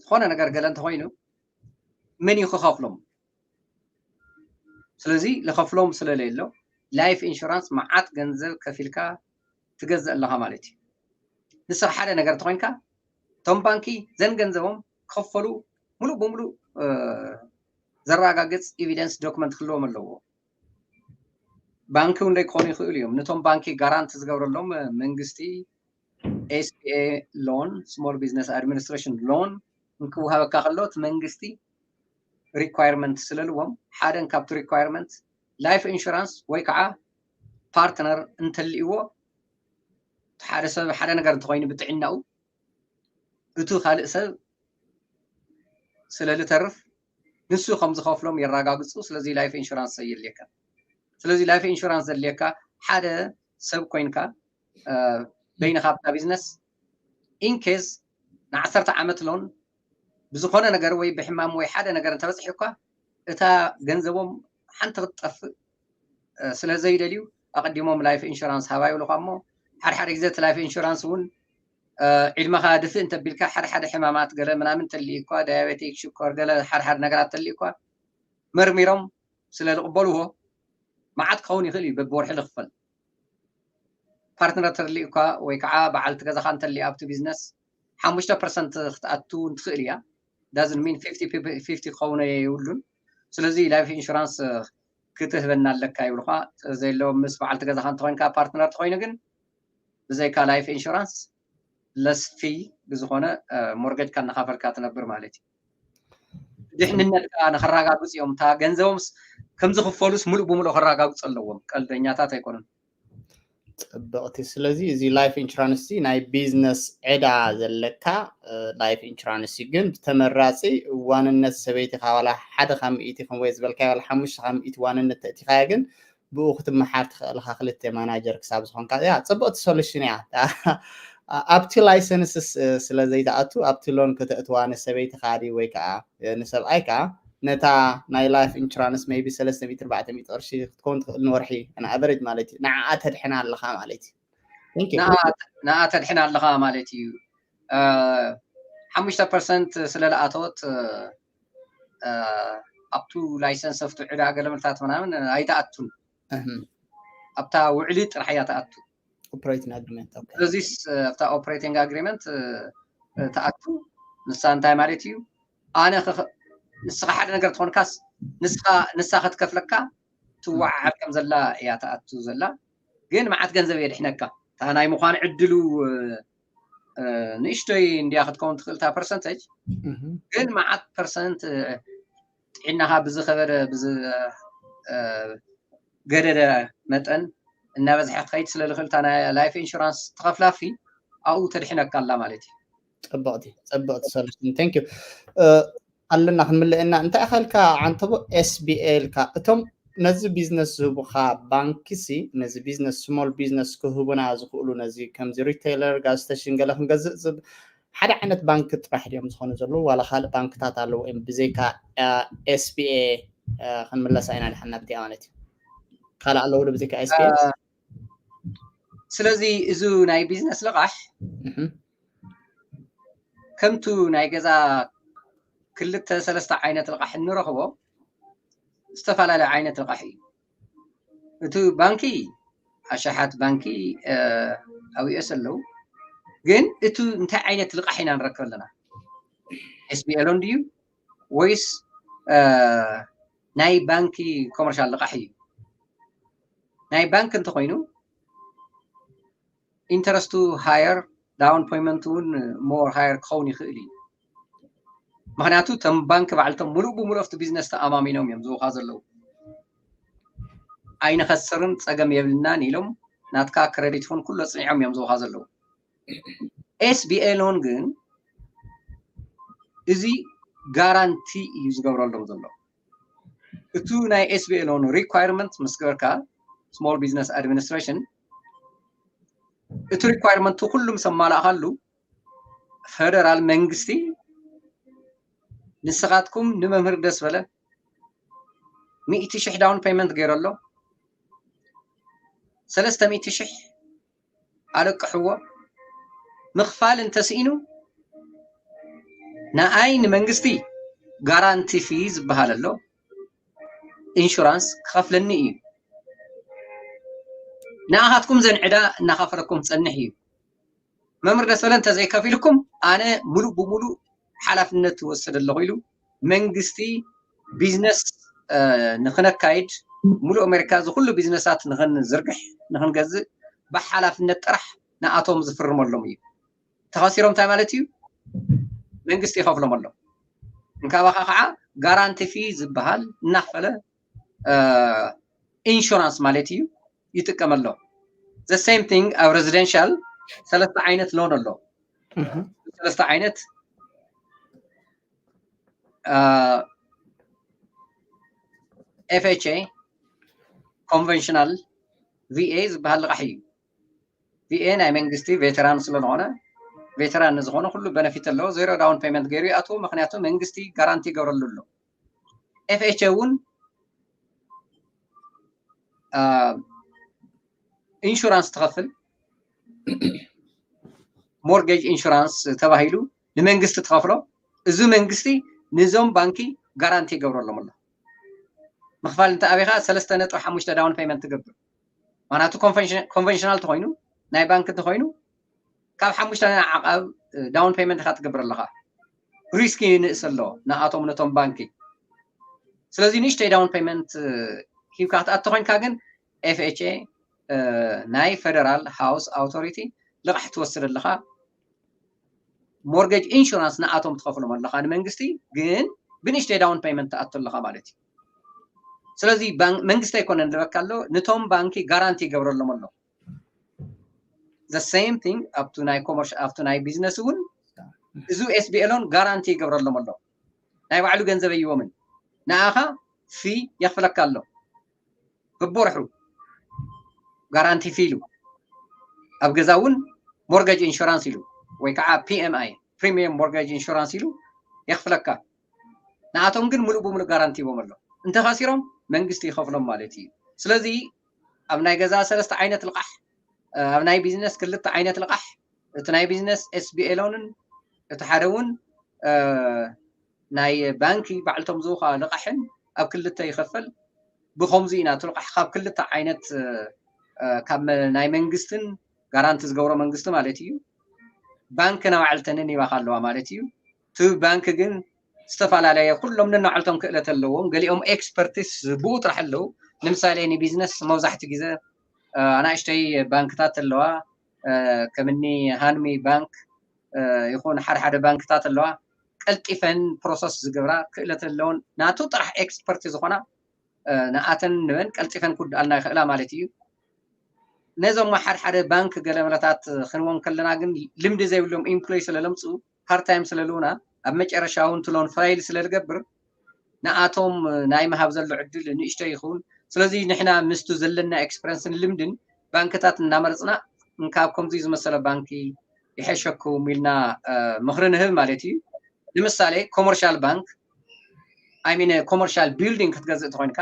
ዝኾነ ነገር ገለ እንተኾይኑ መን እዩ ክኸፍሎም? ስለዚ ልኸፍሎም ስለለየሎ ላይፍ ኢንሹራንስ መዓት ገንዘብ ከፊልካ ትገዝእ ኣለኻ ማለት እዩ። ንስኻ ሓደ ነገር እንተኾይንካ እቶም ባንኪ ዘን ገንዘቦም ክኸፈሉ ሙሉእ ብምሉእ ዘረጋግፅ ኤቪደንስ ዶክመንት ክህልዎም ኣለዎ። ባንኪ እውን ደይኮኑ ይኽእሉ እዮም። ነቶም ባንኪ ጋራንት ዝገብረሎም መንግስቲ ኤስቢኤ ሎን፣ ስሞል ቢዝነስ ኣድሚኒስትሬሽን ሎን እንክወሃበካ ከሎ እቲ መንግስቲ ሪኳየርመንት ስለልዎም ሓደን ካብቲ ሪኳየርመንት ላይፍ ኢንሹራንስ ወይ ከዓ ፓርትነር እንተልእዎ ሓደ ሰብ ሓደ ነገር እንተኮይኑ ብጥዕናኡ እቱ ካልእ ሰብ ስለ ልተርፍ ንሱ ከም ዝኸፍሎም የረጋግፁ። ስለዚ ላይፍ ኢንሹራንስ የድልየካ። ስለዚ ላይፍ ኢንሹራንስ ዘድልየካ ሓደ ሰብ ኮይንካ በይንኻ ኣብታ ቢዝነስ ኢንኬዝ ንዓሰርተ ዓመት ሎን ብዝኾነ ነገር ወይ ብሕማም ወይ ሓደ ነገር እንተበፅሑ እኳ እታ ገንዘቦም ሓንቲ ክትጠፍእ ስለ ዘይደልዩ ኣቐዲሞም life insurance ሃባ ይብሉኻ። እሞ ሓደ ሓደ ግዜ እቲ life insurance እውን ዕድመኻ ድፍእ እንተቢልካ ሓደ ሓደ ሕማማት ገለ ምናምን ተልዩ እኳ፣ ዳያቤቲክ፣ ሽኮር፣ ገለ ሓደ ሓደ ነገራት ተልዩ እኳ መርሚሮም ስለ ዝቕበልዎ መዓት ክኸውን ይኽእል እዩ። በብወርሒ ዝኽፈል ፓርትነር ተድልዩ እኳ ወይ ከዓ በዓልቲ ገዛኻ እንተልዩ ኣብቲ ቢዝነስ ሓሙሽተ ፐርሰንት ክትኣቱ ትኽእል እያ። ዳዝን ሚን ፊፍቲ ፊፍቲ ክኸውን የብሉን። ስለዚ life insurance ክትህበና ኣለካ ይብሉኻ። ስለዘየለዎም ምስ በዓልቲ ገዛኻ እንተኾይንካ ፓርትነር ተኾይኑ ግን ብዘይካ life insurance less fee ብዝኾነ ሞርጌጅካ እናኸፈልካ ትነብር ማለት እዩ። ድሕንነትካ ንኸረጋግፅ እዮም። እታ ገንዘቦምስ ከም ዝኽፈሉስ ሙሉእ ብሙሉእ ከረጋግፁ ኣለዎም። ቀልደኛታት ኣይኮኑን። ፅብቕቲ። ስለዚ እዚ life insurance ናይ ቢዝነስ ዕዳ ዘለካ life insurance ግን ብተመራፂ ዋንነት ሰበይትኻ ዋላ ሓደ ካብ ሚእቲ ከምኡ ዝበልካዮ ዋላ ሓሙሽተ ካብ ሚእቲ ዋንነት ተእቲኻያ ግን ብኡ ክትመሓር ትኽእል ኢኻ ክልተ ማናጀር ክሳብ ዝኾንካ። ያ ፅብቕቲ solution እያ። ኣብቲ license ስለ ዘይትኣቱ ኣብቲ loan ከተእትዋ ንሰበይትኻ ድዩ ወይ ከዓ ንሰብኣይካ ነታ ናይ life insurance maybe ሰለስተ ሚእቲ ኣርባዕተ ሚእቲ ቅርሺ ክትከውን ትኽእል ንወርሒ on average ማለት እዩ። ንዓኣ ተድሕና ኣለኻ ማለት እዩ። Thank you። ንኣ ተድሕና ኣለኻ ማለት እዩ። ሓሙሽተ ፐርሰንት ስለ ዝኣተወት ኣብቱ license ኣብቱ ዕዳ ገለመልታት ምናምን ኣይተኣቱን። ኣብታ ውዕሊ ጥራሕ እያ ተኣቱ። Operating agreement። ስለዚስ ኣብታ operating agreement ተኣቱ። ንሳ እንታይ ማለት እዩ? ኣነ ንስኻ ሓደ ነገር ትኾንካስ ንሳ ክትከፍለካ ትወዓዓል ከም ዘላ እያ ተኣቱ ዘላ። ግን መዓት ገንዘብ የድሕነካ። እታ ናይ ምዃን ዕድሉ ንእሽቶይ እንዲያ ክትከውን ትኽእል እታ ፐርሰንተጅ። ግን መዓት ፐርሰንት ጥዕናኻ ብዝኸበደ ብዝገደደ መጠን እናበዝሐ ክኸይድ ስለ ዝኽእል እታ ናይ life insurance ትኸፍላ fee ኣብኡ ተድሕነካ ኣላ ማለት እዩ። ፅብቕቲ ፅብቕቲ solution። Thank you። ኣለና ክንምልእ እና እንታይ ኢኻ ኢልካ ዓንተቦ? SBA ኢልካ እቶም ነዚ ቢዝነስ ዝህቡኻ ባንኪ ሲ ነዚ ቢዝነስ small business ክህቡና ዝኽእሉ ነዚ ከምዚ retailer gas station ገለ ክንገዝእ ሓደ ዓይነት ባንኪ ጥራሕ ድዮም ዝኾኑ ዘለዉ ዋላ ካልእ ባንክታት ኣለዉ እዮም ብዘይካ SBA? ክንምለሳ ኢና ድሓን ናብቲኣ ማለት እዩ። ካልእ ኣለዉ ዶ ብዘይካ SBA? ስለዚ እዚ ናይ ቢዝነስ ልቓሕ ከምቱ ናይ ገዛ ክልተ ሰለስተ ዓይነት ልቓሕ እንረኽቦ ዝተፈላለዩ ዓይነት ልቓሕ እዩ። እቲ ባንኪ ኣሻሓት ባንኪ ኣብ US ኣለዉ። ግን እቲ እንታይ ዓይነት ልቓሕ ኢና ንረክብ ኣለና? SBA loan ድዩ ወይስ ናይ ባንኪ ኮመርሻል ልቓሕ እዩ? ናይ ባንክ እንተኾይኑ interest ኡ higher፣ down payment እውን more higher ክኸውን ይኽእል እዩ። ምክንያቱ እቶም ባንክ ባዕልቶም ሙሉእ ብሙሉእ ኣብቲ ቢዝነስ ተኣማሚኖም እዮም ዝህቡኻ ዘለዉ። ኣይንኸስርን ፀገም የብልናን ኢሎም ናትካ ክረዲት ይኹን ኩሉ ኣፅኒዖም እዮም ዝህቡኻ ዘለዉ። SBA loan ግን እዚ ጋራንቲ እዩ ዝገብረሎም ዘሎ። እቱ ናይ SBA loan requirement ምስ ገበርካ small business administration እቲ requirement ኩሉ ምስ ኣማላእካሉ ፈደራል መንግስቲ ንስኻትኩም ንመምህር ደስ በለ ሚእቲ ሽሕ down payment ገይሩ ኣሎ። ሰለስተ ሚእቲ ሽሕ ኣለቅሕዎ ምኽፋል እንተስኢኑ ንኣይ ንመንግስቲ ጋራንቲ fee ዝበሃል ኣሎ insurance ክኸፍለኒ እዩ። ንኣኻትኩም ዘን ዕዳ እናኸፈለኩም ክፀንሕ እዩ። መምህር ደስ በለ እንተዘይከፊልኩም ኣነ ሙሉእ ብሙሉእ ሓላፍነት ትወስድ ኣለኹ ኢሉ መንግስቲ ቢዝነስ ንክነካይድ ሙሉእ ኣሜሪካ እዚ ኩሉ ቢዝነሳት ንክንዝርግሕ ንክንገዝእ ብሓላፍነት ጥራሕ ንኣቶም ዝፍርመሎም እዩ። ተኸሲሮም እንታይ ማለት እዩ? መንግስቲ ይኸፍሎም ኣሎ። እንካባኻ ከዓ ጋራንቲ fee ዝበሃል እናኽፈለ insurance ማለት እዩ ይጥቀመሎም። The same thing ኣብ residential ሰለስተ ዓይነት loan ኣሎ። ሰለስተ ዓይነት FHA፣ conventional፣ VA ዝበሃል ልቓሕ እዩ። VA ናይ መንግስቲ ቬተራን ስለዝኾነ ቬተራን ንዝኾነ ኩሉ benefit ኣለዎ። Zero down payment ገይሩ ይኣትዎ፣ ምክንያቱ መንግስቲ ጋራንቲ ይገብረሉ ኣሎ። ኤፍኤችኤ እውን ኢንሹራንስ ትኸፍል፣ ሞርጌጅ ኢንሹራንስ ተባሂሉ ንመንግስቲ ትኸፍሎ። እዚ መንግስቲ ንዞም ባንኪ ጋራንቲ ይገብረሎም ኣሎ። ምኽፋል እንተ ኣበኻ ሰለስተ ነጥቢ ሓሙሽተ ዳውን ፔመንት ትገብር። ማናቱ ኮንቨንሽናል ተኮይኑ፣ ናይ ባንክ እንተኮይኑ ካብ ሓሙሽተ ዓቐብ ዳውን ፔመንት ኢኻ ትገብር ኣለኻ። ሪስክ ይንእስ ኣሎ ንኣቶም ነቶም ባንኪ። ስለዚ ንእሽተይ ዳውን ፔመንት ሂብካ ክትኣቲ ኮይንካ ግን ኤፍኤችኤ ናይ ፌደራል ሃውስ ኣውቶሪቲ ልቓሕ ትወስድ ኣለኻ። ሞርጌጅ ኢንሹራንስ ንኣቶም ትኸፍሎም ኣለኻ ንመንግስቲ፣ ግን ብንእሽተይ ዳውን ፔመንት ትኣቱ ኣለኻ ማለት እዩ። ስለዚ መንግስቲ ኣይኮነን ልበካ ኣሎ፣ ነቶም ባንኪ ጋራንቲ ይገብረሎም ኣሎ። The same thing ኣብቱ ናይ ኮመርሻል ኣብቱ ናይ ቢዝነስ እውን እዚ ኤስቢኤሎን ጋራንቲ ይገብረሎም ኣሎ። ናይ ባዕሉ ገንዘብ ኣይወምን፣ ንኣኻ ፊ የኽፍለካ ኣሎ። በቦርሑ ጋራንቲ ፊ ኢሉ ኣብ ገዛ እውን ሞርጌጅ ኢንሹራንስ ኢሉ ወይ ከዓ ፒኤምኣይ፣ ፕሪሚየም ሞርጌጅ ኢንሹራንስ ኢሉ የኽፍለካ። ንኣቶም ግን ሙሉእ ብሙሉእ ጋራንቲ ሂቦም ኣሎ። እንተኸሲሮም መንግስቲ ይኸፍሎም ማለት እዩ። ስለዚ ኣብ ናይ ገዛ ሰለስተ ዓይነት ልቓሕ፣ ኣብ ናይ ቢዝነስ ክልተ ዓይነት ልቓሕ፣ እቲ ናይ ቢዝነስ ኤስቢኤሎንን እቲ ሓደ እውን ናይ ባንኪ ባዕልቶም ዝውኻ ልቓሕን ኣብ ክልተ ይኸፈል። ብኸምዚ ኢና እቲ ልቓሕ ካብ ክልተ ዓይነት ካብ ናይ መንግስትን ጋራንቲ ዝገብሮ መንግስቲ ማለት እዩ። ባንክና ባዕልተንን ይባኻ ኣለዋ ማለት እዩ። እቲ ባንክ ግን ዝተፈላለየ ኩሎም ነናዕልቶም ክእለት ኣለዎም። ገሊኦም ኤክስፐርቲስ ብኡ ጥራሕ ኣለዉ። ንምሳሌ ንቢዝነስ መብዛሕትኡ ግዜ ኣናእሽተይ ባንክታት ኣለዋ፣ ከምኒ ሃንሚ ባንክ ይኹን ሓደ ሓደ ባንክታት ኣለዋ፣ ቀልጢፈን ፕሮሰስ ዝገብራ ክእለት ኣለውን ናቱ ጥራሕ ኤክስፐርቲ ዝኾና ንኣተን ንበን ቀልጢፈን ክውድኣልና ይኽእላ ማለት እዩ። ነዞም ሓደ ሓደ ባንክ ገለ መለታት ክንዎም ከለና ግን ልምዲ ዘይብሎም ኢምፕሎይ ስለለምፅኡ ሃርድ ታይም ስለልውና ኣብ መጨረሻ እውን ትሎን ፋይል ስለልገብር ንኣቶም ናይ ምሃብ ዘሎ ዕድል ንእሽቶ ይኸውን። ስለዚ ንሕና ምስቱ ዘለና ኤክስፐረንስን ልምድን ባንክታት እናመረፅና እንካብ ከምዚ ዝመሰለ ባንኪ ይሐሸኩም ኢልና ምኽሪ ንህብ ማለት እዩ። ንምሳሌ ኮመርሻል ባንክ ኣይሚን ኮመርሻል ቢልዲንግ ክትገዝእ ተኮይንካ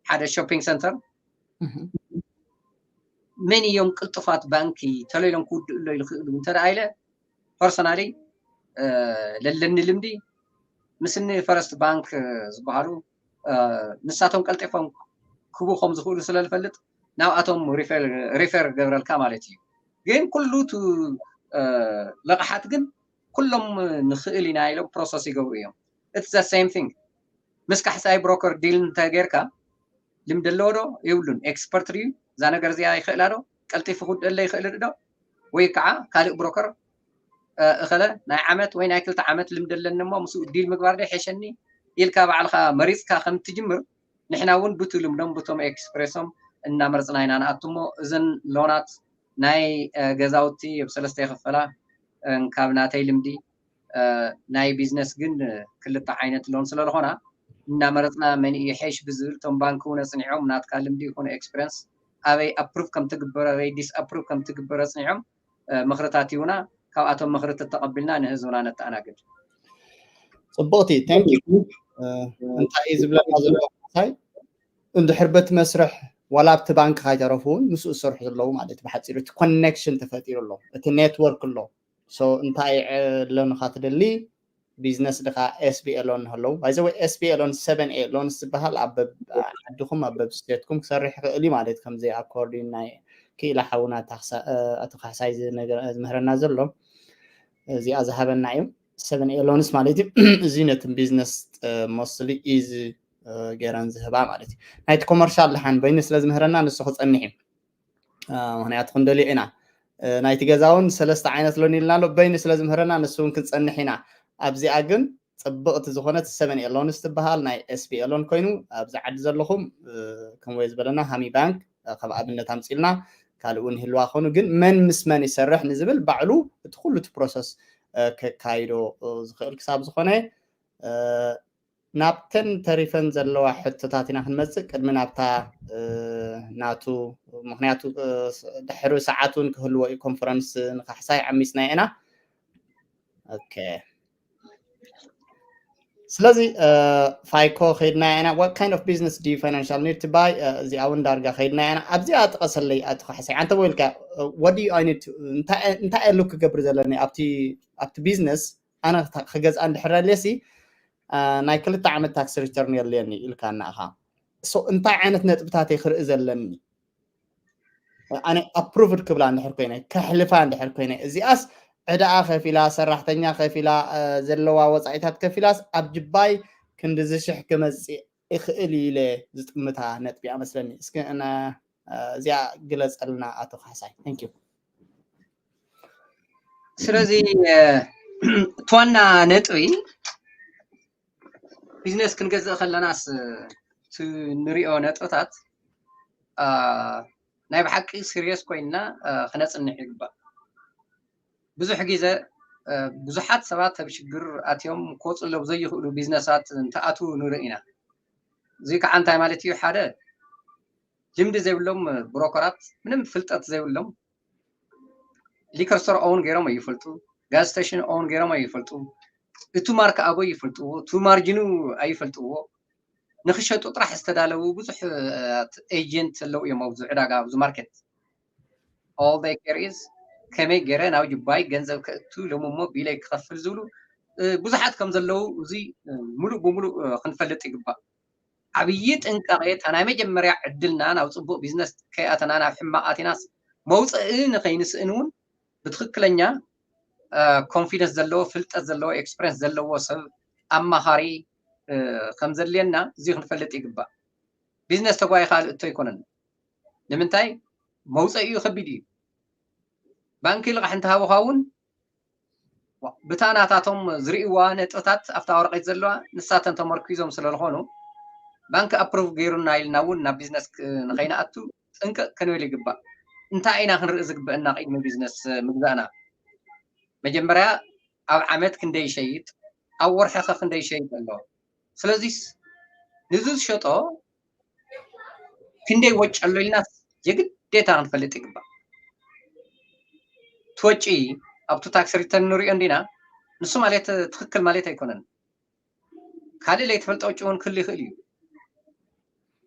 ሓደ ሾፒንግ ሰንተር መን እዮም ቅልጡፋት ባንኪ ተለይሎም ክውድእሎ ይኽእሉ እንተ ኢለ ፐርሶናሊ ለለኒ ልምዲ ምስኒ ፈረስት ባንክ ዝበሃሉ ንሳቶም ቀልጢፎም ክቡ ከም ዝኽእሉ ስለ ዝፈልጥ ናብኣቶም ሪፈር ገብረልካ ማለት እዩ። ግን ኩሉ ቱ ለቕሓት ግን ኩሎም ንኽእል ኢና ኢሎም ፕሮሰስ ይገብሩ እዮም። It's the same thing። ምስ ካሕሳይ ብሮከር ዲል እንተጌርካ ልምዲ ኣለዎ ዶ የብሉን? ኤክስፐርት ድዩ? እዛ ነገር እዚኣ ይኽእላ ዶ? ቀልጢፉ ክውድአለ ይኽእል ዶ? ወይ ከዓ ካልእ ብሮከር እኸለ ናይ ዓመት ወይ ናይ ክልተ ዓመት ልምዲ ኣለኒ እሞ ምስኡ ዲል ምግባር ዶ ይሐሸኒ ኢልካ ባዕልኻ መሪፅካ ከም ትጅምር ንሕና እውን ብቱ ልምዶም ብቶም ኤክስፕሬሶም እናመረፅና ኢና ንኣቱ እሞ እዘን ሎናት ናይ ገዛውቲ ብ ሰለስተ ይኽፈላ ካብ ናተይ ልምዲ ናይ ቢዝነስ ግን ክልተ ዓይነት ሎን ስለዝኾና እናመረፅና መን ይሐሽ ብዝብል እቶም ባንክ እውን ኣፅኒዖም ናትካ ልምዲ ይኹን ኤክስፕሪንስ ኣበይ ኣፕሩቭ ከም ትግበረ ወይ ዲስ ኣፕሩቭ ከም ትግበረ ኣፅኒዖም ምኽርታት ይሁና ካብኣቶም ምኽሪ ተተቐቢልና ንህዝብና ነተኣናግድ። ፅቡቕቲ thank you እንታይ እዩ ዝብለና ዘሎ ሳይ እንድሕር በቲ መስርሕ ዋላ ኣብቲ ባንክ ካይተረፉ እውን ምስኡ ዝሰርሑ ዘለዉ ማለት ብሓፂሩ እቲ ኮኔክሽን ተፈጢሩ ኣሎ እቲ ኔትወርክ ኣሎ so እንታይ ኣለንኻ ትደሊ ቢዝነስ ድኻ ኤስቢኤ ሎን ኣለዉ ባይዘወይ ኤስቢኤ ሎን ሰቨን ኤ ሎንስ ዝበሃል ኣብ ዓድኹም ኣብ በብ ስቴትኩም ክሰርሕ ይኽእል እዩ ማለት ከምዚ ኣኮርዲን ናይ ክኢላ ሓውና ኣቶ ካሕሳይ ዝምህረና ዘሎ እዚኣ ዝሃበና እዩ ሰቨን ኤ ሎንስ ማለት እዩ እዚ ነቲ ቢዝነስ ሞስትሊ ኢዚ ገይረን ዝህባ ማለት እዩ ናይቲ ኮመርሻል ድሓን በይኑ ስለ ዝምህረና ንሱ ክፀንሕ እዩ ምክንያቱ ክንደልዮ ኢና ናይቲ ገዛ እውን ሰለስተ ዓይነት ሎን ኢልና ኣሎ በይኑ ስለ ዝምህረና ንሱ እውን ክንፀንሕ ኢና ኣብዚኣ ግን ፅብቕቲ ዝኾነት ሰቨን ኤ ሎንስ ትበሃል ናይ ኤስቢኤ ሎን ኮይኑ ኣብዚ ዓዲ ዘለኹም ከምወይ ዝበለና ሃሚ ባንክ ካብ ኣብነት ኣምፂልና ካልእ እውን ይህልዋ ኾኑ ግን መን ምስ መን ይሰርሕ ንዝብል ባዕሉ እቲ ኩሉ እቲ ፕሮሰስ ከካይዶ ዝኽእል ክሳብ ዝኾነ ናብተን ተሪፈን ዘለዋ ሕቶታት ኢና ክንመፅእ ቅድሚ ናብታ ናቱ ምክንያቱ ድሕሪ ሰዓት እውን ክህልዎ እዩ ኮንፈረንስ ንካሕሳይ ዓሚፅና ኢና ኦኬ ስለዚ ፋይኮ ከይድና ኢና። What kind of business do you financial need to buy? እዚኣ እውን ዳርጋ ከይድና ኢና። ኣብዚኣ ጥቀሰለይ ኣቶ ካሕሳይ፣ ኣንተ ወይልካ what do you I need to እንታይ እንታይ ኣሉ ክገብር ዘለኒ ኣብቲ ኣብቲ ቢዝነስ ኣነ ክገዝኣ እንድሕር ኣለሲ ናይ ክልተ ዓመት ታክስ ሪተርን የድልየኒ ኢልካ እናእኻ እንታይ ዓይነት ነጥብታት ክርኢ ዘለኒ ኣነ ኣፕሩቭድ ክብላ እንድሕር ኮይነ ከሕልፋ እንድሕር ኮይነ እዚኣስ ዕዳኣ ከፊላ ሰራሕተኛ ከፊላ ዘለዋ ወፃኢታት ከፊላስ ኣብ ጅባይ ክንዲ ዝሽሕ ክመፅእ ይኽእል ኢለ ዝጥምታ ነጥቢ እያ መስለኒ። እስኪ እዚኣ ግለፀልና ኣቶ ካሕሳይ። Thank you። ስለዚ እቲ ዋና ነጥቢ ቢዝነስ ክንገዝእ ከለናስ እቲ ንሪኦ ነጥብታት ናይ ብሓቂ ሲሪየስ ኮይንና ክነፅንዕ ይግባእ። ብዙሕ ግዜ ብዙሓት ሰባት ኣብ ሽግር ኣትዮም ክወፁሎም ዘይኽእሉ ቢዝነሳት እንትኣትዉ ንርኢ ኢና። እዚ ከዓ እንታይ ማለት እዩ? ሓደ ልምዲ ዘይብሎም ብሮከራት፣ ምንም ፍልጠት ዘይብሎም ሊከር ስቶር ኦውን ገይሮም ኣይፈልጡ፣ ጋዝ ስቴሽን ኦውን ገይሮም ኣይፈልጡ፣ እቱ ማርክ ኣቦ ይፈልጥዎ፣ እቱ ማርጅኑ ኣይፈልጥዎ። ንክሸጡ ጥራሕ ዝተዳለዉ ብዙሕ ኤጀንት ኣለዉ እዮም ኣብዚ ዕዳጋ ኣብዚ ማርኬት። All they care is ከመይ ገይረ ናብ ጅባይ ገንዘብ ከእቱ ኢሎም እሞ ቢለይ ክኸፍል ዝብሉ ብዙሓት ከም ዘለዉ እዚ ሙሉእ ብሙሉእ ክንፈልጥ ይግባእ። ዓብዪ ጥንቃቄ እታ ናይ መጀመርያ ዕድልና ናብ ፅቡቅ ቢዝነስ ከይኣተና ናብ ሕማቅ ኣቲናስ መውፅኢ ንከይንስእን እውን ብትክክለኛ ኮንፊደንስ ዘለዎ ፍልጠት ዘለዎ ኤክስፐሪንስ ዘለዎ ሰብ ኣማኻሪ ከም ዘድልየና እዚ ክንፈልጥ ይግባእ። ቢዝነስ ተጓይ ካልእ እቶ ኣይኮነን። ንምንታይ መውፀኢኡ ከቢድ እዩ። ባንኪ ልቃሕ እንተሃቡካ እውን ብታ ናታቶም ዝርእይዋ ነጥብታት ኣብታ ወረቀት ዘለዋ ንሳተን ተመርኪዞም ስለ ዝኾኑ ባንኪ ኣፕሩቭ ገይሩና ኢልና እውን ናብ ቢዝነስ ንኸይንኣቱ ጥንቅቅ ክንብል ይግባእ። እንታይ ኢና ክንርኢ ዝግበአና ቅድሚ ቢዝነስ ምግዛእና? መጀመርያ ኣብ ዓመት ክንደይ ይሸይጥ፣ ኣብ ወርሒ ከ ክንደይ ይሸይጥ ኣሎ? ስለዚስ ንዚ ዝሸጦ ክንደይ ወጪ ኣሎ ኢልና የግዴታ ክንፈልጥ ይግባእ። እቲ ወጪ ኣብቱ ታክስ ሪተርን ንሪኦ እንዲና፣ ንሱ ማለት ትክክል ማለት ኣይኮነን። ካልእ ለይትፈልጦ ወጪ እውን ክህሉ ይኽእል እዩ።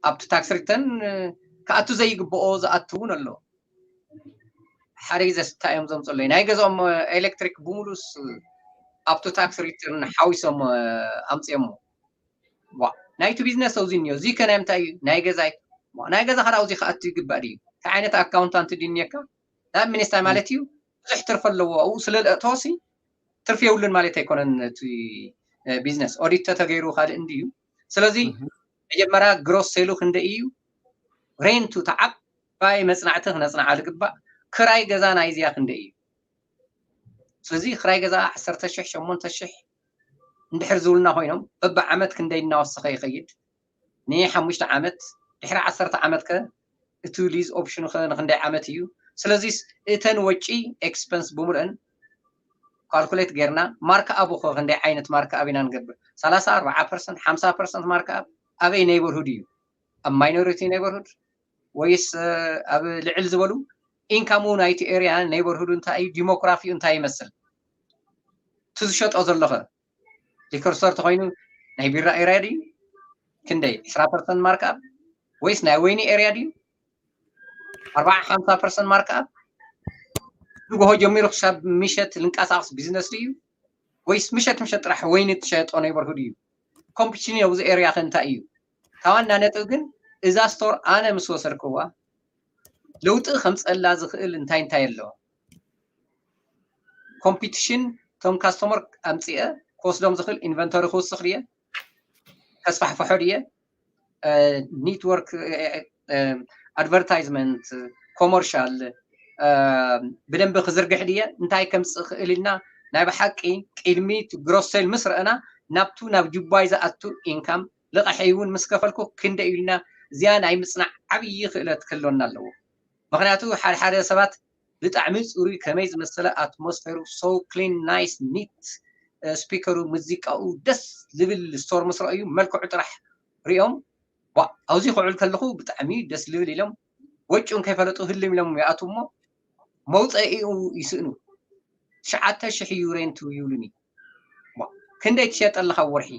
ኣብቲ ታክስ ሪተርን ክኣቱ ዘይግብኦ ዝኣቱ እውን ኣሎ። ሓደ ግዜ ስታ እዮም ዘምፅለይ ናይ ገዛኦም ኤሌክትሪክ ብምሉስ ኣብቱ ታክስ ሪተርን ሓዊሶም ኣምፅዮሞ። ናይቲ ቢዝነስ ኣብዚ እኒኦ እዚ ከ ናይ ምንታይ እዩ? ናይ ገዛይ ናይ ገዛ ከዳ ኣብዚ ክኣቱ ይግባእ ድዩ? እንታይ ዓይነት ኣካውንታንት ድዩ እኒየካ? ናብ ሚኒስታይ ማለት እዩ ብዙሕ ትርፊ ኣለዎ ኣብኡ ስለ ልእተወሲ ትርፊ የብሉን ማለት ኣይኮነን። እቲ ቢዝነስ ኦዲት ተተገይሩ ካልእ እንድዩ። ስለዚ መጀመርያ ግሮስ ሴሉ ክንደይ እዩ? ሬንቱ ተዓባይ መፅናዕቲ ክነፅናዓ ዝግባእ ክራይ ገዛ ናይዚያ ክንደይ እዩ? ስለዚ ክራይ ገዛ ዓሰርተ ሽሕ ሸሞንተ ሽሕ እንድሕር ዝብሉና ኮይኖም በብዓመት ክንደይ እናወሰኸ ይኸይድ? ንሓሙሽተ ዓመት ድሕሪ ዓሰርተ ዓመት ከ እቲ ሊዝ ኦፕሽኑ ከ ንክንደይ ዓመት እዩ? ስለዚስ እተን ወጪ ኤክስፐንስ ብምሉአን ካልኩሌት ጌርና ማርክ ኣቡ ከ ክንደይ ዓይነት ማርክ ኣብ ኢና ንገብር? ሰላሳ ኣርባዓ ፐርሰንት ሓምሳ ፐርሰንት ማርክ ኣብ ኣበይ ኔይበርሁድ እዩ? ኣብ ማይኖሪቲ ኔይበርሁድ ወይስ ኣብ ልዕል ዝበሉ ኢንካሙ ናይቲ ኤርያ ኔይበርሁድ እንታይ እዩ? ዲሞግራፊኡ እንታይ ይመስል? እቲ ዝሸጦ ዘሎ ከ ሊከር ስቶር ተኮይኑ ናይ ቢራ ኤርያ ድዩ? ክንደይ ዕስራ ፐርሰንት ማርክ ኣብ ወይስ ናይ ወይኒ ኤርያ ድዩ? ኣርባዓ ሓምሳ ፐርሰንት ማርክ ኣብ ንጎሆ ጀሚሩ ክሳብ ምሸት ልንቀሳቀስ ቢዝነስ ድዩ ወይስ ምሸት ምሸት ጥራሕ ወይኒ ትሸጦ ኔይበርሁድ እዩ? ኮምፒቲሽን ኣብዚ ኤርያ ከ እንታይ እዩ? ካብ ዋና ነጥብ ግን እዛ ስቶር ኣነ ምስ ወሰድክዋ ለውጢ ከምፀላ ዝኽእል እንታይ እንታይ ኣሎ? ኮምፒቲሽን እቶም ካስተመር ኣምፅአ ክወስዶም ዝኽእል ኢንቨንቶሪ ክውስኽ ድየ? ከስፋሕፍሖ ድየ? ኔትወርክ ኣድቨርታይዝመንት ኮመርሻል ብደንቢ ክዝርግሕ ድየ እንታይ ከምፅእ ክእል ኢልና ናይ ብሓቂ ቅድሚ ግሮስ ሴል ምስ ረአና ናብቱ ናብ ጁባይ ዝኣቱ ኢንካም ልቕሐይ እውን ምስ ከፈልኩ ክንደ ኢልና እዚኣ ናይ ምፅናዕ ዓብዪ ክእለት ክህልወና ኣለዎ። ምክንያቱ ሓደ ሓደ ሰባት ብጣዕሚ ፅሩይ ከመይ ዝመሰለ ኣትሞስፌሩ so clean nice neat ስፒከሩ ሙዚቃኡ ደስ ዝብል ስቶር ምስ ረኣዩ መልክዑ ጥራሕ ሪኦም ኣብዚ ክውዕል ከለኹ ብጣዕሚ ደስ ዝብል ኢሎም ወጪውን ከይፈለጡ ህልም ኢሎም ይኣትዉ እሞ መውፀኢኡ ይስእኑ። ትሽዓተ ሽሕ እዩ ሬንቱ ይብሉኒ። ክንደይ ትሸጠ ኣለካ ወርሒ?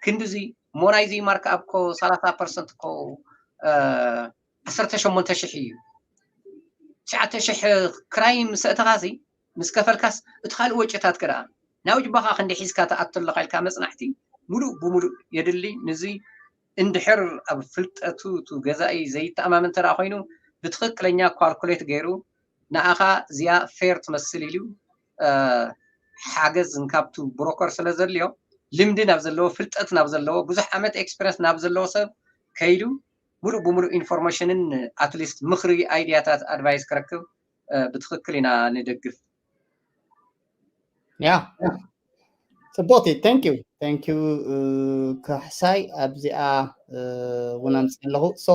ክንድዚ እሞ ናይዚ ማርክ ኣፕ ኮ ሰላሳ ፐርሰንት ኮ ዓሰርተ ሸሞንተ ሽሕ እዩ። ትሽዓተ ሽሕ ክራይ ምስ ኣእተኻሲ ምስ ከፈልካስ እቲ ካልእ ወጪታት ከ ደኣ ናብ ጅባኻ ክንዲ ሒዝካ ትኣቱ ኣለኻ ኢልካ መጽናዕቲ ሙሉእ ብሙሉእ የድሊ። ንዚ እንድሕር ኣብ ፍልጠቱ እቲ ገዛኢ ዘይተኣማመን እንተ ደኣ ኮይኑ ብትኽክለኛ ኳልኩሌት ገይሩ ንኣኻ እዚኣ ፌር ትመስል ኢሉ ሓገዝ ካብቱ ብሮከር ስለ ዘድልዮ ልምዲ ናብ ዘለዎ ፍልጠት ናብ ዘለዎ ብዙሕ ዓመት ኤክስፐሪንስ ናብ ዘለዎ ሰብ ከይዱ ሙሉእ ብሙሉእ ኢንፎርሜሽንን ኣትሊስት ምኽሪ ኣይድያታት ኣድቫይስ ክረክብ ብትኽክል ኢና ንደግፍ። ያ ጽቡቕቲ። Thank you, thank you ካሕሳይ ኣብዚኣ እውን ኣምፅእ ኣለኹ። So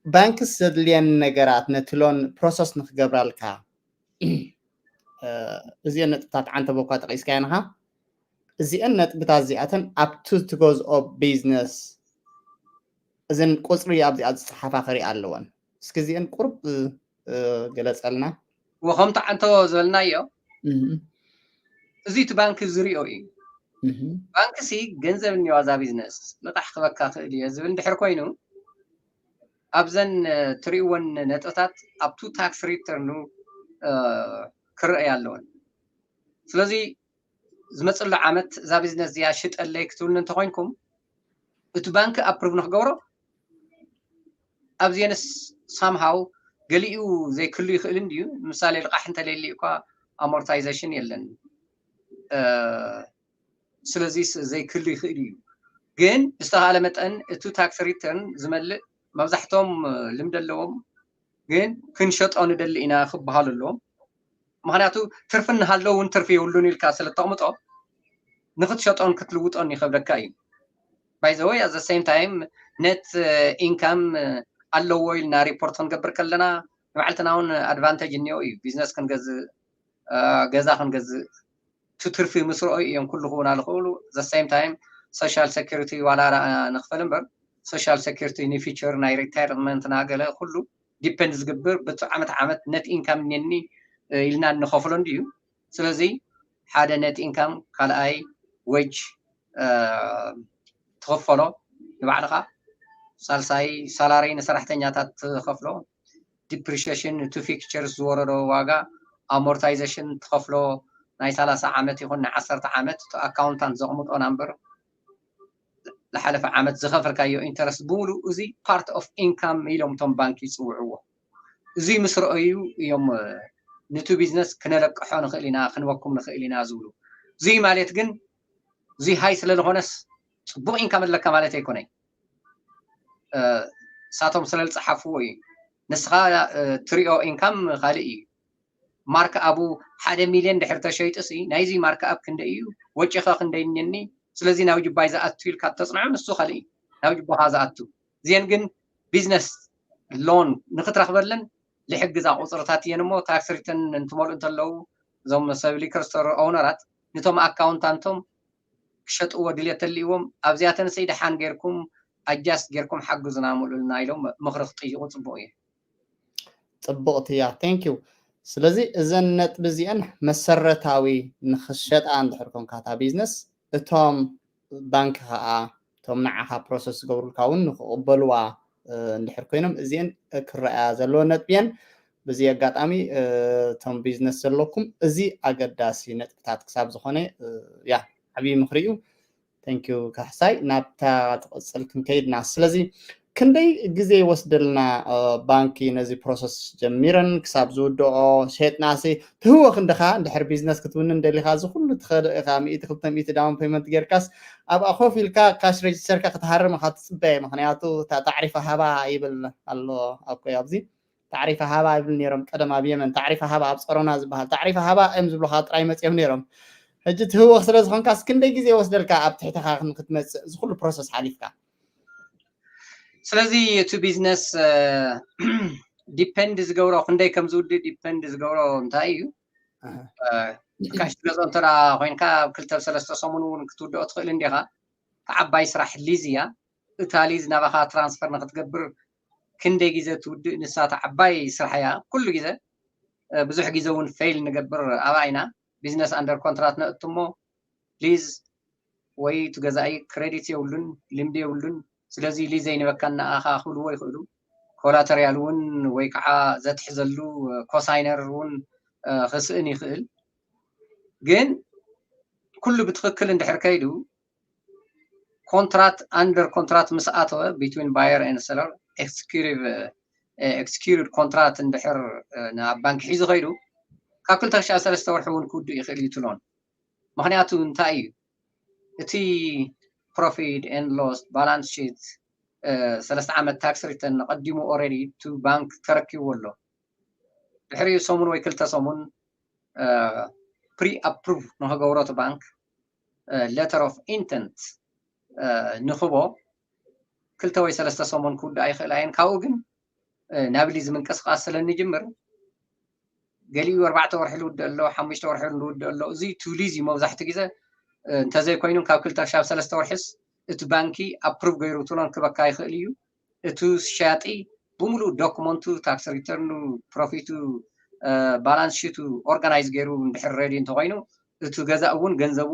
ባንክስ ዘድልየን ነገራት ነቲ ሎን ፕሮሰስ ንክገብራልካ እዚአን ነጥብታት ዓንተ በኳ ጠቂስካ ኢኻ። እዚአን ነጥብታት እዚኣተን ኣብቱ ትጎዝኦ ቢዝነስ እዘን ቁፅሪ ኣብዚኣ ዝፀሓፋ ክሪኣ ኣለወን። እስኪ እዚአን ቁርብ ገለፀልና። ወኸምቲ ዓንቶ ዝበልናዮ እዚ እቲ ባንክ ዝሪኦ እዩ። ባንክ ሲ ገንዘብ እኒዋ እዛ ቢዝነስ ልቃሕ ክበካ ክእል እየ ዝብል እንድሕር ኮይኑ ኣብዘን ትሪእወን ነጥብታት ኣብቱ ታክስ ሪተርኑ ክረአይ ኣለወን። ስለዚ ዝመፅሉ ዓመት እዛ ቢዝነስ እዚኣ ሽጠለይ ክትብሉኒ እንተኮይንኩም እቲ ባንክ ኣፕሩቭ ንክገብሮ ኣብዚአንስ ሳምሃው ገሊኡ ዘይክሉ ይኽእል እንድዩ። ምሳሌ ልቃሕ እንተሌሊ እኳ ኣሞርታይዜሽን የለን። ስለዚ ዘይክሉ ይኽእል እዩ። ግን ብዝተኻለ መጠን እቲ ታክስ ሪተርን ዝመልእ መብዛሕቶም ልምዲ ኣለዎም። ግን ክንሸጦ ንደሊ ኢና ክበሃሉ ኣለዎም። ምክንያቱ ትርፊ እናሃለዉ እውን ትርፊ የብሉን ኢልካ ስለ ተቕምጦ ንክትሸጦን ክትልውጦን ይኸብደካ እዩ። By the way, at the same time net income ኣለዎ ኢልና ሪፖርት ክንገብር ከለና ንባዕልትና እውን ኣድቫንቴጅ እኒኦ እዩ። ቢዝነስ ክንገዝእ ገዛ ክንገዝእ እቲ ትርፊ ምስ ረኣዩ እዮም ኩሉ ክውና ዝኽእሉ። The same time social security ዋላ ንክፈል እምበር social security ንፊቸር ናይ ሪታይርመንትና ገለ ኩሉ ዲፐንድ ዝግብር በቲ ዓመት ዓመት ነት ኢንካም እኒኒ ኢልና እንኸፍሎ እንድዩ። ስለዚ ሓደ ነት ኢንካም ካልኣይ ዌጅ ትኸፈሎ ንባዕልኻ፣ ሳልሳይ ሳላሪ ንሰራሕተኛታት ትኸፍሎ፣ ዲፕሪሽሽን እቲ ፊክቸርስ ዝወረዶ ዋጋ፣ ኣሞርታይዜሽን ትኸፍሎ ናይ ሰላሳ ዓመት ይኹን ናይ ዓሰርተ ዓመት እቲ ኣካውንታንት ዘቕምጦ ናምበር ዝሓለፈ ዓመት ዝኸፈልካዮ ኢንተረስት ብምሉእ እዚ ፓርት ኦፍ ኢንካም ኢሎም እቶም ባንክ ይፅውዕዎ። እዚ ምስ ረኣዩ እዮም ንቲ ቢዝነስ ክነለቅሖ ንኽእል ኢና ክንበኩም ንኽእል ኢና ዝብሉ። እዚ ማለት ግን እዚ ሃይ ስለ ዝኾነስ ፅቡቕ ኢንካም ኣለካ ማለት ኣይኮነይ። እሳቶም ስለ ዝፀሓፍዎ እዩ። ንስኻ ትሪኦ ኢንካም ካልእ እዩ። ማርክ ኣቡ ሓደ ሚልዮን ድሕር ተሸይጡ ሲ ናይዚ ማርክ ኣብ ክንደይ እዩ፣ ወጪኸ ክንደይ እኒኒ፣ ስለዚ ናብ ጅባይ ዝኣቱ ኢልካ ተፅንዖ ንሱ ካልእ እዩ። ናብ ጅባኻ ዝኣቱ እዚአን ግን ቢዝነስ ሎን ንክትረክበለን ልሕግዛ ቁፅርታት እየን እሞ ታክስ ሪተርን እንትመልኡ እንተለዉ እዞም ሰብ ሊከር ስቶር ኦውነራት ንቶም ኣካውንታንቶም ክሸጥዎ ድልየት ተልእዎም ኣብዚኣተን ሰይ ደሓን ጌርኩም ኣጃስት ጌርኩም ሓግዙና ምሉልና ኢሎም ምኽሪ ክጥይቁ ፅቡቅ እዩ። ፅቡቅቲ እያ። Thank you። ስለዚ እዘን ነጥቢ እዚአን መሰረታዊ ንክሸጣ እንድሕር ኮንካ እታ ቢዝነስ እቶም ባንክ ከዓ እቶም ንዓኻ ፕሮሰስ ዝገብሩልካ እውን ንክቕበልዋ እንድሕር ኮይኖም እዚአን ክረኣያ ዘለዎ ነጥቢ እየን። በዚ ኣጋጣሚ እቶም ቢዝነስ ዘለኩም እዚ ኣገዳሲ ነጥብታት ክሳብ ዝኾነ ያ ዓብዪ ምኽሪ እዩ። Thank you ካሕሳይ። ናብታ ትቕፅል ክንከይድና። ስለዚ ክንደይ ግዜ ይወስደልና ባንኪ ነዚ ፕሮሰስ ጀሚረን ክሳብ ዝውድኦ ሸጥናሲ ትህወ ክንድኻ እንድሕር ቢዝነስ ክትውንን ደሊኻ እዚ ኩሉ ትኸዶ ኢኻ ሚእቲ ክልተ ሚእቲ ዳውን ፔመንት ጌርካስ ኣብኣ ኮፍ ኢልካ ካሽ ሬጅስተርካ ክትሃርም ኢኻ ትፅበየ። ምክንያቱ እታ ታዕሪፍ ሃባ ይብል ኣሎ ኣኮይ ኣብዚ ታዕሪፍ ሃባ ይብል ነይሮም ቀደም ኣብ የመን ታዕሪፍ ሃባ ኣብ ፀሮና ዝበሃል ታዕሪፍ ሃባ እዮም ዝብሉካ ጥራይ መፅዮም ነይሮም። ሕጂ ትህወኽ ስለ ዝኾንካስ ክንደይ ግዜ ይወስደልካ ኣብ ትሕትኻ ንክትመፅእ እዚ ኩሉ ፕሮሰስ ሓሊፍካ? ስለዚ እቲ ቢዝነስ ዲፐንድ ዝገብሮ ክንደይ ከም ዝውድእ ዲፐንድ ዝገብሮ እንታይ እዩ ካሽ ትገዝኦ እንተ ኮይንካ ኣብ ክልተ ሰለስተ ሰሙን እውን ክትውድኦ ትኽእል እንዲኻ። ተዓባይ ስራሕ ሊዝ እያ። እታ ሊዝ ናባኻ ትራንስፈር ንክትገብር ክንደይ ግዜ ትውድእ ንሳ ተዓባይ ስራሕ እያ። ኩሉ ግዜ ብዙሕ ግዜ እውን ፌል ንገብር ኣብኣ ኢና። ቢዝነስ ኣንደር ኮንትራት ነእትሞ ሊዝ ወይ እቲ ገዛኢ ክሬዲት የብሉን፣ ልምዲ የብሉን፣ ስለዚ ሊዝ ኣይንበካን ንኣኻ ክብልዎ ይኽእሉ። ኮላተሪያል እውን ወይ ከዓ ዘትሕዘሉ ኮሳይነር እውን ክስእን ይኽእል። ግን ኩሉ ብትኽክል እንድሕር ከይዱ ኮንትራት ኣንደር ኮንትራት ምስ ኣተወ between buyer and seller executive executed contract እንድሕር ናብ ባንክ ሒዙ ከይዱ ካብ ክልተ ክሻ ሰለስተ ወርሒ እውን ክውድእ ይኽእል እዩ እቲ ሎን። ምክንያቱ እንታይ እዩ? እቲ profit and loss balance sheet ሰለስተ ዓመት ታክስ ሪተርን ቀዲሙ already to ባንክ ተረኪብዎ ኣሎ። ድሕሪኡ ሰሙን ወይ ክልተ ሰሙን pre approve ንክገብሮ እቲ ባንክ letter of intent ንክቦ ክልተ ወይ ሰለስተ ሰሙን ክውዳእ ይኽእል ኣየን። ካብኡ ግን ናብ ሊዝ ምንቅስቃስ ስለንጅምር ገሊኡ ኣርባዕተ ወርሒ ዝውድእ ኣሎ፣ ሓሙሽተ ወርሒ ዝውድእ ኣሎ። እዚ ቱ ሊዝ እዩ መብዛሕትኡ ግዜ። እንተዘይኮይኑ ካብ ክልተ ክሻብ ሰለስተ ወርሒስ እቲ ባንኪ ኣፕሩቭ ገይሩ እቲ ሎን ክበካ ይኽእል እዩ። እቲ ሸያጢ ብምሉእ ዶክመንቱ፣ ታክስ ሪተርኑ፣ ፕሮፊቱ፣ ባላንስ ሺቱ ኦርጋናይዝ ገይሩ እንድሕር ሬዲ እንተኮይኑ እቲ ገዛእ እውን ገንዘቡ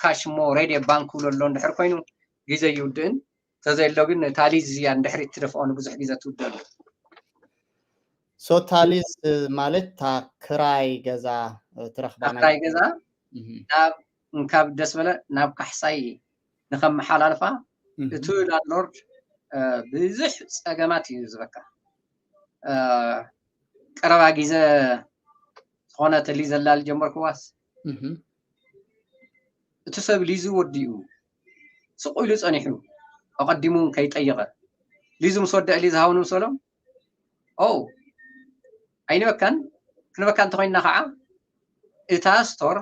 ካሽ እሞ ሬዲ ኣብ ባንክ ክብሎ ኣሎ እንድሕር ኮይኑ ግዜ ይውድእን ተዘይሎ ግን እታ ሊዝ እያ ንድሕሪት ትደፍኦ ንብዙሕ ግዜ ትውደሉ። ሶ እታ ሊዝ ማለት እታ ክራይ ገዛ ትረኽባ ክራይ ገዛ ናብ እንካብ ደስ በለ ናብ ካሕሳይ ንከመሓላልፋ እቲ ላንድሎርድ ብዙሕ ፀገማት እዩ ዝበካ። ቀረባ ግዜ ዝኾነ እቲ ሊዝ ዘላል ጀመርክዋስ እቲ ሰብ ሊዙ ወዲኡ ስቕ ኢሉ ጸኒሑ ኣቐዲሙ ከይጠየቐ ሊዙ ምስ ወደአ ሊዝ ሃውኒ ምስ በሎም ኦ ኣይንበካን ክንበካ እንተኮይንና ከዓ እታ ስቶር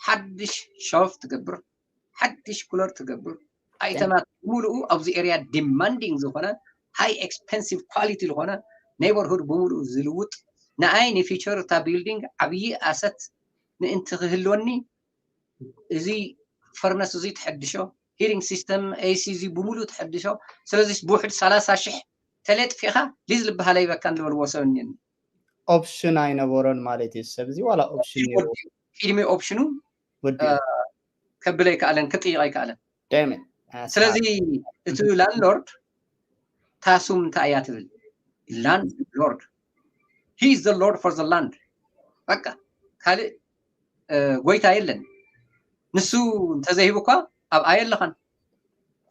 ሓድሽ ሸልፍ ትገብር ሓድሽ ኩለር ትገብር ኣይተማት ብምሉኡ ኣብዚ ኤርያ ዲማንዲንግ ዝኾነ ሃይ ኤክስፐንሲቭ ኳሊቲ ዝኾነ ኔይበርሁድ ብምሉኡ ዝልውጥ ንኣይ ንፊቸር እታ ቢልዲንግ ዓብዪ ኣሰት ምእንቲ ክህልወኒ እዚ ፈርነስ እዚ ተሐድሾ ሂቲንግ ሲስተም ኤሲ እዚ ብምሉእ ተሐድሾ ስለዚ ብውሕድ ሰላሳ ሽሕ ተሌጥፊኻ ሊዝ ዝበሃል ኣይበካን ዝበልዎ ሰብ እኒኒ ኦፕሽን ኣይነበሮን ማለት እዩ ሰብ እዚ ዋላ ኦፕሽን ነይሩ ቅድሚ ኦፕሽኑ ወዲኡ ከብል ኣይከኣለን ክጥይቕ ኣይከኣለን ዳይመን ስለዚ እቲ ላንድሎርድ ታሱም እንታይ እያ ትብል ላንድ ሎርድ he is the lord for the land በቃ ካልእ ጎይታ የለን ንሱ እንተዘይህብ እኳ ኣብ ኣየ ኣለኻን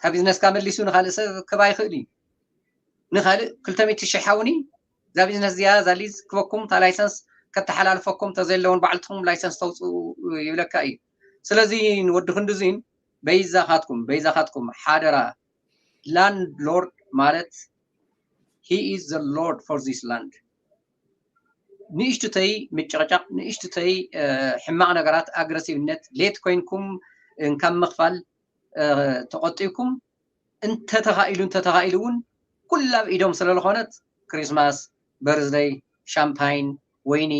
ካብ ቢዝነስካ መሊሱ ንካልእ ሰብ ክባ ይኽእል እዩ ንካልእ ክልተ ሚእቲ ሽሕ ሓውኒ እዛ ቢዝነስ እዚኣ እዛ ሊዝ ክበኩም እታ ላይሰንስ ከተሓላልፈኩም ተዘለውን ባዕልትኩም ላይሰንስ ተውፅኡ ይብለካ እዩ ስለዚ ንወዲ ክንዲ እዙን በይዛኻትኩም በይዛኻትኩም ሓደራ ላንድ ሎርድ ማለት he is the lord for this land ንእሽቱተይ ምጭቕጫቕ ንእሽቱተይ ሕማቕ ነገራት ኣግረሲቭነት ሌት ኮይንኩም ካብ ምኽፋል ተቆጢብኩም እንተተኻኢሉ እንተተኻኢሉ እውን ኩላ ኣብ ኢዶም ስለዝኾነት ክሪስማስ በርዝደይ ሻምፓይን ወይኒ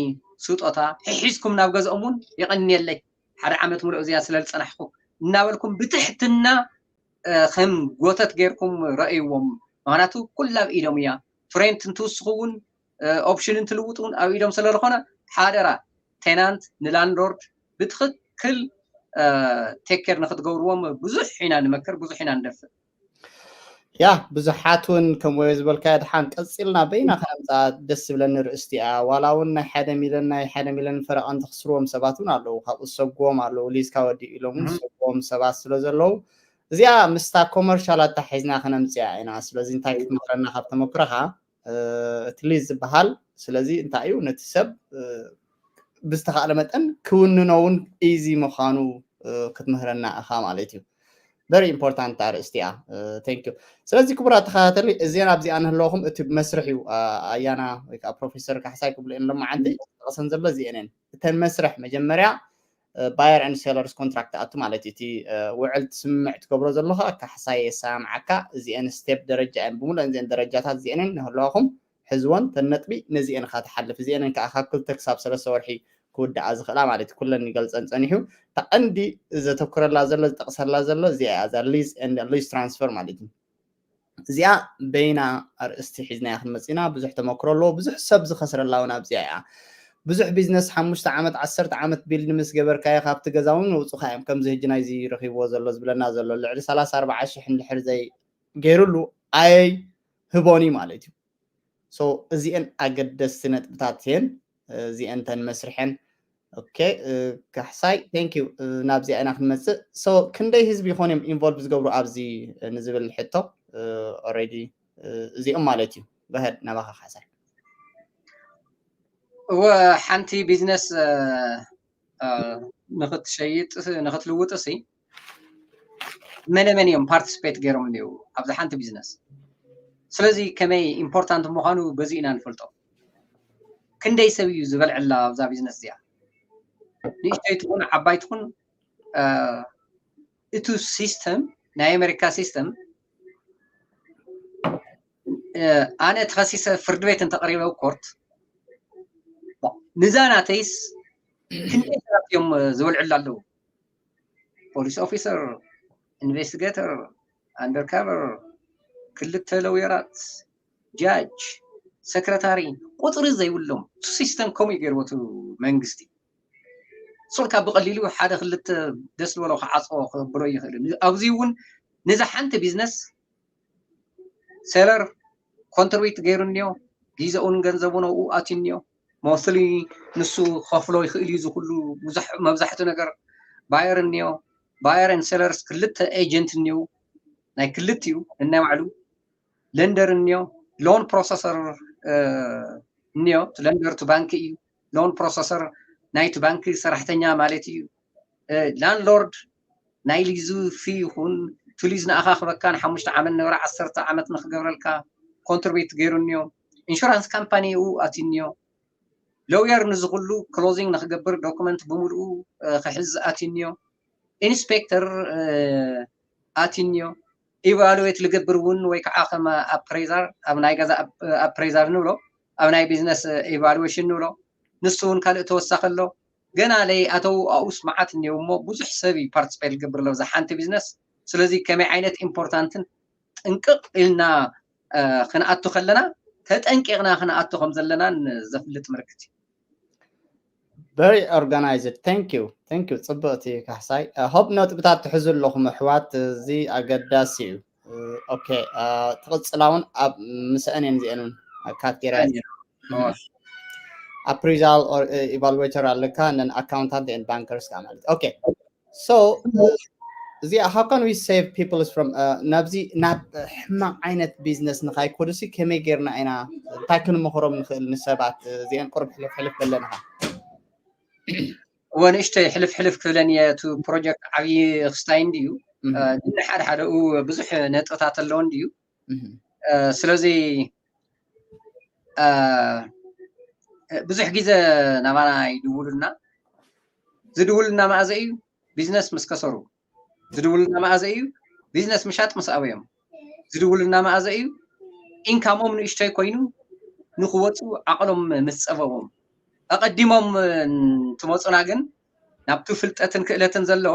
ስጦታ ሒሒዝኩም ናብ ገዝኦም እውን የቐንየለይ ሓደ ዓመት ሙሉእ እዚኣ ስለዝፀናሕኩ እናበልኩም ብትሕትና ከም ጎተት ጌርኩም ረእይዎም ምክንያቱ ኩላ ኣብ ኢዶም እያ ፍሬንት እንትውስኹ እውን ኦፕሽን እንትልውጥ እውን ኣብ ኢዶም ስለዝኾነ ሓደራ ቴናንት ንላንድሎርድ ብትኽክል ቴክ ኬር ንክትገብርዎም ብዙሕ ኢና ንመክር ብዙሕ ኢና ንደፍእ ያ ብዙሓት እውን ከምኡ ዝበልካዮ ድሓን ቀፂልና በይና ከነምፃ ደስ ዝብለኒ ርእስቲ እያ ዋላ እውን ናይ ሓደ ሚልን ናይ ሓደ ሚልን ፈረቐ እንተክስርዎም ሰባት እውን ኣለዉ ካብኡ ዝሰግዎም ኣለዉ ሊዝካ ወዲኡ ኢሎም እውን ዝሰግዎም ሰባት ስለ ዘለዉ እዚኣ ምስታ ኮመርሻል ኣታሒዝና ከነምፅያ ኢና ስለዚ እንታይ ክትመክረና ካብ ተመክረኻ እቲ ሊዝ ዝበሃል ስለዚ እንታይ እዩ ነቲ ሰብ ብዝተኻእለ መጠን ክውንኖ እውን ኢዚ ምዃኑ ክትምህረና እኻ ማለት እዩ very important ኣርእስቲ እያ thank you ስለዚ ክቡራት ተኸታተሊ እዚን ኣብዚኣ ንህለወኹም እቲ መስርሕ እዩ ኣያና ወይ ከዓ ፕሮፌሰር ካሕሳይ ክብሉ እዮም ሎማዓንቲ ጠቕሰን ዘሎ እዚአንን እተን መስርሕ መጀመርያ buyer and sellers contract ኣቱ ማለት እዩ እቲ ውዕል ስምምዕ ትገብሮ ዘለኻ ካሕሳይ የሰማምዓካ እዚአን ስቴፕ ደረጃ እየን ብምሉእን እዚአን ደረጃታት እዚአንን ንህለዋኹም ሕዝወን ተን ነጥቢ ነዚአን ካ ትሓልፍ እዚአንን ከዓ ካብ ክልተ ክሳብ ሰለስተ ወርሒ ክውድኣ ዝኽእላ ማለት እዩ ኩለን ይገልፀን ፀኒሑ ተቐንዲ ዘተኩረላ ዘሎ ዝጠቕሰላ ዘሎ እዚኣ እያ እዛ lease and lease transfer ማለት እዩ እዚኣ በይና ኣርእስቲ ሒዝናያ ክንመፅና ብዙሕ ተመክሮ ኣለዎ ብዙሕ ሰብ ዝኸስረላ እውን ኣብዚኣ እያ ብዙሕ ቢዝነስ ሓሙሽተ ዓመት ዓሰርተ ዓመት ቢልድ ምስ ገበርካዮ ካብቲ ገዛ እውን ውፁኻ እዮም። ከምዚ ሕጂ ናይዚ ረኺብዎ ዘሎ ዝብለና ዘሎ ልዕሊ ሰላሳ ኣርባዓ ሽሕ እንድሕር ዘይ ገይሩሉ ኣይህቦን እዩ ማለት እዩ። So እዚአን ኣገደስቲ ነጥብታት እየን። እዚአን ተን መስርሐን። ኦኬ፣ ካሕሳይ፣ thank you። ናብዚኣ ኢና ክንመፅእ። So ክንደይ ህዝቢ ይኾን እዮም ኢንቮልቭ ዝገብሩ ኣብዚ ንዝብል ሕቶ? ኦልሬዲ እዚኦም ማለት እዩ። በህድ ናባኻ ካሕሳይ። እወ፣ ሓንቲ ቢዝነስ ንክትሸይጥ ንክትልውጥ ሲ መነ መን እዮም ፓርቲስፔት ገይሮም እኒው ኣብዚ ሓንቲ ቢዝነስ? ስለዚ ከመይ ኢምፖርታንት ምዃኑ በዚ ኢና ንፈልጦ። ክንደይ ሰብ እዩ ዝበልዕላ ኣብዛ ቢዝነስ እዚኣ? ንእሽተይ ትኹን ዓባይ ትኹን፣ እቱ ሲስተም፣ ናይ ኣሜሪካ ሲስተም፣ ኣነ ተኸሲሰ ፍርዲ ቤት እንተቐሪበ ኮርት፣ ንዛ ናተይስ ክንደይ ሰባት እዮም ዝበልዕላ ኣለዉ? ፖሊስ ኦፊሰር፣ ኢንቨስቲጌተር፣ ኣንደርካቨር፣ ክልተ ለውየራት፣ ጃጅ፣ ሰክረታሪ፣ ቁፅሪ ዘይብሎም። እቲ ሲስተም ከምኡ እዩ ገይርዎ እቲ መንግስቲ። ሶልካ ብቐሊሉ ሓደ ክልተ ደስ ዝበሎ ክዓፅዎ ክብሎ ይኽእል። ኣብዚ እውን ነዛ ሓንቲ ቢዝነስ ሴለር ኮንትሪቢዩት ገይሩ እኒኦ፣ ግዜኡን ገንዘቡን ኣብኡ ኣትዩ እኒኦ። ሞንትሊ ንሱ ከፍሎ ይኽእል እዩ። እዚ ኩሉ መብዛሕትኡ ነገር ባየር እኒኦ። ባየር ን ሴለርስ ክልተ ኤጀንት እኒኦ፣ ናይ ክልቲኡ ነናይ ባዕሉ። ለንደር እኒኦ፣ ሎን ፕሮሰሰር እኒኦ። ለንደር ቱ ባንክ እዩ። ሎን ፕሮሰሰር ናይቲ ባንክ ሰራሕተኛ ማለት እዩ። ላንድሎርድ ናይ ሊዝ ፊ ይኹን፣ ቱ ሊዝ ንኣኻ ክበካ ንሓሙሽተ ዓመት ነበረ ዓሰርተ ዓመት ንክገብረልካ ኮንትሪቢዩት ገይሩ እኒኦ። ኢንሹራንስ ካምፓኒ ኡ ኣትዩ እኒኦ። ሎውየር ንዚ ኩሉ ክሎዚንግ ንክገብር ዶኩመንት ብምልኡ ክሕዝ ኣትዩ እኒኦ። ኢንስፔክተር ኣትዩ እኒኦ። ኢቫሉዌት ልገብር እውን ወይ ከዓ ከም ኣፕሬዛር፣ ኣብ ናይ ገዛ ኣፕሬዛር ንብሎ፣ ኣብ ናይ ቢዝነስ ኢቫሉዌሽን ንብሎ፣ ንሱ እውን ካልእ ተወሳኺ ኣሎ። ገና ለይ ኣተው ኣውስ መዓት እኒው እሞ ብዙሕ ሰብ እዩ ፓርቲስፔት ልገብር ኣሎ ብዛ ሓንቲ ቢዝነስ። ስለዚ ከመይ ዓይነት ኢምፖርታንትን ጥንቅቕ ኢልና ክንኣቱ ከለና ተጠንቂቕና ክንኣቱ ከም ዘለናን ዘፍልጥ ምልክት እዩ። Very organized. Thank you, thank you። ፅብቕቲ ካሕሳይ። ሆፕ ነጥብታት ትሕዙ ኣለኹም ኣሕዋት፣ እዚ ኣገዳሲ እዩ። ኦኬ፣ ትቕፅላ እውን ኣብ ምስአን እየን እዚአን እውን ኣብ ካቴሪያ ኣፕሪዛል ኢቫሉዌተር ኣለካ፣ ነን ኣካውንታንት ኤንድ ባንከርስ ከዓ ማለት። ኦኬ፣ so እዚኣ how can we save people from ናብዚ ናብ ሕማቕ ዓይነት ቢዝነስ ንካይኮዱሲ ከመይ ጌርና ኢና እንታይ ክንመኽሮም ንኽእል ንሰባት? እዚአን ቁርብ ሕልፍ ሕልፍ በለንኻ። እወ፣ ንእሽተይ ሕልፍ ሕልፍ ክብለን እየ። እቲ ፕሮጀክት ዓብዪ ክስታይ እንድዩ፣ ግን ሓደ ሓደኡ ብዙሕ ነጥብታት ኣለዎ እንድዩ። ስለዚ ብዙሕ ግዜ ናባና ይድውሉና። ዝድውሉና መኣዘ እዩ? ቢዝነስ ምስ ከሰሩ። ዝድውሉና መኣዘ እዩ? ቢዝነስ ምሻጥ ምስ ኣበዮም። ዝድውሉና መኣዘ እዩ? ኢንካሞም ንእሽተይ ኮይኑ ንክወፁ ዓቕሎም ምስ ፀበቦም። ኣቐዲሞም እንትመፁና ግን ናብቲ ፍልጠትን ክእለትን ዘሎ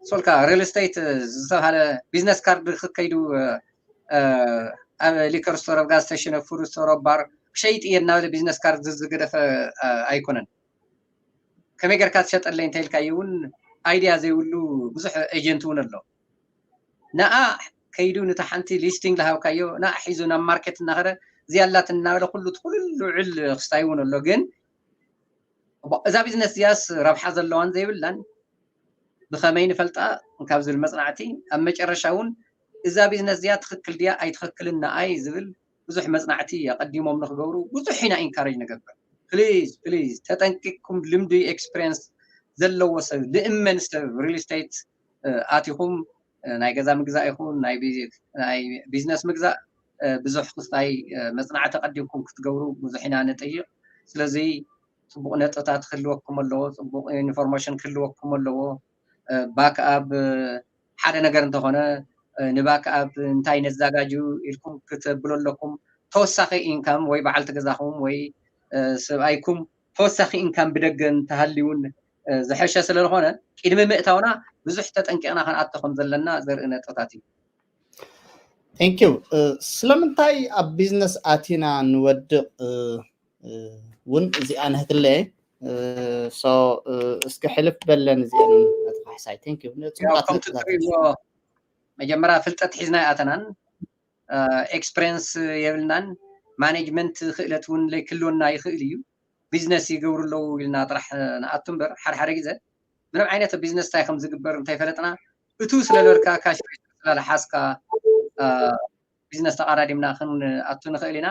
ሶልካ ሪል ስቴት ዝተባሃለ ቢዝነስ ካርድ ክከይዱ ኣብ ሊከር ስቶር፣ ኣብ ጋዝ ስቴሽን፣ ኣብ ፉድ ስቶር፣ ኣብ ባር ክሸይጥ እየ እናበለ ቢዝነስ ካርድ ዝገደፈ ኣይኮነን። ከመይ ጌርካ ትሸጠለይ እንተኢልካዮ እውን ኣይድያ ዘይብሉ ብዙሕ ኤጀንት እውን ኣሎ። ንኣ ከይዱ ነታ ሓንቲ ሊስቲንግ ዝሃብካዮ ንኣ ሒዙ ናብ ማርኬት እናኸደ እዚኣ ኣላትን እናበለ ኩሉ እቲ ኩሉ ልዑል ክስታይ እውን ኣሎ። ግን እዛ ቢዝነስ እዚኣስ ረብሓ ዘለዋን ዘይብላን ብኸመይ ንፈልጣ ካብ ዝብል መፅናዕቲ ኣብ መጨረሻ እውን እዛ ቢዝነስ እዚኣ ትኽክል ድያ ኣይትኽክልን ንኣይ ዝብል ብዙሕ መፅናዕቲ ኣቐዲሞም ንክገብሩ ብዙሕ ኢና ኢንካሬጅ ንገብር። ፕሊዝ ፕሊዝ ተጠንቂቅኩም ልምዲ ኤክስፒሪየንስ ዘለዎ ሰብ ልእመን ሰብ ሪል ስቴት ኣቲኹም ናይ ገዛ ምግዛእ ይኹን ናይ ቢዝነስ ምግዛእ ብዙሕ ክስታይ መፅናዕቲ ኣቐዲምኩም ክትገብሩ ብዙሕ ኢና ንጥይቕ። ስለዚ ፅቡቕ ነጥብታት ክህልወኩም ኣለዎ፣ ፅቡቕ ኢንፎርሜሽን ክህልወኩም ኣለዎ። ባክኣፕ ሓደ ነገር እንተኾነ ንባክኣፕ እንታይ ነዘጋጅ ኢልኩም ክትብሉ ኣለኩም። ተወሳኺ ኢንካም ወይ በዓልቲ ገዛኹም ወይ ሰብኣይኩም ተወሳኺ ኢንካም ብደገ እንተሃልዩን ዝሐሸ ስለዝኾነ ቅድሚ ምእታውና ብዙሕ ተጠንቂቕና ክንኣቶ ከም ዘለና ዘርኢ ነጥብታት እዩ። Thank you። ስለምንታይ ኣብ ቢዝነስ ኣቲና ንወድቕ እውን እዚኣ ንህትለየ። So እስኪ ሕልፍ በለን እዚኣን። ኣቶ ካሕሳይ፣ thank you። ከምቲ ትሪእዎ መጀመርያ ፍልጠት ሒዝና ይኣተናን ኤክስፐሪንስ የብልናን፣ ማኔጅመንት ክእለት እውን ለይክልወና ይኽእል እዩ። ቢዝነስ ይገብሩ ኣለዉ ኢልና ጥራሕ ንኣቱ እምበር፣ ሓደ ሓደ ግዜ ምንም ዓይነት ቢዝነስ እንታይ ከም ዝግበር እንተይፈለጥና፣ እቱ ስለለልካ ካሽ ስለለሓዝካ ቢዝነስ ተቐዳዲምና ክንኣቱ ንኽእል ኢና።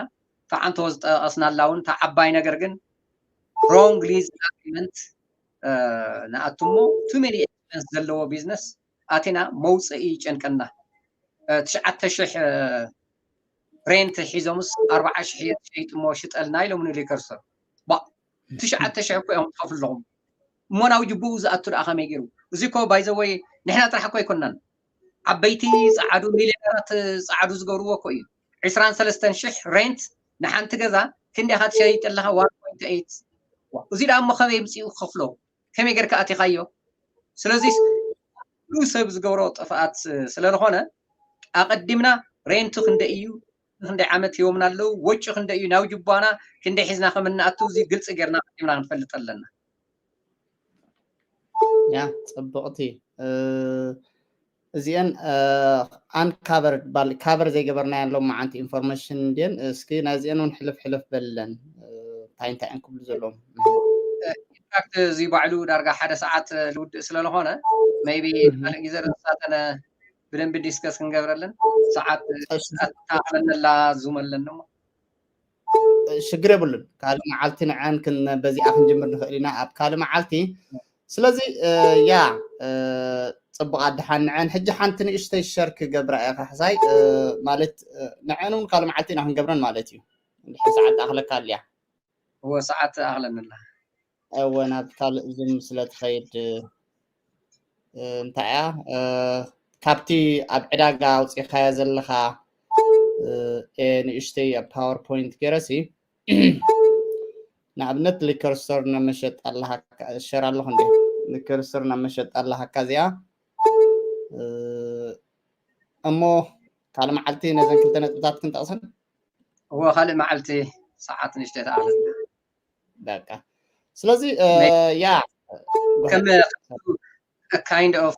ተዓንቶ ዝጠቐስናላ እውን ተዓባይ ነገር ግን ሮንግሊ ኣግሪመንት ንኣቱ እሞ ቱ ሜኒ ኤክስፐንስ ዘለዎ ቢዝነስ ኣቲና መውፅኢ ይጨንቀና። ትሽዓተ ሽሕ ሬንት ሒዞምስ ኣርባዓ ሽሕ እየ ትሸይጥ እሞ ሽጠልና ኢሎም ንሊከርሶ ትሽዓተ ሽሕ እኮ እዮም ትኸፍሉ ኣለኹም እሞ ናብ ጅቡኡ ዝኣቱ ደኣ ከመይ ገይሩ? እዚ እኮ ባይዘወይ ንሕና ጥራሕ እኮ ኣይኮናን፣ ዓበይቲ ፃዓዱ ሚሊዮነራት ፃዓዱ ዝገብርዎ እኮ እዩ። ዕስራን ሰለስተን ሽሕ ሬንት ንሓንቲ ገዛ ክንደይ ኢኻ ትሸይጥ ኣለኻ? ዋን ፖይንት ኤይት። እዚ ደኣ እሞ ከመይ ምፅኡ ክኸፍሎ? ከመይ ጌርካ ኣቲኻዮ? ስለዚ ኩሉ ሰብ ዝገብሮ ጥፍኣት ስለዝኾነ ኣቐዲምና ሬንቱ ክንደይ እዩ፣ ክንደይ ዓመት ሂቦምና ኣለዉ፣ ወጪ ክንደይ እዩ፣ ናብ ጅባና ክንደይ ሒዝና ከም እንኣቱ እዚ ግልፂ ጌርና ኣቐዲምና ክንፈልጥ ኣለና። ያ ፅቡቕቲ እዚአን አንካቨርድ ባል ካቨር ዘይገበርናየን ሎም መዓንቲ ኢንፎርሜሽን እንድየን። እስኪ ናይዚአን እውን ሕልፍ ሕልፍ በለን እንታይ እንታይ እዮም ክብሉ ዘለዎም። ኢንፋክት እዚ ባዕሉ ዳርጋ ሓደ ሰዓት ልውድእ ስለዝኾነ ሜይቢ ካልእ ግዜ ርእሳተነ ብደንቢ ዲስከስ ክንገብረለን ሰዓት ኣታኽለነላ ዙም ኣለኒ እሞ ሽግር የብሉን። ካልእ መዓልቲ ንዐን በዚኣ ክንጅምር ንኽእል ኢና ኣብ ካልእ መዓልቲ። ስለዚ ያ ፅቡቕ ኣድሓን ንዐን ሕጂ ሓንቲ ንእሽተይ ሸር ክገብራ እየ ካሕሳይ ማለት ንዐን እውን ካልእ መዓልቲ ኢና ክንገብረን ማለት እዩ። እንድሕር ሰዓት ኣኽለካ ኣልያ እወ ሰዓት ኣኽለንላ እወ ናብ ካልእ ዙም ስለትኸይድ እንታይ እያ ካብቲ ኣብ ዕዳጋ ኣውፂኻያ ዘለኻ ንእሽተይ ኣብ ፓወርፖይንት ገይረሲ ንኣብነት ሊከር ስቶር ናብ መሸጣ ኣለሃካ ሸር ኣለኹ እንዴ ሊከር ስቶር ናብ መሸጣ ኣለሃካ እዚኣ እሞ ካልእ መዓልቲ ነዘን ክልተ ነጥብታት ክንጠቕሰን እዎ ካልእ መዓልቲ ሰዓት ንእሽተይ ተኣኽለና በቃ ስለዚ ያ ከም kind of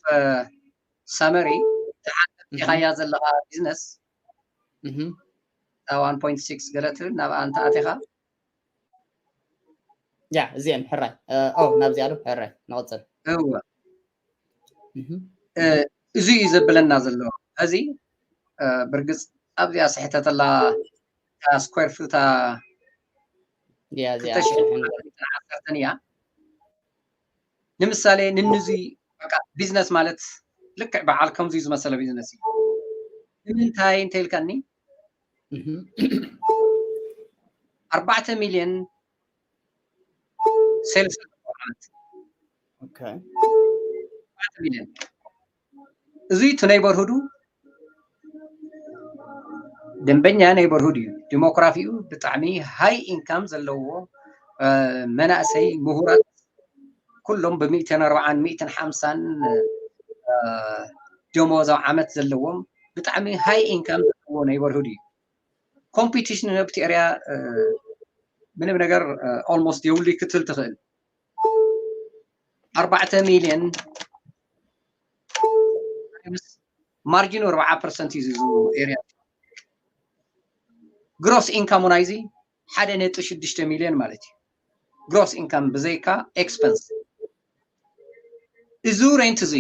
summary ተሓተካያ ዘለኻ ቢዝነስ one point six ገለ ትብል ናብኣ እንተ ኣቲኻ ያ እዚአን ሕራይ ኦ ናብዚኣ ዶ ሕራይ ንቕፅል እወ እዚ እዩ ዘብለና ዘሎ እዚ ብርግፅ ኣብዚኣ ስሕተተላ ስኩር ፉታ ያ እዚኣ ዓሰርተን እያ ንምሳሌ ንንዚ ቢዝነስ ማለት ልክዕ በዓል ከምዚ ዝመሰለ ቢዝነስ እዩ ንምንታይ እንተ ኢልካኒ ኣርባዕተ ሚልዮን ሴልስ ሚልዮን እዚ እቲ ነይበርሁዱ ደንበኛ ነይበርሁድ እዩ ዲሞክራፊኡ ብጣዕሚ ሃይ ኢንካም ዘለዎ መናእሰይ ምሁራት ኩሎም ብሚእትን ኣርባዓን ሚእትን ሓምሳን ደሞዝ ኣብ ዓመት ዘለዎም ብጣዕሚ ሃይ ኢንካም ዘለዎ ነይበርሁድ እዩ ኮምፒቲሽን ኣብቲ ኤርያ ምንም ነገር ኦልሞስት የብሉ ክትብል ትኽእል ኣርባዕተ ሚልዮን ማርጂኑ ኣርባዓ ፐርሰንት እዩ ዝዙ ኤርያ ግሮስ ኢንካሙ ናይዚ ሓደ ነጥቢ ሽዱሽተ ሚልዮን ማለት እዩ ግሮስ ኢንካም ብዘይካ ኤክስፐንስ እዚ ሬንት እዚ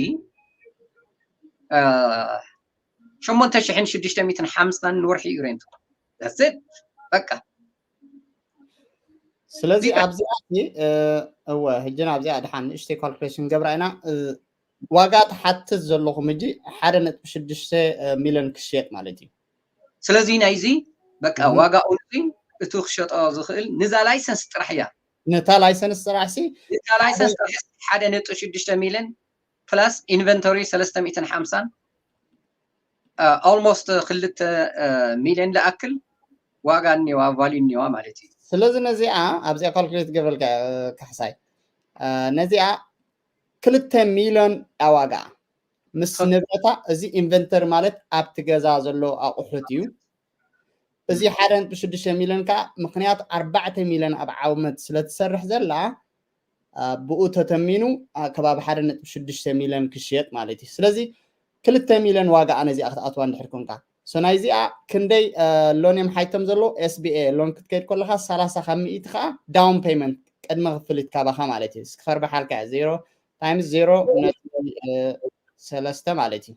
ሸሞንተ ሽሕን ሽዱሽተ ሚእትን ሓምሳን ንወርሒ እዩ ሬንት በቃ ስለዚ ኣብዚኣ እወ ሕጂ ኣብዚኣ ድሓን ንእሽተይ ካልኩሌሽን ገብራ ኢና ዋጋ ትሓትት ዘለኹም ሕጂ ሓደ ነጥቢ ሽዱሽተ ሚልዮን ክሽየጥ ማለት እዩ ስለዚ ናይዚ በቃ ዋጋ ኡዚ እቱ ክሸጦ ዝኽእል ንዛ ላይሰንስ ጥራሕ እያ ነታ ላይሰንስ ጥራሕ ሲ እታ ላይሰንስ ጥራሕ ሓደ ነጥቢ ሽዱሽተ ሚልዮን ፕላስ ኢንቨንቶሪ ሰለስተ ሚእትን ሓምሳን ኦልሞስት ክልተ ሚልዮን ዝኣክል ዋጋ እኒዋ ቫልዩ እኒዋ ማለት እዩ ስለዚ ነዚኣ ኣብዚኣ ካልኩሌት ገበልካ ካሕሳይ ነዚኣ ክልተ ሚልዮን ዋጋ ምስ ንብረታ እዚ ኢንቨንተሪ ማለት ኣብቲ ገዛ ዘሎ ኣቑሑት እዩ እዚ ሓደ ነጥቢ ሽዱሽተ ሚልዮን ከዓ ምክንያት ኣርባዕተ ሚልዮን ኣብ ዓመት ስለትሰርሕ ዘላ ብኡ ተተሚኑ ከባቢ ሓደ ነጥቢ ሽዱሽተ ሚልዮን ክሽየጥ ማለት እዩ። ስለዚ ክልተ ሚልዮን ዋጋ ነዚኣ ክትኣትዋ እንድሕር ኮንካ። ሶ ናይዚኣ ክንደይ ሎን እዮም ሓይቶም ዘሎ? ኤስቢኤ ሎን ክትከይድ ከለካ ሰላሳ ካብ ሚእቲ ከዓ ዳውን ፔመንት ቅድመ ክፍሊት ካባካ ማለት እዩ። እስኪ ከርብሓልካ ዜሮ ታይምስ ዜሮ ነጥቢ ሰለስተ ማለት እዩ።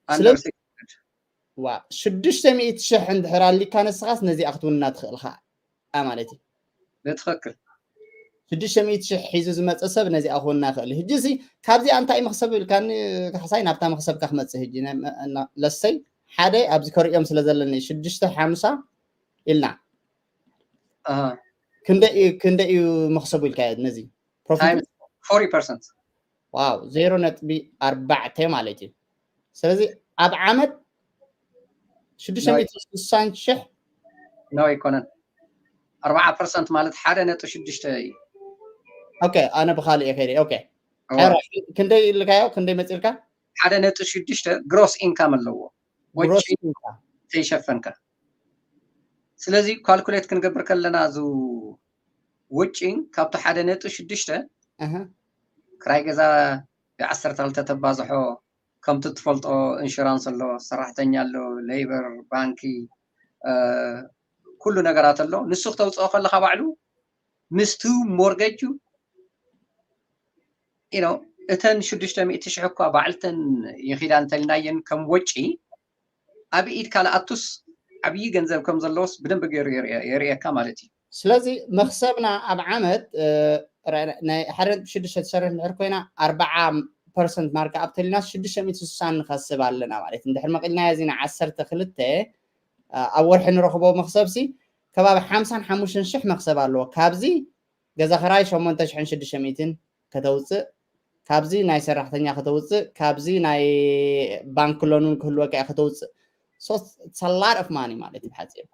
ስለዚ ሽዱሽተ ሚእቲ ሽሕ እንድሕር ኣሊካ ንስኻስ ነዚኣ ክትውንና ትኽእል ኻ ማለት እዩ። ብትኽክል ሽዱሽተ ሚእቲ ሽሕ ሒዙ ዝመፀ ሰብ ነዚኣ ክውንና ይኽእል። ሕጂ ሲ ካብዚኣ እንታይ መክሰብ ኢልካኒ ካሕሳይ ናብታ መክሰብካ ክመፅእ ሕጂ ለሰይ ሓደ ኣብዚ ከሪኦም ስለ ዘለኒ ሽዱሽተ ሓምሳ ኢልና ክንደይ እዩ መክሰቡ ኢልካ ነዚ ፎርቲ ፐርሰንት ዋው ዜሮ ነጥቢ ኣርባዕተ ማለት እዩ። ስለዚ ኣብ ዓመት ሽዱሽተ ሚእቲ ስሳን ሽሕ ኖ ኣይኮነን። ኣርባዓ ፐርሰንት ማለት ሓደ ነጥቢ ሽዱሽተ እዩ። ኦኬ ኣነ ብካሊእ ከይደ ኦኬ ክንደይ ኢልካዮ? ክንደይ መፂልካ? ሓደ ነጥቢ ሽዱሽተ ግሮስ ኢንካም ኣለዎ ወጪ ተይሸፈንካ። ስለዚ ካልኩሌት ክንገብር ከለና እዚ ወጪ ካብቲ ሓደ ነጥቢ ሽዱሽተ ክራይ ገዛ ብዓሰርተ ክልተ ተባዝሖ ከምቲ ትፈልጦ ኢንሹራንስ ኣሎ፣ ሰራሕተኛ ኣሎ፣ ሌበር፣ ባንኪ፣ ኩሉ ነገራት ኣሎ። ንሱ ክተውፅኦ ከለካ ባዕሉ ምስቱ ሞርገጁ እተን ሽዱሽተ ሚእቲ ሽሕ እኳ ባዕልተን ይኺዳ እንተልናየን ከም ወጪ ኣብ ኢድካ ለኣቱስ ዓብዪ ገንዘብ ከም ዘለዎስ ብደንብ ገይሩ የርእየካ ማለት እዩ። ስለዚ መክሰብና ኣብ ዓመት ናይ ሓደ ነጥቢ ሽዱሽተ ትሰርሕ እንድሕር ኮይና ኣርባዓ ፐርሰንት ማርካ ኣብ ተሊና ሽዱሽተ ሚእቲ ስሳን ንኸስብ ኣለና ማለት እንድሕር መቂልና እዚ ን ዓሰርተ ክልተ ኣብ ወርሒ ንረኽቦ መክሰብ ሲ ከባቢ ሓምሳን ሓሙሽተን ሽሕ መክሰብ ኣለዎ። ካብዚ ገዛ ክራይ ሸሞንተ ሽሕን ሽዱሽተ ሚእትን ከተውፅእ ካብዚ ናይ ሰራሕተኛ ከተውፅእ ካብዚ ናይ ባንክ ሎን እውን ክህልወካ ከተውፅእ so it's a lot of money ማለት እዩ ብሓፂሩ።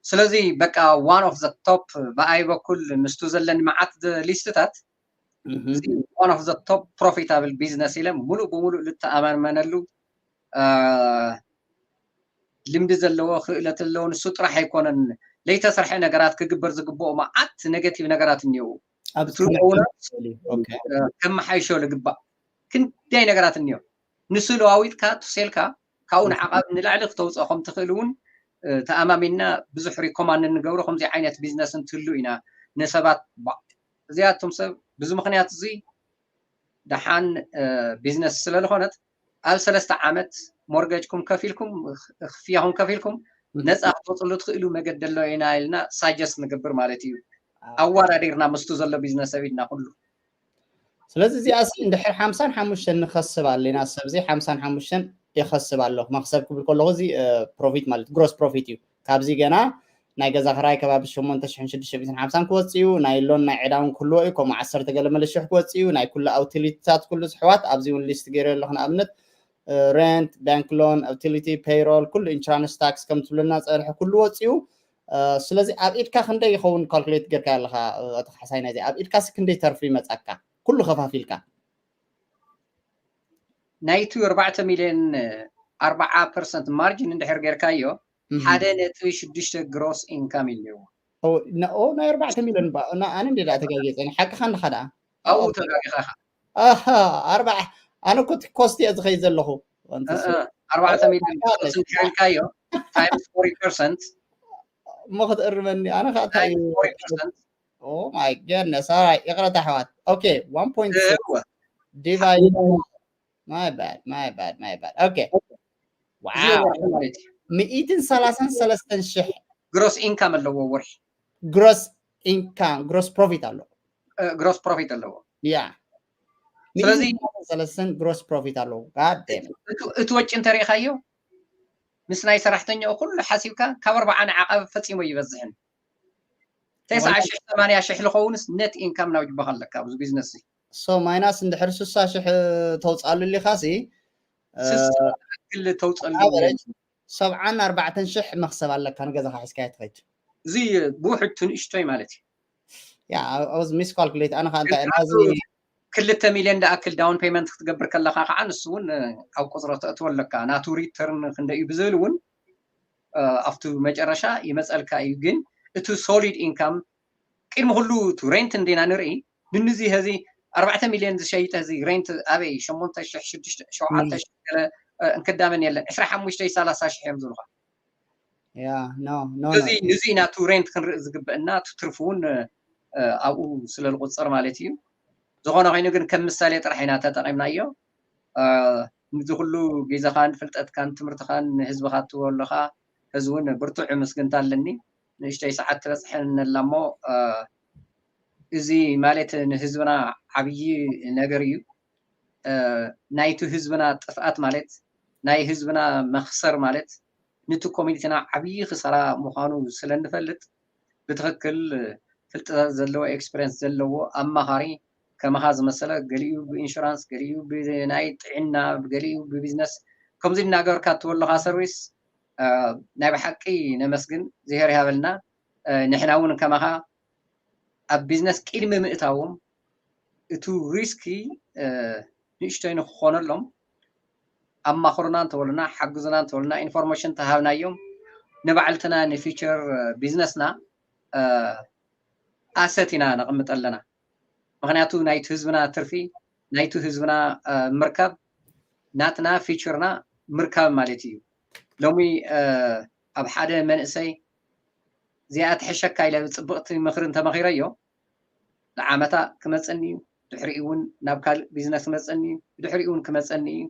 ስለዚ በቃ one of the top ብኣይ በኩል ምስቱ ዘለኒ መዓት ሊስትታት one of the top profitable business ኢለ ሙሉእ ብሙሉእ ልተኣማመነሉ ልምዲ ዘለዎ ክእለት ዘለዎ ንሱ ጥራሕ ኣይኮነን። ለይተሰርሐ ነገራት ክግበር ዝግብኦ መዓት ኔጋቲቭ ነገራት እኒአው። ከመሓይሾ ልግባእ ክንደይ ነገራት እኒኦ። ንሱ ለዋዊጥካ ቱሴልካ ካብኡ ንዓቐብ ንላዕሊ ክተውፅኦ ከም ትኽእል እውን ተኣማሚንና ብዙሕ ሪኮማንድ እንገብሮ ከምዚ ዓይነት ቢዝነስ እንትህሉ ኢና ንሰባት። እዚኣቶም ሰብ ብዚ ምክንያት እዚ ደሓን ቢዝነስ ስለዝኾነት ኣብ ሰለስተ ዓመት ሞርገጅኩም ከፊልኩም ክፍያኹም ከፊልኩም ነፃ ክትወፅሉ ትኽእሉ መገዲ ኣሎ ኢና ኢልና ሳጀስት ንገብር ማለት እዩ። ኣዋዳዲርና ምስቱ ዘሎ ቢዝነስ ኣቢድና ኩሉ ስለዚ እዚኣ ሲ እንድሕር ሓምሳን ሓሙሽተን ንኸስብ ኣለና ሰብዚ ሓምሳን ሓሙሽተን ይኸስብ ኣለኹ። መክሰብ ክብል ከለኹ እዚ ፕሮፊት ማለት ግሮስ ፕሮፊት እዩ። ካብዚ ገና ናይ ገዛ ክራይ ከባቢ ሸሞንተ ሽሕን ሽዱሽተ ሚእትን ሓምሳን ክወፅ እዩ። ናይ ሎን ናይ ዕዳውን ክህልዎ እዩ። ከምኡ ዓሰርተ ገለ መለ ሽሕ ክወፅ እዩ። ናይ ኩሉ ኣውቲሊቲታት ኩሉ ዝሕዋት ኣብዚ እውን ሊስት ገይረ ኣለኹ። ንኣብነት ሬንት፣ ባንክ ሎን፣ ኣውቲሊቲ፣ ፔይሮል፣ ኩሉ ኢንሹራንስ ታክስ ከም ትብለና ፀንሐ ኩሉ ወፅ እዩ። ስለዚ ኣብ ኢድካ ክንደይ ይኸውን ካልኩሌት ጌርካ ኣለካ ኣቶ ካሕሳይ? ናይዚ ኣብ ኢድካ ሲ ክንደይ ተርፊ ይመፃካ ኩሉ ከፋፊልካ? ናይቲ ኣርባዕተ ሚልዮን ኣርባዓ ፐርሰንት ማርጅን እንድሕር ጌርካዮ ሓደ ነጥቢ ሽዱሽተ ግሮስ ኢንካም እዩ። ኦ ናይ ኣርባዕተ ሚልዮን ኣነ እንደ ተጋጌፀ ሓቅኻ እንድኻ ደኣ ኣብኡ ተጋጊኻ ኣርባዓ ኣነ እኮ ኮስት እየ ዝኸይድ ዘለኹ ኣርባዕተ ሚልዮን ኢልካዮ ታይምስ ፎርቲ ፐርሰንት እሞ ክትእርመኒ ኣነ ከዓ እንታይ እዩ my goodness all right ይቅረታ ኣሕዋት okay one point six divide my bad my bad my bad okay wow ሚእትን ሰላሳን ሰለስተን ሽሕ ግሮስ ኢንካም ኣለዎ ወርሒ ግሮስ ኢንካም ግሮስ ፕሮፊት ኣለዎ ግሮስ ፕሮፊት ኣለዎ ያ ስለዚ ሰለስተን ግሮስ ፕሮፊት ኣለዎ እቲ ወጪ እንተሪኢካዮ ምስ ናይ ሰራሕተኛኡ ኩሉ ሓሲብካ ካብ ኣርባዓ ንዓቐብ ፈፂሙ ይበዝሕን ተስዓ ሽሕ ሰማንያ ሽሕ ዝኸውንስ ነት ኢንካም ናብ ጅባኻ ኣለካ ኣብዚ ቢዝነስ እዚ so ማይናስ እንድሕር ስሳ ሽሕ ተውፅኣሉ ኣሊኻ ሲ ክል ተውፀሉ ሰብዓን ኣርባዕተን ሽሕ መክሰብ ኣለካ ንገዛኻ ሒዝካዮ ትኸይድ እዚ ብውሕድ ትንእሽቶይ ማለት እዩ ያ ኣብዚ ሚስ ካልኩሌት ኣነ ከዓ እንታይ ክልተ ሚልዮን ዝኣክል ዳውን ፔመንት ክትገብር ከለካ ከዓ ንሱ እውን ኣብ ቁፅሪ ተእትዎ ኣለካ ናቱ ሪተርን ክንደይ እዩ ብዝብል እውን ኣብቲ መጨረሻ ይመፀልካ እዩ። ግን እቲ solid income ቅድሚ ኩሉ እቲ rent እንዲና ንርኢ። ንንዚ ሀዚ ኣርባዕተ ሚልዮን ዝሸይጥ ሀዚ rent ኣበይ ሸሞንተ ሽሕ ሽዱሽተ ሸውዓተ ሽሕ ገለ እንክዳመን የለን። ዕስራ ሓሙሽተ ሰላሳ ሽሕ እዮም ዝብሉኻ። Yeah, no, no, ስለዚ ንዚ ኢና እቲ rent ክንርኢ ዝግበእና፣ እቲ ትርፊ እውን ኣብኡ ስለ ዝቁፀር ማለት እዩ። ዝኾነ ኮይኑ ግን ከም ምሳሌ ጥራሕ ኢና ተጠቂምናዮ። እዚ ኩሉ ግዜኻን ፍልጠትካን ትምህርትኻን ንህዝብኻ ትህቦ ኣለኻ። እዚ እውን ብርቱዕ ምስግንታ ኣለኒ። ንእሽተይ ሰዓት ትበፅሐን ኣላ እሞ እዚ ማለት ንህዝብና ዓብዪ ነገር እዩ። ናይቲ ህዝብና ጥፍኣት ማለት ናይ ህዝብና መኽሰር ማለት ንቲ ኮሚኒቲና ዓብዪ ክሳራ ምዃኑ ስለ እንፈልጥ ብትኽክል ፍልጠት ዘለዎ experience ዘለዎ ኣማኻሪ ከማኻ ዝመሰለ ገሊኡ ብኢንሹራንስ ገሊኡ ብናይ ጥዕና ገሊኡ ብቢዝነስ ከምዚ እናገበርካ ትወለኻ ሰርቪስ ናይ ብሓቂ ነመስግን። ዝሄር ይሃበልና። ንሕና እውን ከማኻ ኣብ ቢዝነስ ቅድሚ ምእታዎም እቱ ሪስኪ ንእሽቶይ ንክኾነሎም ኣማኽሩና እንተበሉና ሓግዙና እንተበሉና ኢንፎርሜሽን ተሃብናዮም ንባዕልትና ንፊቸር ቢዝነስና ኣሰት ኢና ነቕምጥ ኣለና። ምክንያቱ ናይቲ ህዝብና ትርፊ ናይቲ ህዝብና ምርካብ ናትና ፊቸርና ምርካብ ማለት እዩ። ሎሚ ኣብ ሓደ መንእሰይ እዚኣ ትሕሸካ ኢለ ብፅብቕቲ ምኽሪ እንተመኺረዮ ንዓመታ ክመፀኒ እዩ፣ ድሕሪኡ እውን ናብ ካልእ ቢዝነስ ክመፀኒ እዩ፣ ብድሕሪኡ እውን ክመፀኒ እዩ።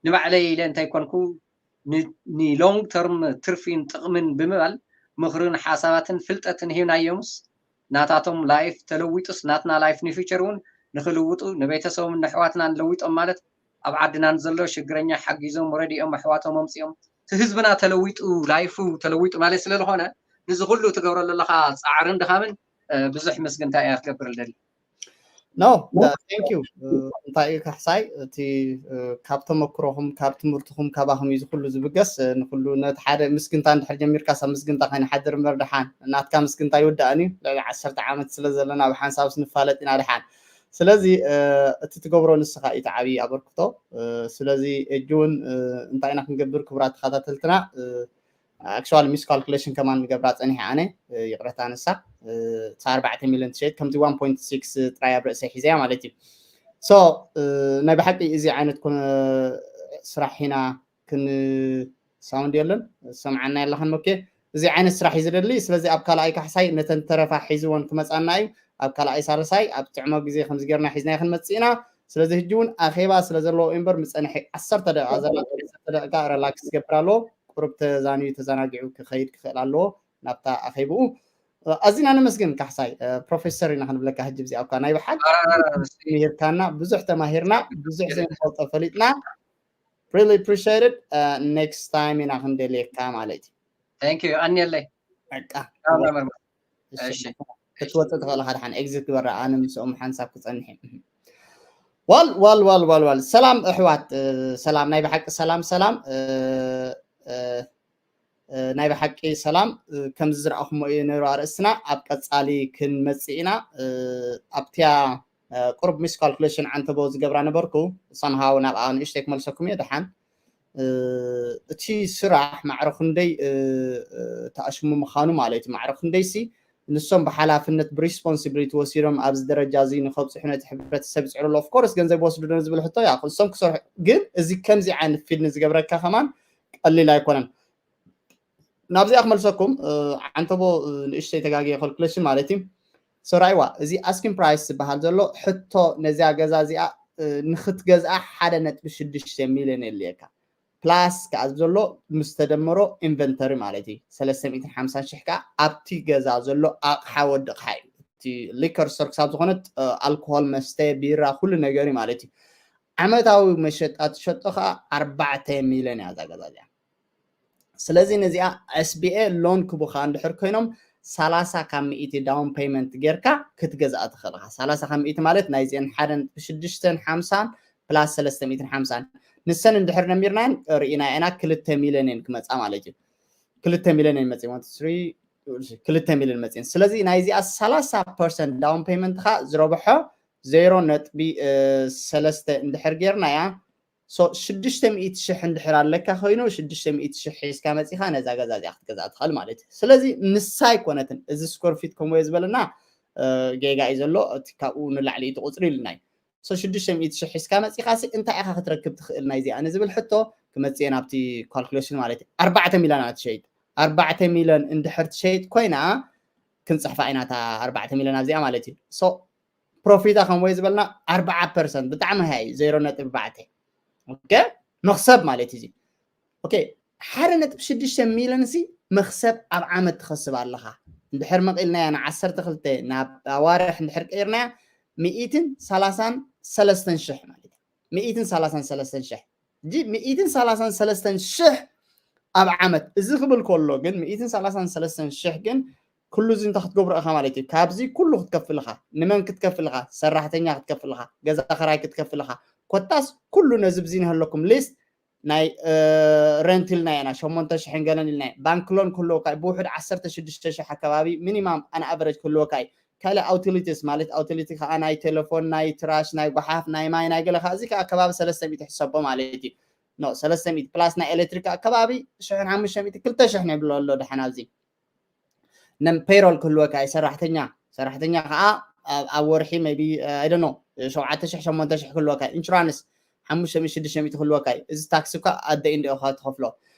ንባዕለይ ኢለ እንተይኮንኩ ንሎንግ ተርም ትርፊን ጥቕምን ብምባል ምኽርን ሓሳባትን ፍልጠትን ሂብናዮምስ ናታቶም ላይፍ ተለዊጡስ ናትና ላይፍ ንፊቸር እውን ንክልውጡ ንቤተሰቦም ንኣሕዋትናን ለዊጦም ማለት ኣብ ዓድናን ዘሎ ሽግረኛ ሓጊዞም ረዲኦም ኣሕዋቶም ኣምፂኦም እቲ ህዝብና ተለዊጡ ላይፉ ተለዊጡ ማለት ስለ ዝኾነ ንዚ ኩሉ ትገብሮ ዘለኻ ፃዕርን ድኻምን ብዙሕ ምስግንታ እያ ክገብር ደሊ። No, thank you። እንታይ እዩ ካሕሳይ እቲ ካብ ተመክሮኹም ካብ ትምህርትኹም ካባኹም እዩ ዝኩሉ ዝብገስ። ንኩሉ ነቲ ሓደ ምስግንታ እንድሕር ጀሚርካ ሳብ ምስግንታ ከይንሓድር እምበር ድሓን ናትካ ምስግንታ ይውዳእን እዩ። ልዕሊ ዓሰርተ ዓመት ስለ ዘለና ብሓንሳብስ ንፋለጥ ኢና ድሓን። ስለዚ እቲ ትገብሮ ንስኻ እዩ እቲ ዓብዪ ኣበርክቶ። ስለዚ እጂ እውን እንታይ ኢና ክንገብር ክቡራት ተኸታተልትና actually miscalculation ከማን ንገብራ ፀኒሐ ኣነ ይቕረታ ንሳ እሳ ኣርባዕተ ሚልዮን ትሸይጥ ከምዚ one point six ጥራይ ኣብ ርእሰይ ሒዘያ ማለት እዩ። So ናይ ብሓቂ እዚ ዓይነት ኮነ ስራሕ ኢና ክን ሳውንድ የለን ሰምዓና የለኸን ሞኬ እዚ ዓይነት ስራሕ እዩ ዝደሊ። ስለዚ ኣብ ካልኣይ ካሕሳይ ነተን ተረፋ ሒዝዎን ክመፃና እዩ። ኣብ ካልኣይ ሳልሳይ ኣብ ጥዕሞ ግዜ ከምዚ ጌርና ሒዝናዮ ክንመፅእ ኢና። ስለዚ ሕጂ እውን ኣኼባ ስለ ዘለዎ እምበር ምፀንሐ ዓሰርተ ደቂቃ ዘላ ዓሰርተ ደቂቃ ረላክስ ዝገብር ኣለዎ። ቁሩብ ተዛንዩ ተዘናጊዑ ክኸይድ ክኽእል ኣለዎ ናብታ ኣኼብኡ። ኣዚና ነመስግን ካሕሳይ ፕሮፌሰር ኢና ክንብለካ ሕጂ ብዚኣ እኳ ናይ ብሓቂ ምሂርካና ብዙሕ ተማሂርና ብዙሕ ዘይንፈልጦ ፈሊጥና። Really appreciate it. Next time ኢና ክንደልየካ ማለት እዩ። Thank you ኣንየለይ በቃ ክትወፅእ ትኽእል ኢኻ ድሓን ኤግዚት ግበራ ኣነ ምስኦም ሓንሳብ ክፀንሕ ዋል ዋል ዋል ዋል ዋል ሰላም ኣሕዋት ሰላም ናይ ብሓቂ ሰላም ሰላም ናይ ብሓቂ ሰላም ከምዚ ዝረኣኹሞ እዩ ነይሩ ኣርእስትና ኣብ ቀፃሊ ክንመፅእ ኢና ኣብቲያ ቁሩብ ሚስካልኩሌሽን ዓንተቦ ዝገብራ ነበርኩ ሳምሃው ናብኣ ንእሽተይ ክመልሰኩም እየ ድሓን እቲ ስራሕ ማዕረ ክንደይ ተኣሽሙ ምዃኑ ማለት እዩ ማዕረ ክንደይሲ ንሶም ብሓላፍነት ብሪስፖንሲቢሊቲ ወሲዶም ኣብዚ ደረጃ እዚ ንከብፅሑ ነቲ ሕብረተሰብ ይፅዕሩ ኣሎ ኦፍኮርስ ገንዘብ ይወስዱ ዶ ዝብል ሕቶ ያ ንሶም ክሰርሑ ግን እዚ ከምዚ ዓይነት ፊልም ዝገብረካ ከማን ቀሊል ኣይኮነን ናብዚኣ ክመልሰኩም ዓንተቦ ንእሽተይ ተጋግየ ካልኩሌሽን ማለት እዩ ሰራይዋ እዚ ኣስኪን ፕራይስ ዝበሃል ዘሎ ሕቶ ነዚኣ ገዛ እዚኣ ንክትገዝኣ ሓደ ነጥቢ ሽዱሽተ ሚልዮን የድልየካ ፕላስ ከዓ ዘሎ ምስ ተደመሮ ኢንቨንተሪ ማለት እዩ ሰለስተ ሚእትን ሓምሳን ሽሕ ከዓ ኣብቲ ገዛ ዘሎ ኣቕሓ ወዲ ኣቕሓ እዩ እቲ ሊከር ስቶር ክሳብ ዝኾነት ኣልኮሆል መስተ ቢራ ኩሉ ነገር እዩ ማለት እዩ ዓመታዊ መሸጣ ትሸጦ ከዓ ኣርባዕተ ሚልዮን እያ እዛ ገዛ እዚኣ ስለዚ ነዚኣ SBA ሎን ክቡኻ እንድሕር ኮይኖም ሰላሳ ካብ ሚእቲ ዳውን ፔመንት ጌርካ ክትገዝኣ ትኽእል ኢኻ ሰላሳ ካብ ሚእቲ ማለት ናይዚአን ሓደ ነጥቢ ሽዱሽተን ሓምሳን ፕላስ ሰለስተ ሚእትን ሓምሳን ንሰን እንድሕር ነሚርናን ርኢና ኢና ክልተ ሚልዮን እየን ክመፃ ማለት እዩ ክልተ ሚልዮን እየን መፅእን ክልተ ሚልዮን መፅእን ስለዚ ናይዚኣ ሰላሳ ፐርሰንት ዳውን ፔመንት ኻ ዝረብሖ ዜሮ ነጥቢ ሰለስተ እንድሕር ጌርናያ So ሽዱሽተ ሚእቲ ሽሕ እንድሕር ኣለካ ኮይኑ ሽዱሽተ ሚእቲ ሽሕ ሒዝካ መፂኻ ነዛ ገዛ እዚኣ ክትገዛ ትኽእል ማለት እዩ። ስለዚ ንሳ ኣይኮነትን እዚ square feet ከምኡ ዝበለና ጌጋ እዩ ዘሎ። እቲ ካብኡ ንላዕሊ እዩ ትቁፅሪ ኢልና እዩ። So ሽዱሽተ ሚእቲ ሽሕ ሒዝካ መፂኻ ሲ እንታይ ኢኻ ክትረክብ ትኽእል ናይዚኣ ንዝብል ሕቶ ክመፅእ ናብቲ calculation ማለት እዩ። ኣርባዕተ ሚልዮን እያ ትሸይጥ። ኣርባዕተ ሚልዮን እንድሕር ትሸይጥ ኮይና ክንፅሕፋ ኢና እታ ኣርባዕተ ሚልዮን ኣብዚኣ ማለት እዩ። So ፕሮፊታ ከምኡ ዝበልና ኣርባዓ ፐርሰንት ብጣዕሚ ሃይ ዜሮ ነጥቢ ኣርባዕተ። ኦኬ፣ መኽሰብ ማለት እዩ። ኦኬ፣ ሓደ ነጥቢ ሽዱሽተ ሚልዮን ሲ መኽሰብ ኣብ ዓመት ትኸስብ ኣለኻ። እንድሕር መቒልናያ ንዓሰርተ ክልተ ናብ ኣዋርሕ እንድሕር ቀይርናያ ሚእትን ሰላሳን ሰለስተን ሽሕ ማለት እዩ። ሚእትን ሰላሳን ሰለስተን ሽሕ። እጂ ሚእትን ሰላሳን ሰለስተን ሽሕ ኣብ ዓመት። እዚ ክብል ከሎ ግን ሚእትን ሰላሳን ሰለስተን ሽሕ ግን ኩሉ እዚ እንታይ ክትገብሮ ኢኻ ማለት እዩ። ካብዚ ኩሉ ክትከፍል ኢኻ። ንመን ክትከፍል ኢኻ? ሰራሕተኛ ክትከፍል ኢኻ፣ ገዛ ኽራይ ክትከፍል ኢኻ። ኮታስ ኩሉ ነዚ ብዚ ንህለኩም ሊስት ናይ ረንት ኢልና ኢና ሸሞንተ ሽሕን ገለን ኢልና ባንክ ሎን ክህልወካ እዩ። ብውሕድ ዓሰርተ ሽዱሽተ ሽሕ ኣከባቢ ሚኒማም ኣን ኣቨሬጅ ክህልወካ እዩ። ካልእ ኣውቲሊቲስ ማለት ኣውቲሊቲ ከዓ ናይ ቴሌፎን፣ ናይ ትራሽ፣ ናይ ጓሓፍ፣ ናይ ማይ፣ ናይ ገለ ከዓ እዚ ከዓ ከባቢ ሰለስተ ሚእቲ ሕሰቦ ማለት እዩ። ኖ ሰለስተ ሚእቲ ፕላስ ናይ ኤሌክትሪክ ኣከባቢ ሽሕን ሓሙሽተ ሚእቲ ክልተ ሽሕ ንብሎ ኣሎ ደሓን ኣብዚ ነም ፔይሮል ክህልወካ እዩ ሰራሕተኛ ሰራሕተኛ ከዓ ኣብ ወርሒ ቢ ኣይደኖ ሸውዓተ ሽሕ ሸሞንተ ሽሕ ክህልወካ ኢንሹራንስ ሓሙሽተ ሚእቲ ሽዱሽተ ሚእቲ ክህልወካ እዩ። እዚ ታክሲ እኳ ኣደ ኢንዲ ኢኻ ትኸፍሎ።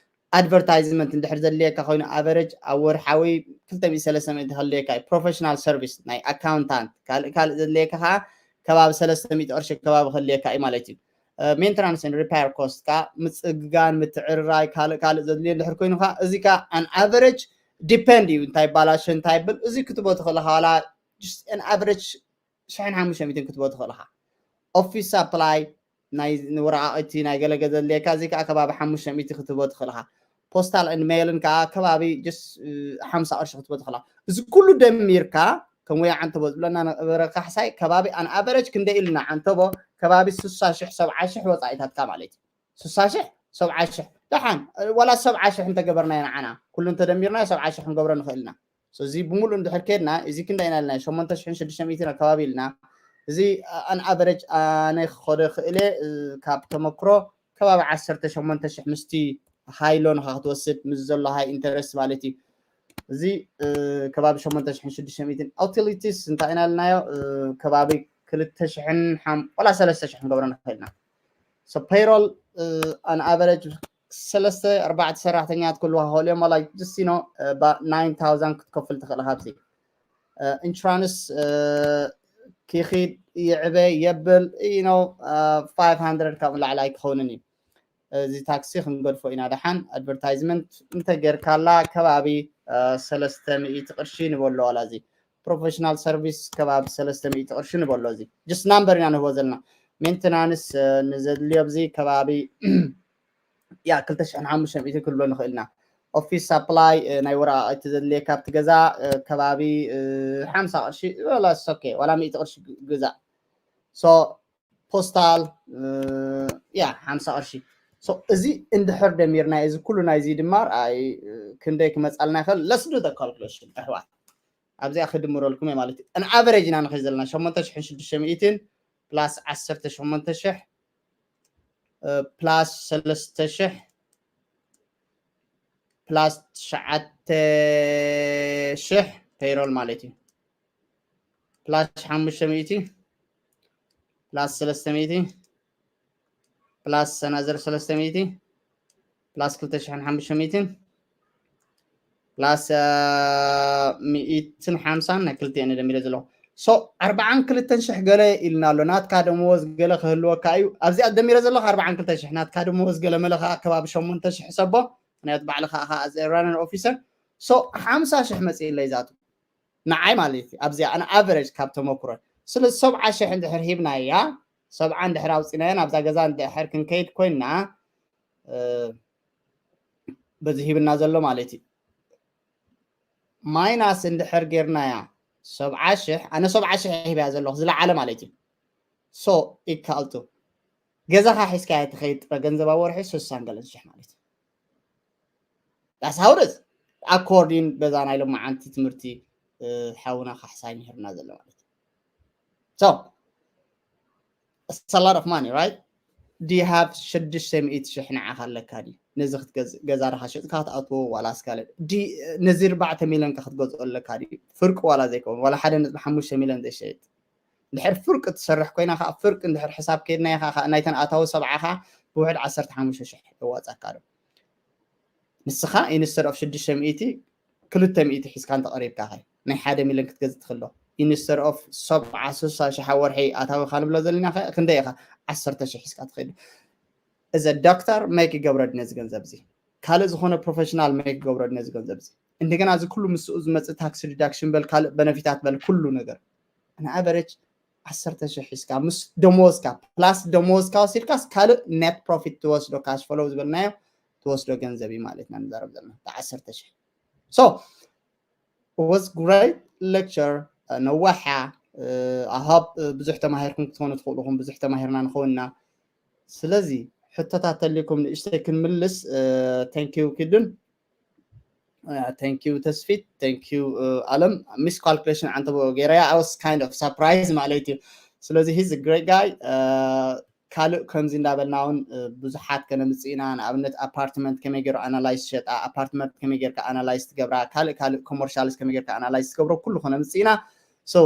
ኣድቨርታይዝመንት እንድሕር ዘድልየካ ኮይኑ ኣቨሬጅ ኣብ ወርሓዊ ክልተ ሚእቲ ሰለስተ ሚእቲ ክህልየካ እዩ። ፕሮፌሽናል ሰርቪስ ናይ ኣካውንታንት ካልእ ካልእ ዘድልየካ ከዓ ከባቢ ሰለስተ ሚእቲ ቅርሺ ከባቢ ክህልየካ እዩ ማለት እዩ። ሜንተናንስ ን ሪፓየር ኮስት ከዓ ምፅግጋን ምትዕርራይ ካልእ ካልእ ዘድልዮ እንድሕር ኮይኑ ከዓ እዚ ከዓ ኣን ኣቨሬጅ ዲፔንድ እዩ እንታይ ባላሽ እንታይ ብል እዚ ክትቦ ትኽእል ኢኻ ዋላ ን ኣቨሬጅ ሽሕን ሓሙሽተ ሚእትን ክትቦ ትኽእል ኢኻ። ኦፊስ ሳፕላይ ናይ ወረቃቅቲ ናይ ገለገ ዘድልየካ እዚ ከዓ ከባቢ ሓሙሽተ ሚእቲ ክትቦ ትኽእል ኢኻ። ፖስታል ን ሜልን ከዓ ከባቢ ጀስ ሓምሳ ቅርሺ ክትቦ ትኽእል ኢኻ። እዚ ኩሉ ደሚርካ ከም ወያ ዓንተቦ ዝብለና ነበረ ካሕሳይ ከባቢ ኣን ኣቨሬጅ ክንደ ኢልና ዓንተቦ ከባቢ ስሳ ሽሕ ሰብዓ ሽሕ ወፃኢታትካ ማለት እዩ። ስሳ ሽሕ ሰብዓ ሽሕ ደሓን ዋላ ሰብዓ ሽሕ እንተገበርናዮ ንዓና ኩሉ እንተደሚርናዮ ሰብዓ ሽሕ ክንገብሮ ንኽእል ኢና። እዚ ብምሉእ እንድሕር ከድና እዚ ክንዳ ኢና ኢልና ሸሞንተ ሽሕን ሽዱሽተ ሚእትን ኣከባቢ ኢልና እዚ ኣን ኣቨሬጅ ኣነ ክኸዶ ክእለ ካብ ተመክሮ ከባቢ ዓሰርተ ሸሞንተ ሽሕ ምስቲ ሃይ ሎንኻ ክትወስድ ምስ ዘሎ ሃይ ኢንተረስት ማለት እዩ። እዚ ከባቢ ሸሞንተ ሽሕን ሽዱሽተ ሚእትን ኣውቲሊቲስ እንታይ ኢና ኢልናዮ ከባቢ ክልተ ሽሕን ዋላ ሰለስተ ሽሕ ክንገብሮ ንኽእል ኢና። ፔይሮል ኣን ኣቨሬጅ ሰለስተ ኣርባዕተ ሰራሕተኛት ክህልዋ ክኽእሉ እዮም። ዋላ ጅስት ዩ ኖ ናይን ታውዛንድ ክትከፍል ትኽእል። ካብዚ ኢንሹራንስ ክኺድ ይዕበ የብል ዩ ኖ ፋይቭ ሃንድረድ ካብኡ ላዕሊ ኣይክኸውንን እዩ። እዚ ታክሲ ክንገድፎ ኢና። ደሓን ኣድቨርታይዝመንት እንተጌርካላ ከባቢ ሰለስተ ሚእቲ ቅርሺ ንበሎ ዋላ እዚ ፕሮፌሽናል ሰርቪስ ከባቢ ሰለስተ ሚእቲ ቅርሺ ንበሎ። እዚ ጅስት ናምበር ኢና ንህቦ ዘለና። ሜንተናንስ ንዘድልዮ ኣብዚ ከባቢ ያ ክልተ ሽሕን ሓሙሽተ ሚእቲ ክንብሎ ንኽእል ኢና። ኦፊስ ሳፕላይ ናይ ወረቃቅቲ ዘድልየካ ኣብቲ ገዛ ከባቢ ሓምሳ ቅርሺ ዋላ ሶኬ ዋላ ሚእቲ ቅርሺ ግዛእ። ሶ ፖስታል ያ ሓምሳ ቅርሺ። ሶ እዚ እንድሕር ደሚርና እዚ ኩሉ ናይዚ ድማ ርኣይ ክንደይ ክመፃልና ይኽእል። ለስዱ ካልኩሌሽን ኣሕዋት ኣብዚኣ ክድምረልኩም እየ ማለት እዩ። ኣን ኣቨሬጅ ኢና ንኸይ ዘለና ሸሞንተ ሽሕን ሽዱሽተ ሚእትን ፕላስ ዓሰርተ ሸሞንተ ሽሕ ፕላስ ሰለስተ ሽሕ ፕላስ ትሽዓተ ሽሕ ፔይሮል ማለት እዩ። ፕላስ ሓሙሽተ ሚእቲ ፕላስ ሰለስተ ሚእቲ ፕላስ ሰናዝር ሰለስተ ሚእቲ ፕላስ ክልተ ሽሕን ሓሙሽተ ሚእትን ፕላስ ሚእትን ሓምሳን ናይ ክልቲኤን ደሚረ ዘለኹ። ሶ ኣርባዓን ክልተን ሽሕ ገለ ኢልና ኣሎ። ናትካ ደመወዝ ገለ ክህልወካ እዩ። ኣብዚኣ ደሚረ ዘለኹ ኣርባዓን ክልተን ሽሕ ናትካ ደመወዝ ገለ መለ ከዓ ከባቢ ሸሞንተ ሽሕ ሕሰቦ። ምክንያቱ ባዕልኻ ኢኻ ኣዘ ራነር ኦፊሰር። ሶ ሓምሳ ሽሕ መፅእ ኢለይ ዛቱ ንዓይ ማለት እዩ። ኣብዚኣ ኣን ኣቨሬጅ ካብ ተመክሮ ስለዚ ሰብዓ ሽሕ እንድሕር ሂብናያ ሰብዓ እንድሕር ኣውፂናዮ ናብዛ ገዛ እንድሕር ክንከይድ ኮይንና በዚ ሂብና ዘሎ ማለት እዩ። ማይናስ እንድሕር ጌርናያ ሰብዓ ሽሕ ኣነ ሰብዓ ሽሕ ሂብያ ዘለኹ ዝለዓለ ማለት እዩ። ሶ ኢካልቱ ገዛኻ ሒዝካያ ትኸይድ ጥረ ገንዘብ ኣብ ወርሒ ስሳን ገለን ሽሕ ማለት እዩ። ዳስ ሃውርዝ ኣኮርዲን በዛ ናይ ሎማዓንቲ ትምህርቲ ሓውና ካሕሳይ ምሂርና ዘሎ ማለት እዩ። So it's a lot of money, right? Do you have ሽዱሽተ ሚእቲ ሽሕ ንዓኻ ኣለካ ድዩ? ነዚ ክትገዝእ፣ ገዛ ድኻ ሸጥካ ክትኣትዎ ዋላ እስካለ ነዚ ኣርባዕተ ሚልዮን ከ ክትገዝኦ ኣለካ ድዩ? ፍርቂ ዋላ ዘይከውን ዋላ ሓደ ነጥቢ ሓሙሽተ ሚልዮን ዘይሸይጥ፣ ድሕር ፍርቂ ትሰርሕ ኮይና ከዓ ፍርቂ እንድሕር ሕሳብ ከይድናዮ ከዓ ናይተን ኣታዊ ሰብዓኻ ብውሕድ ዓሰርተ ሓሙሽተ ሽሕ የዋፃካ ዶ? ንስኻ instead of ሽዱሽተ ሚእቲ ክልተ ሚእቲ ሒዝካ እንተቐሪብካ ኸ ናይ ሓደ ሚልዮን ክትገዝእ ትኽእል ዶ? Instead of ሰብዓ ስሳ ሽሕ ኣብ ወርሒ ኣታዊኻ ንብሎ ዘለና ኸ ክንደይ ኢኻ? ዓሰርተ ሽሕ ሒዝካ ትኸይድ። እዚ ዶክተር መይ ክገብሮ ድዩ ነዚ ገንዘብ እዚ? ካልእ ዝኾነ ፕሮፌሽናል መይ ክገብሮ ድዩ ነዚ ገንዘብ እዚ? እንደገና እዚ ኩሉ ምስኡ ዝመፅእ ታክስ ዲዳክሽን በል ካልእ በነፊታት በል ኩሉ ነገር ንኣቨሬጅ ዓሰርተ ሽሕ ሒዝካ ምስ ደሞዝካ ፕላስ ደሞዝካ ወሲድካስ ካልእ ኔት ፕሮፊት ትወስዶ ካሽ ፍሎው ዝበልናዮ ትወስዶ ገንዘብ እዩ ማለት ኢና ንዛረብ ዘለና ዓሰርተ ሽሕ። So was great lecture። ነዋሓ ኣሃብ ብዙሕ ተማሂርኩም ክትኾኑ ትኽእሉ ኹም ብዙሕ ተማሂርና ንኸውንና። ስለዚ ሕቶታት ተልኩም ንእሽተይ ክንምልስ። Thank you ኪዱን። Thank you ተስፊት። Thank you ኣለም። Miscalculation ኣንተ ገይረያ። I was kind of surprised ማለት እዩ። ስለዚ he's a great guy። ካልእ ከምዚ እንዳበልና እውን ብዙሓት ከነምፅእ ኢና። ንኣብነት ኣፓርትመንት ከመይ ገይሩ ኣናላይዝ ሸጣ፣ ኣፓርትመንት ከመይ ጌርካ ኣናላይዝ ትገብራ፣ ካልእ ካልእ ኮመርሻልስ ከመይ ጌርካ ኣናላይዝ ትገብሮ ኩሉ ከነምፅእ ኢና። So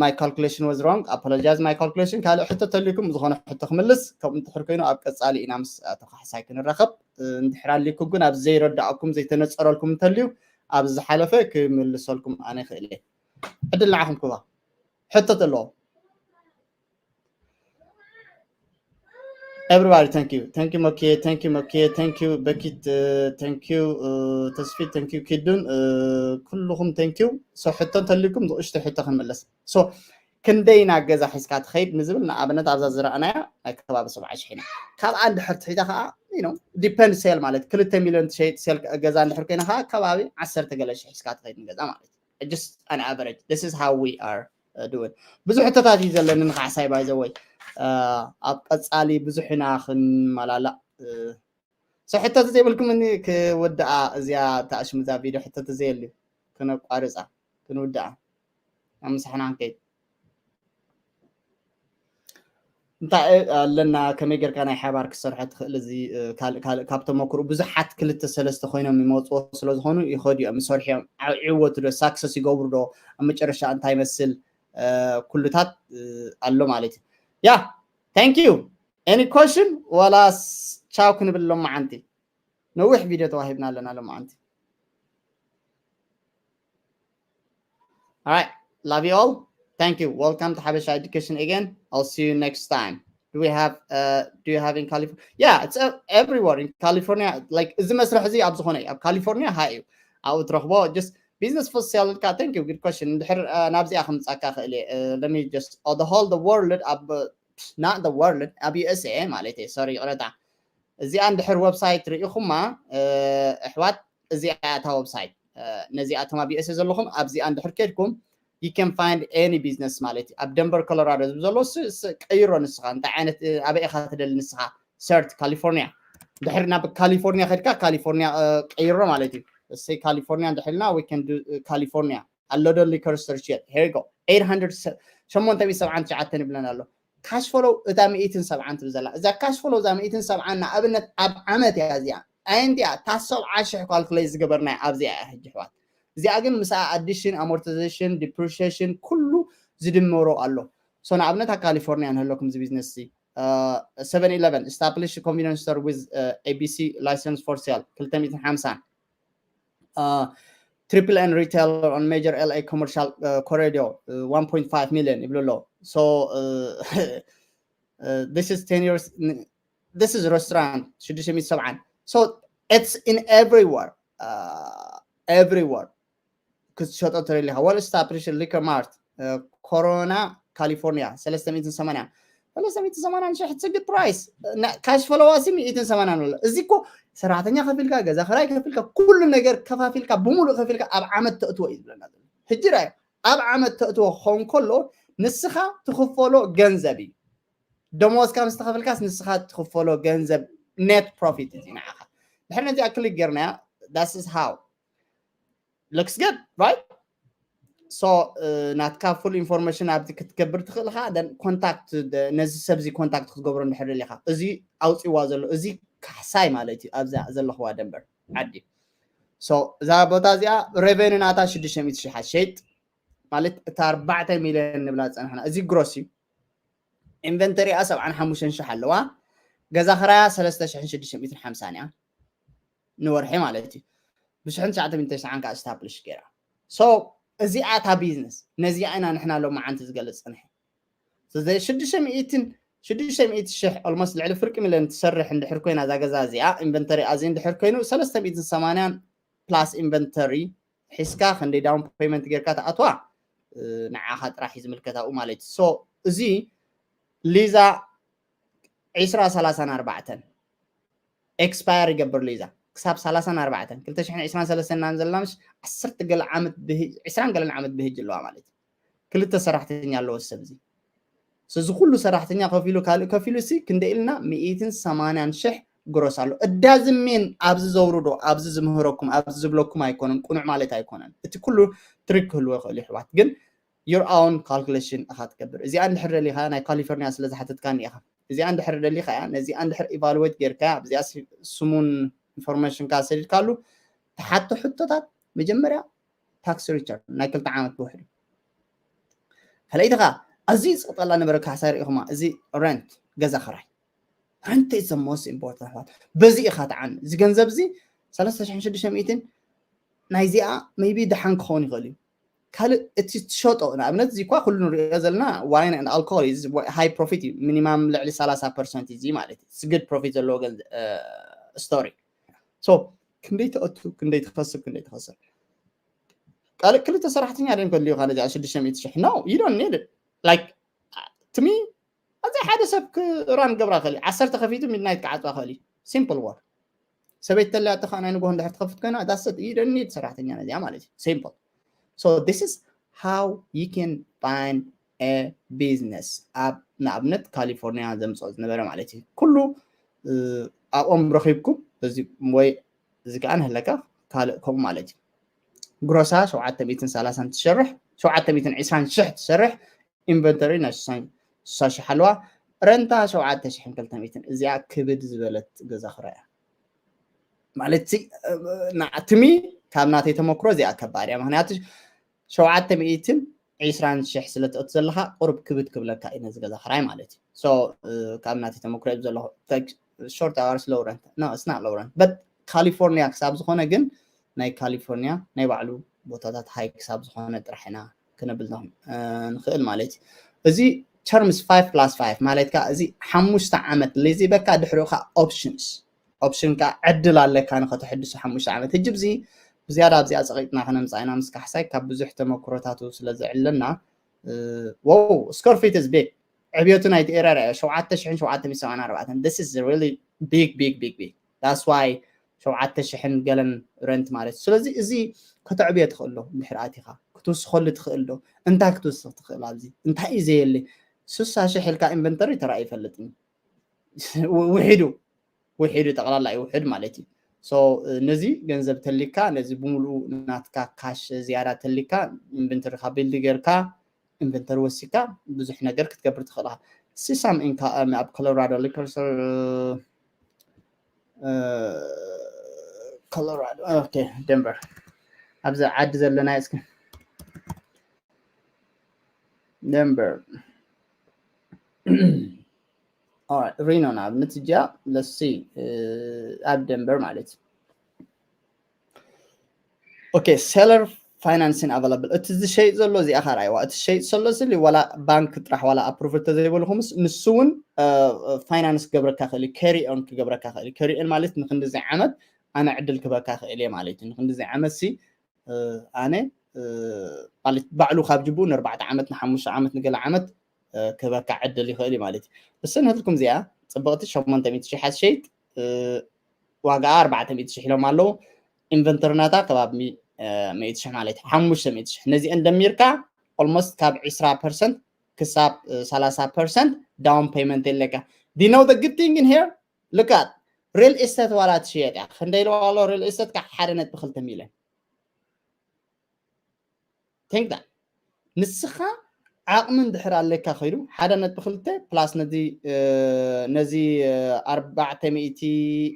my calculation was wrong, apologize my calculation። ካልእ ሕቶ ተልኩም ዝኾነ ሕቶ ክምልስ፣ ከምኡ እንድሕር ኮይኑ ኣብ ቀፃሊ ኢና ምስ ኣቶ ካሕሳይ ክንራኸብ። እንድሕር ኣሊኩም ግን ኣብ ዘይረዳእኩም ዘይተነፀረልኩም እንተልዩ ኣብ ዝሓለፈ ክምልሰልኩም ኣነ ይኽእል እየ። ዕድል ንዓኹም ክባ ሕቶ ተለዎ። Everybody, thank you. Thank you, Mokie. Thank you, Mokie. Thank you, Bekit. Thank you, ተስፊት። Thank you, ኪዱን። ኩልኹም thank you። So ሕቶ እንተልኩም ንእሽቶ ሕቶ ክንምለስ። So ክንደይ ኢና ገዛ ሒዝካ ትኸይድ ንዝብል ንኣብነት ኣብዛ ዝረኣናያ ናይ ከባቢ ሰብዓ ሽሕ ኢና። ካብኣ እንድሕር ትሒዛ ከዓ you know depend ሴል ማለት ክልተ ሚልዮን ትሸይጥ ሴል ገዛ እንድሕር ኮይና ከዓ ከባቢ ዓሰርተ ገለ ሽሕ ሒዝካ ትኸይድ ንገዛ ማለት እዩ። Just an average. This is how we are doing. ብዙሕ ሕቶታት እዩ ዘለኒ ንካሕሳይ by the way። ኣብ ቀፃሊ ብዙሕ ኢና ክንመላላእ። So ሕቶ ተዘይብልኩም ክወድኣ እዚኣ ተኣሽሙ እዛ ቪድዮ ሕቶ ተዘየልዩ ክነቋርፃ ክንውድኣ ኣብ ምሳሕና ክንከይድ። እንታይ ኣለና ከመይ ጌርካ ናይ ሓባር ክሰርሖ ትኽእል? እዚ ካልእ ካልእ ካብ ተመክሩ ብዙሓት ክልተ ሰለስተ ኮይኖም ይመፅዎ ስለዝኾኑ ይኸዱ እዮም ይሰርሑ እዮም። ይዕወቱ ዶ ሳክሰስ ይገብሩ ዶ ኣብ መጨረሻ እንታይ ይመስል ኩሉታት ኣሎ ማለት እዩ። Yeah, thank you. Any question ዋላስ ቻው ክንብል ሎማዓንቲ? ነዊሕ ቪድዮ ተዋሂብና ኣለና ሎማዓንቲ። All right, love you all. Thank you. Welcome to Habesha Education again. I'll see you next time. Do we have uh do you have in California? Yeah, it's uh, everywhere in California. Like እዚ መስርሕ እዚ ኣብ ዝኾነ ኣብ ካሊፎርኒያ ሃይ እዩ ኣብኡ ትረኽቦ። Just business for sale ኢልካ thank you, good question። እንድሕር ናብዚኣ ከምፃካ ክእል እየ። Let me just oh, the whole the world ኣብ not the world ኣብ USA ማለት እየ። ሶሪ ይቕረታ። እዚኣ እንድሕር ዌብሳይት ርኢኹማ ኣሕዋት እዚኣ እታ ዌብሳይት ነዚኣቶም ኣብ USA ዘለኹም ኣብዚኣ እንድሕር ከድኩም you can find any business ማለት እዩ። ኣብ ደንቨር ኮሎራዶ ዝብ ዘሎ ቀይሮ ንስኻ እንታይ ዓይነት ኣበይ ኢኻ ትደሊ ንስኻ ሰርች ካሊፎርኒያ ድሕር ናብ ካሊፎርኒያ ከድካ ካሊፎርኒያ ቀይሮ ማለት እዩ። እሰይ ካሊፎርኒያ እንድሕልና we can do ካሊፎርኒያ ኣሎ ዶ liquor store shit? Here you go. Eight hundred ሸሞንተ ሚእቲ ሰብዓን ትሽዓተን ይብለና ኣሎ። ካሽ ፍሎው እታ ሚእትን ሰብዓን ትብል ዘላ እዛ ካሽ ፍሎው እዛ ሚእትን ሰብዓን ንኣብነት ኣብ ዓመት እያ እዚኣ ኣየንቲያ እታ ሰብዓ ሽሕ ካልኩሌት ዝገበርናያ ኣብዚኣ እያ ሕጂ ኣሕዋት። እዚኣ ግን ምስኣ ኣዲሽን ኣሞርታይዜሽን ዲፕሪሺየሽን ኩሉ ዝድመሮ ኣሎ። So ንኣብነት ኣብ ካሊፎርኒያ ንህለኩም እዚ ቢዝነስ እዚ seven eleven establish convenience store with ABC license for sale ክልተ ሚእትን ሓምሳን triple N retailer on major LA commercial corridor one point five million ይብሉ ኣለዉ። So this is ten years, this is restaurant ሽዱሽተ ሚእቲ ሰብዓን። So it's in everywhere, everywhere ክትሸጦ ትደሊ ኢኻ። Well established liquor mart ኮሮና ካሊፎርኒያ ሰለስተ ሚእትን ሰማንያን ሰለስተ ሚእትን ሰማንያን ሽሕ it's a good price። ካሽ ፍሎው ሲ ሚእትን ሰማንያን ኣሎ። እዚ እኮ ሰራሕተኛ ከፊልካ ገዛ ክራይ ከፊልካ ኩሉ ነገር ከፋፊልካ ብሙሉእ ከፊልካ ኣብ ዓመት ተእትዎ እዩ ዝብለና ዘሎ። ሕጂ ራይ ኣብ ዓመት ተእትዎ ክኸውን ከሎ ንስኻ ትኽፈሎ ገንዘብ እዩ። ደሞዝካ ምስ ተኸፈልካስ ንስኻ ትኽፈሎ ገንዘብ ኔት ፕሮፊት እዩ ንዓኻ። ድሕሪ ነዚኣ ክሊክ ጌርናያ that's how looks good, right? so ናትካ full information ኣብዚ ክትገብር ትኽእል ኢኻ። Then contact ነዚ ሰብ እዚ contact ክትገብሮ እንድሕር ደሊኻ፣ እዚ ኣውፅዋ ዘሎ እዚ ካሕሳይ ማለት እዩ ኣብዛ ዘለኽዋ ደንበር ዓዲ። So እዛ ቦታ እዚኣ revenue ናታ ሽዱሽተ ሚእቲ ሺሕ ሸይጥ ማለት እታ ኣርባዕተ ሚልዮን ንብላ ዝፀናሕና እዚ gross እዩ። Inventory ኣ ሰብዓን ሓሙሽተን ሺሕ ኣለዋ። ገዛ ክራያ ሰለስተ ሽሕን ሽዱሽተ ሚእትን ሓምሳን እያ ንወርሒ ማለት እዩ። ብሽሕን ትሽዓተ ሚእትን ተስዓን ከዓ establish ገይራ። So እዚኣ እታ business ነዚኣ ኢና ንሕና ሎማዓንቲ ዝገልፅ ፀንሐ። ሽዱሽተ ሚእትን ሽዱሽተ ሚእቲ ሺሕ almost ልዕሊ ፍርቂ ሚልዮን ትሰርሕ እንድሕር ኮይና እዛ ገዛ እዚኣ inventory ኣዚ እንድሕር ኮይኑ ሰለስተ ሚእትን ሰማንያን plus inventory ሒዝካ ክንደይ down payment ጌርካ ትኣትዋ ንዓኻ ጥራሕ እዩ ዝምልከት ኣብኡ ማለት እዩ። So እዚ ሊዛ ዒስራ ሰላሳን ኣርባዕተን expire ይገብር ሊዛ ክሳብ ሰላሳን ኣርባዕተን ክልተ ሽሕን ዕስራን ሰለስተን ኢና ዘለና። ምሽ ዓሰርተ ገለ ዓመት ብህ- ዕስራን ገለን ዓመት ብህጅ ኣለዋ ማለት እዩ። ክልተ ሰራሕተኛ ኣለዎ ሰብ እዚ። So እዚ ኩሉ ሰራሕተኛ ከፊሉ ካልእ ከፊሉ ሲ ክንደይ ኢልና ሚእትን ሰማንያን ሽሕ gross ኣሎ። እዳዝሜን ኣብዚ ዘውርዶ ኣብዚ ዝምህረኩም ኣብዚ ዝብለኩም ኣይኮነን፣ ቁኑዕ ማለት ኣይኮነን። እቲ ኩሉ trick ክህልዎ ይኽእል ይሕዋት፣ ግን your own calculation ኢኻ ትገብር። እዚኣ እንድሕር ደሊኻ ናይ ካሊፎርኒያ ስለ ዝሓተትካኒ ኢኻ። እዚኣ እንድሕር ደሊኻ እያ ነዚኣ እንድሕር evaluate ጌርካ ኣብዚኣ ስሙን information ካ ሰዲድካሉ ትሓቶ ሕቶታት መጀመርያ tax return ናይ ክልተ ዓመት ብውሕዱ። ካልኣይቲ ኸዓ ኣዝዩ ዝፀቕጠላ ነበረ ካሕሳይ ርኢኹማ እዚ rent ገዛ ክራይ። Rent is the most important part። በዚ ኢኻ ትዓኒ። እዚ ገንዘብ እዚ ሰለስተ ሽሕን ሽዱሽተ ሚእትን ናይዚኣ maybe ደሓን ክኸውን ይኽእል እዩ። ካልእ እቲ ትሸጦ ንኣብነት እዚ እኳ ኩሉ ንሪኦ ዘለና wine and alcohol is high profit እዩ። Minimum ልዕሊ ሰላሳ percent እዚ ማለት እዩ። It's good profit ዘለዎ ገንዘብ story። So ክንደይ ተእቱ ክንደይ ትኸስብ ክንደይ ትኸስር ካልእ ክልተ ሰራሕተኛ ደን ከልዩካ ነዚኣ ሽዱሽተ ሚእቲ ሽሕ no you don't need it like to me ኣዚ ሓደ ሰብ ክራን ገብራ ክእል ዓሰርተ ከፊቱ midnight ክዓፅዋ ክእል simple work። ሰበይቲ ተላያቶ ከዓ ናይ ንግሆ እንድሕር ትኸፍት ኮይና that's it you don't need ሰራሕተኛ ነዚኣ ማለት እዩ። Simple. So this is how you can find a business ኣብ ንኣብነት ካሊፎርኒያ ዘምፅኦ ዝነበረ ማለት እዩ። ኩሉ ኣብኦም ረኺብኩም እዚ ወይ እዚ ከዓ ንህለካ ካልእ ከምኡ ማለት እዩ። ግሮሳ ሸውዓተ ሚእትን ሰላሳን ትሰርሕ ሸውዓተ ሚእትን ዕስራን ሽሕ ትሰርሕ inventory ናይ ስሳ ሽሕ ኣለዋ። ረንታ ሸውዓተ ሽሕን ክልተ ሚእትን እዚኣ ክብድ ዝበለት ገዛ ክራያ ማለት ንዓትሚ ካብ ናተይ ተመክሮ እዚኣ ከባድ እያ። ምክንያቱ ሸውዓተ ሚእትን ዕስራን ሽሕ ስለ ትእቱ ዘለካ ቁሩብ ክብድ ክብለካ እዩ ነዚ ገዛ ክራይ ማለት እዩ። So ካብ ናተይ ተመክሮ እዩ ዘለኹ short hours low rent no it's not low rent but ካሊፎርኒያ ክሳብ ዝኾነ ግን ናይ ካሊፎርኒያ ናይ ባዕሉ ቦታታት ሃይ ክሳብ ዝኾነ ጥራሕ ኢና ክነብል ንኽእል ማለት እዩ። እዚ terms five plus five ማለት ከዓ እዚ ሓሙሽተ ዓመት ሊዝ ይበካ ድሕሪኡ ከዓ options option ከዓ ዕድል ኣለካ ንኸተሕድሱ ሓሙሽተ ዓመት ህጂ ብዚ ብዝያዳ ኣብዚኣ ፀቂጥና ከነምፃ ኢና ምስ ካሕሳይ ካብ ብዙሕ ተመክሮታቱ ስለ ዘዕለና wow square feet is big ዕብየቱ ናይቲ ኤርያ ርኣዮ ሸውዓተ ሽሕን ሸውዓተ ሚእትን ሰብዓን ኣርባዕተን this is really big big big big that's why ሸውዓተ ሽሕን ገለን rent ማለት እዩ። ስለዚ እዚ ከተዕብዮ ትኽእሎ እንድሕር ኣቲኻ ክትውስኸሉ ትኽእል ዶ እንታይ ክትውስኽ ትኽእል ኣብዚ እንታይ እዩ ዘየለ ስሳ ሽሕ ኢልካ inventory ተራእዩ ይፈልጥኒ ውሒዱ ውሒዱ ጠቕላላ እዩ ውሕድ ማለት እዩ። So ነዚ ገንዘብ ተሊካ ነዚ ብምሉኡ ናትካ ካሽ ዝያዳ ተሊካ inventory ካ build ጌርካ inventory ወሲካ ብዙሕ ነገር ክትገብር ትኽእል ኢኻ። ሲሳም ኢንካ ኣብ ኮሎራዶ liquor store ኮሎራዶ okay Denver ኣብዚ ዓዲ ዘለና እስኪ Denver Reno ንኣብነት እዚኣ let's see ኣብ Denver ማለት okay seller financing available እቲ ዝሸይጥ ዘሎ እዚኣ ካ ርኣይዋ እቲ ዝሸይጥ ዘሎ ስሊ ዋላ ባንክ ጥራሕ ዋላ approve ተዘይበልኩምስ ንሱ እውን finance ክገብረካ ክእል carry on ክገብረካ ክእል carry on ማለት ንክንድዚ ዓመት ኣነ ዕድል ክበካ ክእል እየ ማለት እዩ። ንክንድዚ ዓመት ሲ ኣነ ማለት ባዕሉ ካብ ጅቡኡ ንኣርባዕተ ዓመት ንሓሙሽተ ዓመት ንገለ ዓመት ክበካ ዕድል ይኽእል እዩ ማለት እዩ። እሰ ንህልኩም እዚኣ ፅብቕቲ ሸሞንተ ሚእቲ ሺሕ ሸይጥ ዋጋኣ ኣርባዕተ ሚእቲ ሺሕ ኢሎም ኣለዉ። Inventory ናታ ከባቢ ሚእቲ ሺሕ ማለት እዩ ሓሙሽተ ሚእቲ ሺሕ ነዚአን ደሚርካ almost ካብ ዕስራ percent ክሳብ ሰላሳ percent down payment የለካ። Do you know the good thing in here? Look at real estate ዋላ ትሽየጥ እያ ክንደይ ኢልዋ ኣሎ real estate ካብ ሓደ ነጥቢ ክልተ ሚልዮን። Think that ንስኻ ዓቕሚ እንድሕር ኣለካ ከይዱ ሓደ ነጥቢ ክልተ ፕላስ ነዚ ነዚ ኣርባዕተ ሚእቲ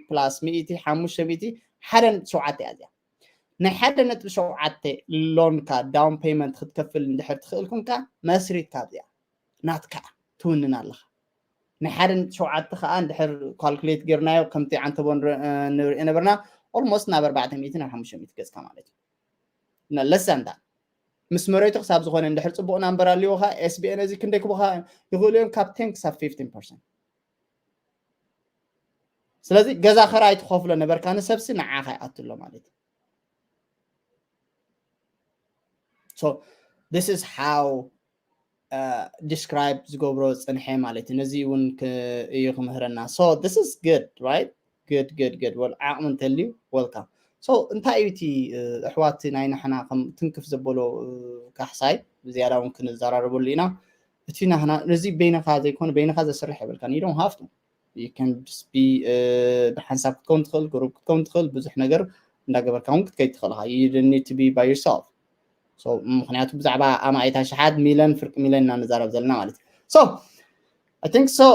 ፕላስ ሚእቲ ሓሙሽተ ሚእቲ ሓደ ነጥቢ ሸውዓተ እያ እዚኣ። ናይ ሓደ ነጥቢ ሸውዓተ ሎንካ ዳውን ፔመንት ክትከፍል እንድሕር ትኽእል ኮንካ መስሪትካ ኣብዚኣ ናትካ ትውንን ኣለኻ። ናይ ሓደ ነጥቢ ሸውዓተ ከዓ እንድሕር ካልኩሌት ጌርናዮ ከምቲ ዓንተቦ ንርኢ ነበርና ኦልሞስት ናብ ኣርባዕተ ሚእቲ ናብ ሓሙሽተ ሚእቲ ገፅካ ማለት እዩ። ለሰንታ ምስ መሬቱ ክሳብ ዝኾነ እንድሕር ፅቡቕ ናምበር ኣልዎ ከዓ ኤስቢኤን እዚ ክንደይ ክቡኻ ይኽእሉ እዮም ካብ ቴን ክሳብ ፊፍቲን ፐርሰንት። ስለዚ ገዛ ኸራይ ትኸፍሎ ነበርካ ንሰብሲ ንዓኻ ይኣትሎ ማለት እዩ። So this is how describe ዝገብሮ ፅንሐ ማለት እዩ። ነዚ እውን እዩ ክምህረና። So this is good, right? Good, good, good. Well ዓቕሚ እንተልዩ welcome። So እንታይ እዩ እቲ ኣሕዋት ናይ ንሕና ከም ትንክፍ ዘበሎ ካሕሳይ ብዝያዳ እውን ክንዘራረበሉ ኢና። እቲ ናህና ነዚ በይንኻ ዘይኮነ በይንኻ ዘስርሕ የብልካ። You don't have to. You can just be ብሓንሳብ ክትከውን ትኽእል፣ ግሩፕ ክትከውን ትኽእል፣ ብዙሕ ነገር እንዳገበርካ እውን ክትከይድ ትኽእል ኢኻ። You don't need to be by yourself. So ምክንያቱ ብዛዕባ ኣማኢት ኣሽሓት ሚለን ፍርቂ ሚለን ኢና ንዛረብ ዘለና ማለት እዩ። So I think so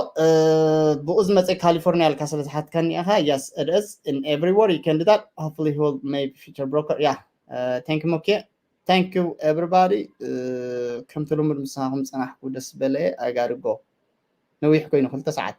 ብኡ ዝመፀ ካሊፎርኒያ ኢልካ ስለ ዝሓትካኒ ኢኻ። Yes, it is in everywhere you can do that. Hopefully he will maybe future broker. Yeah. Thank you, Moke. Thank you everybody. ከምቲ ልሙድ ምሳኹም ፀናሕኩ ደስ በለ። I gotta go. ነዊሕ ኮይኑ ክልተ ሰዓት።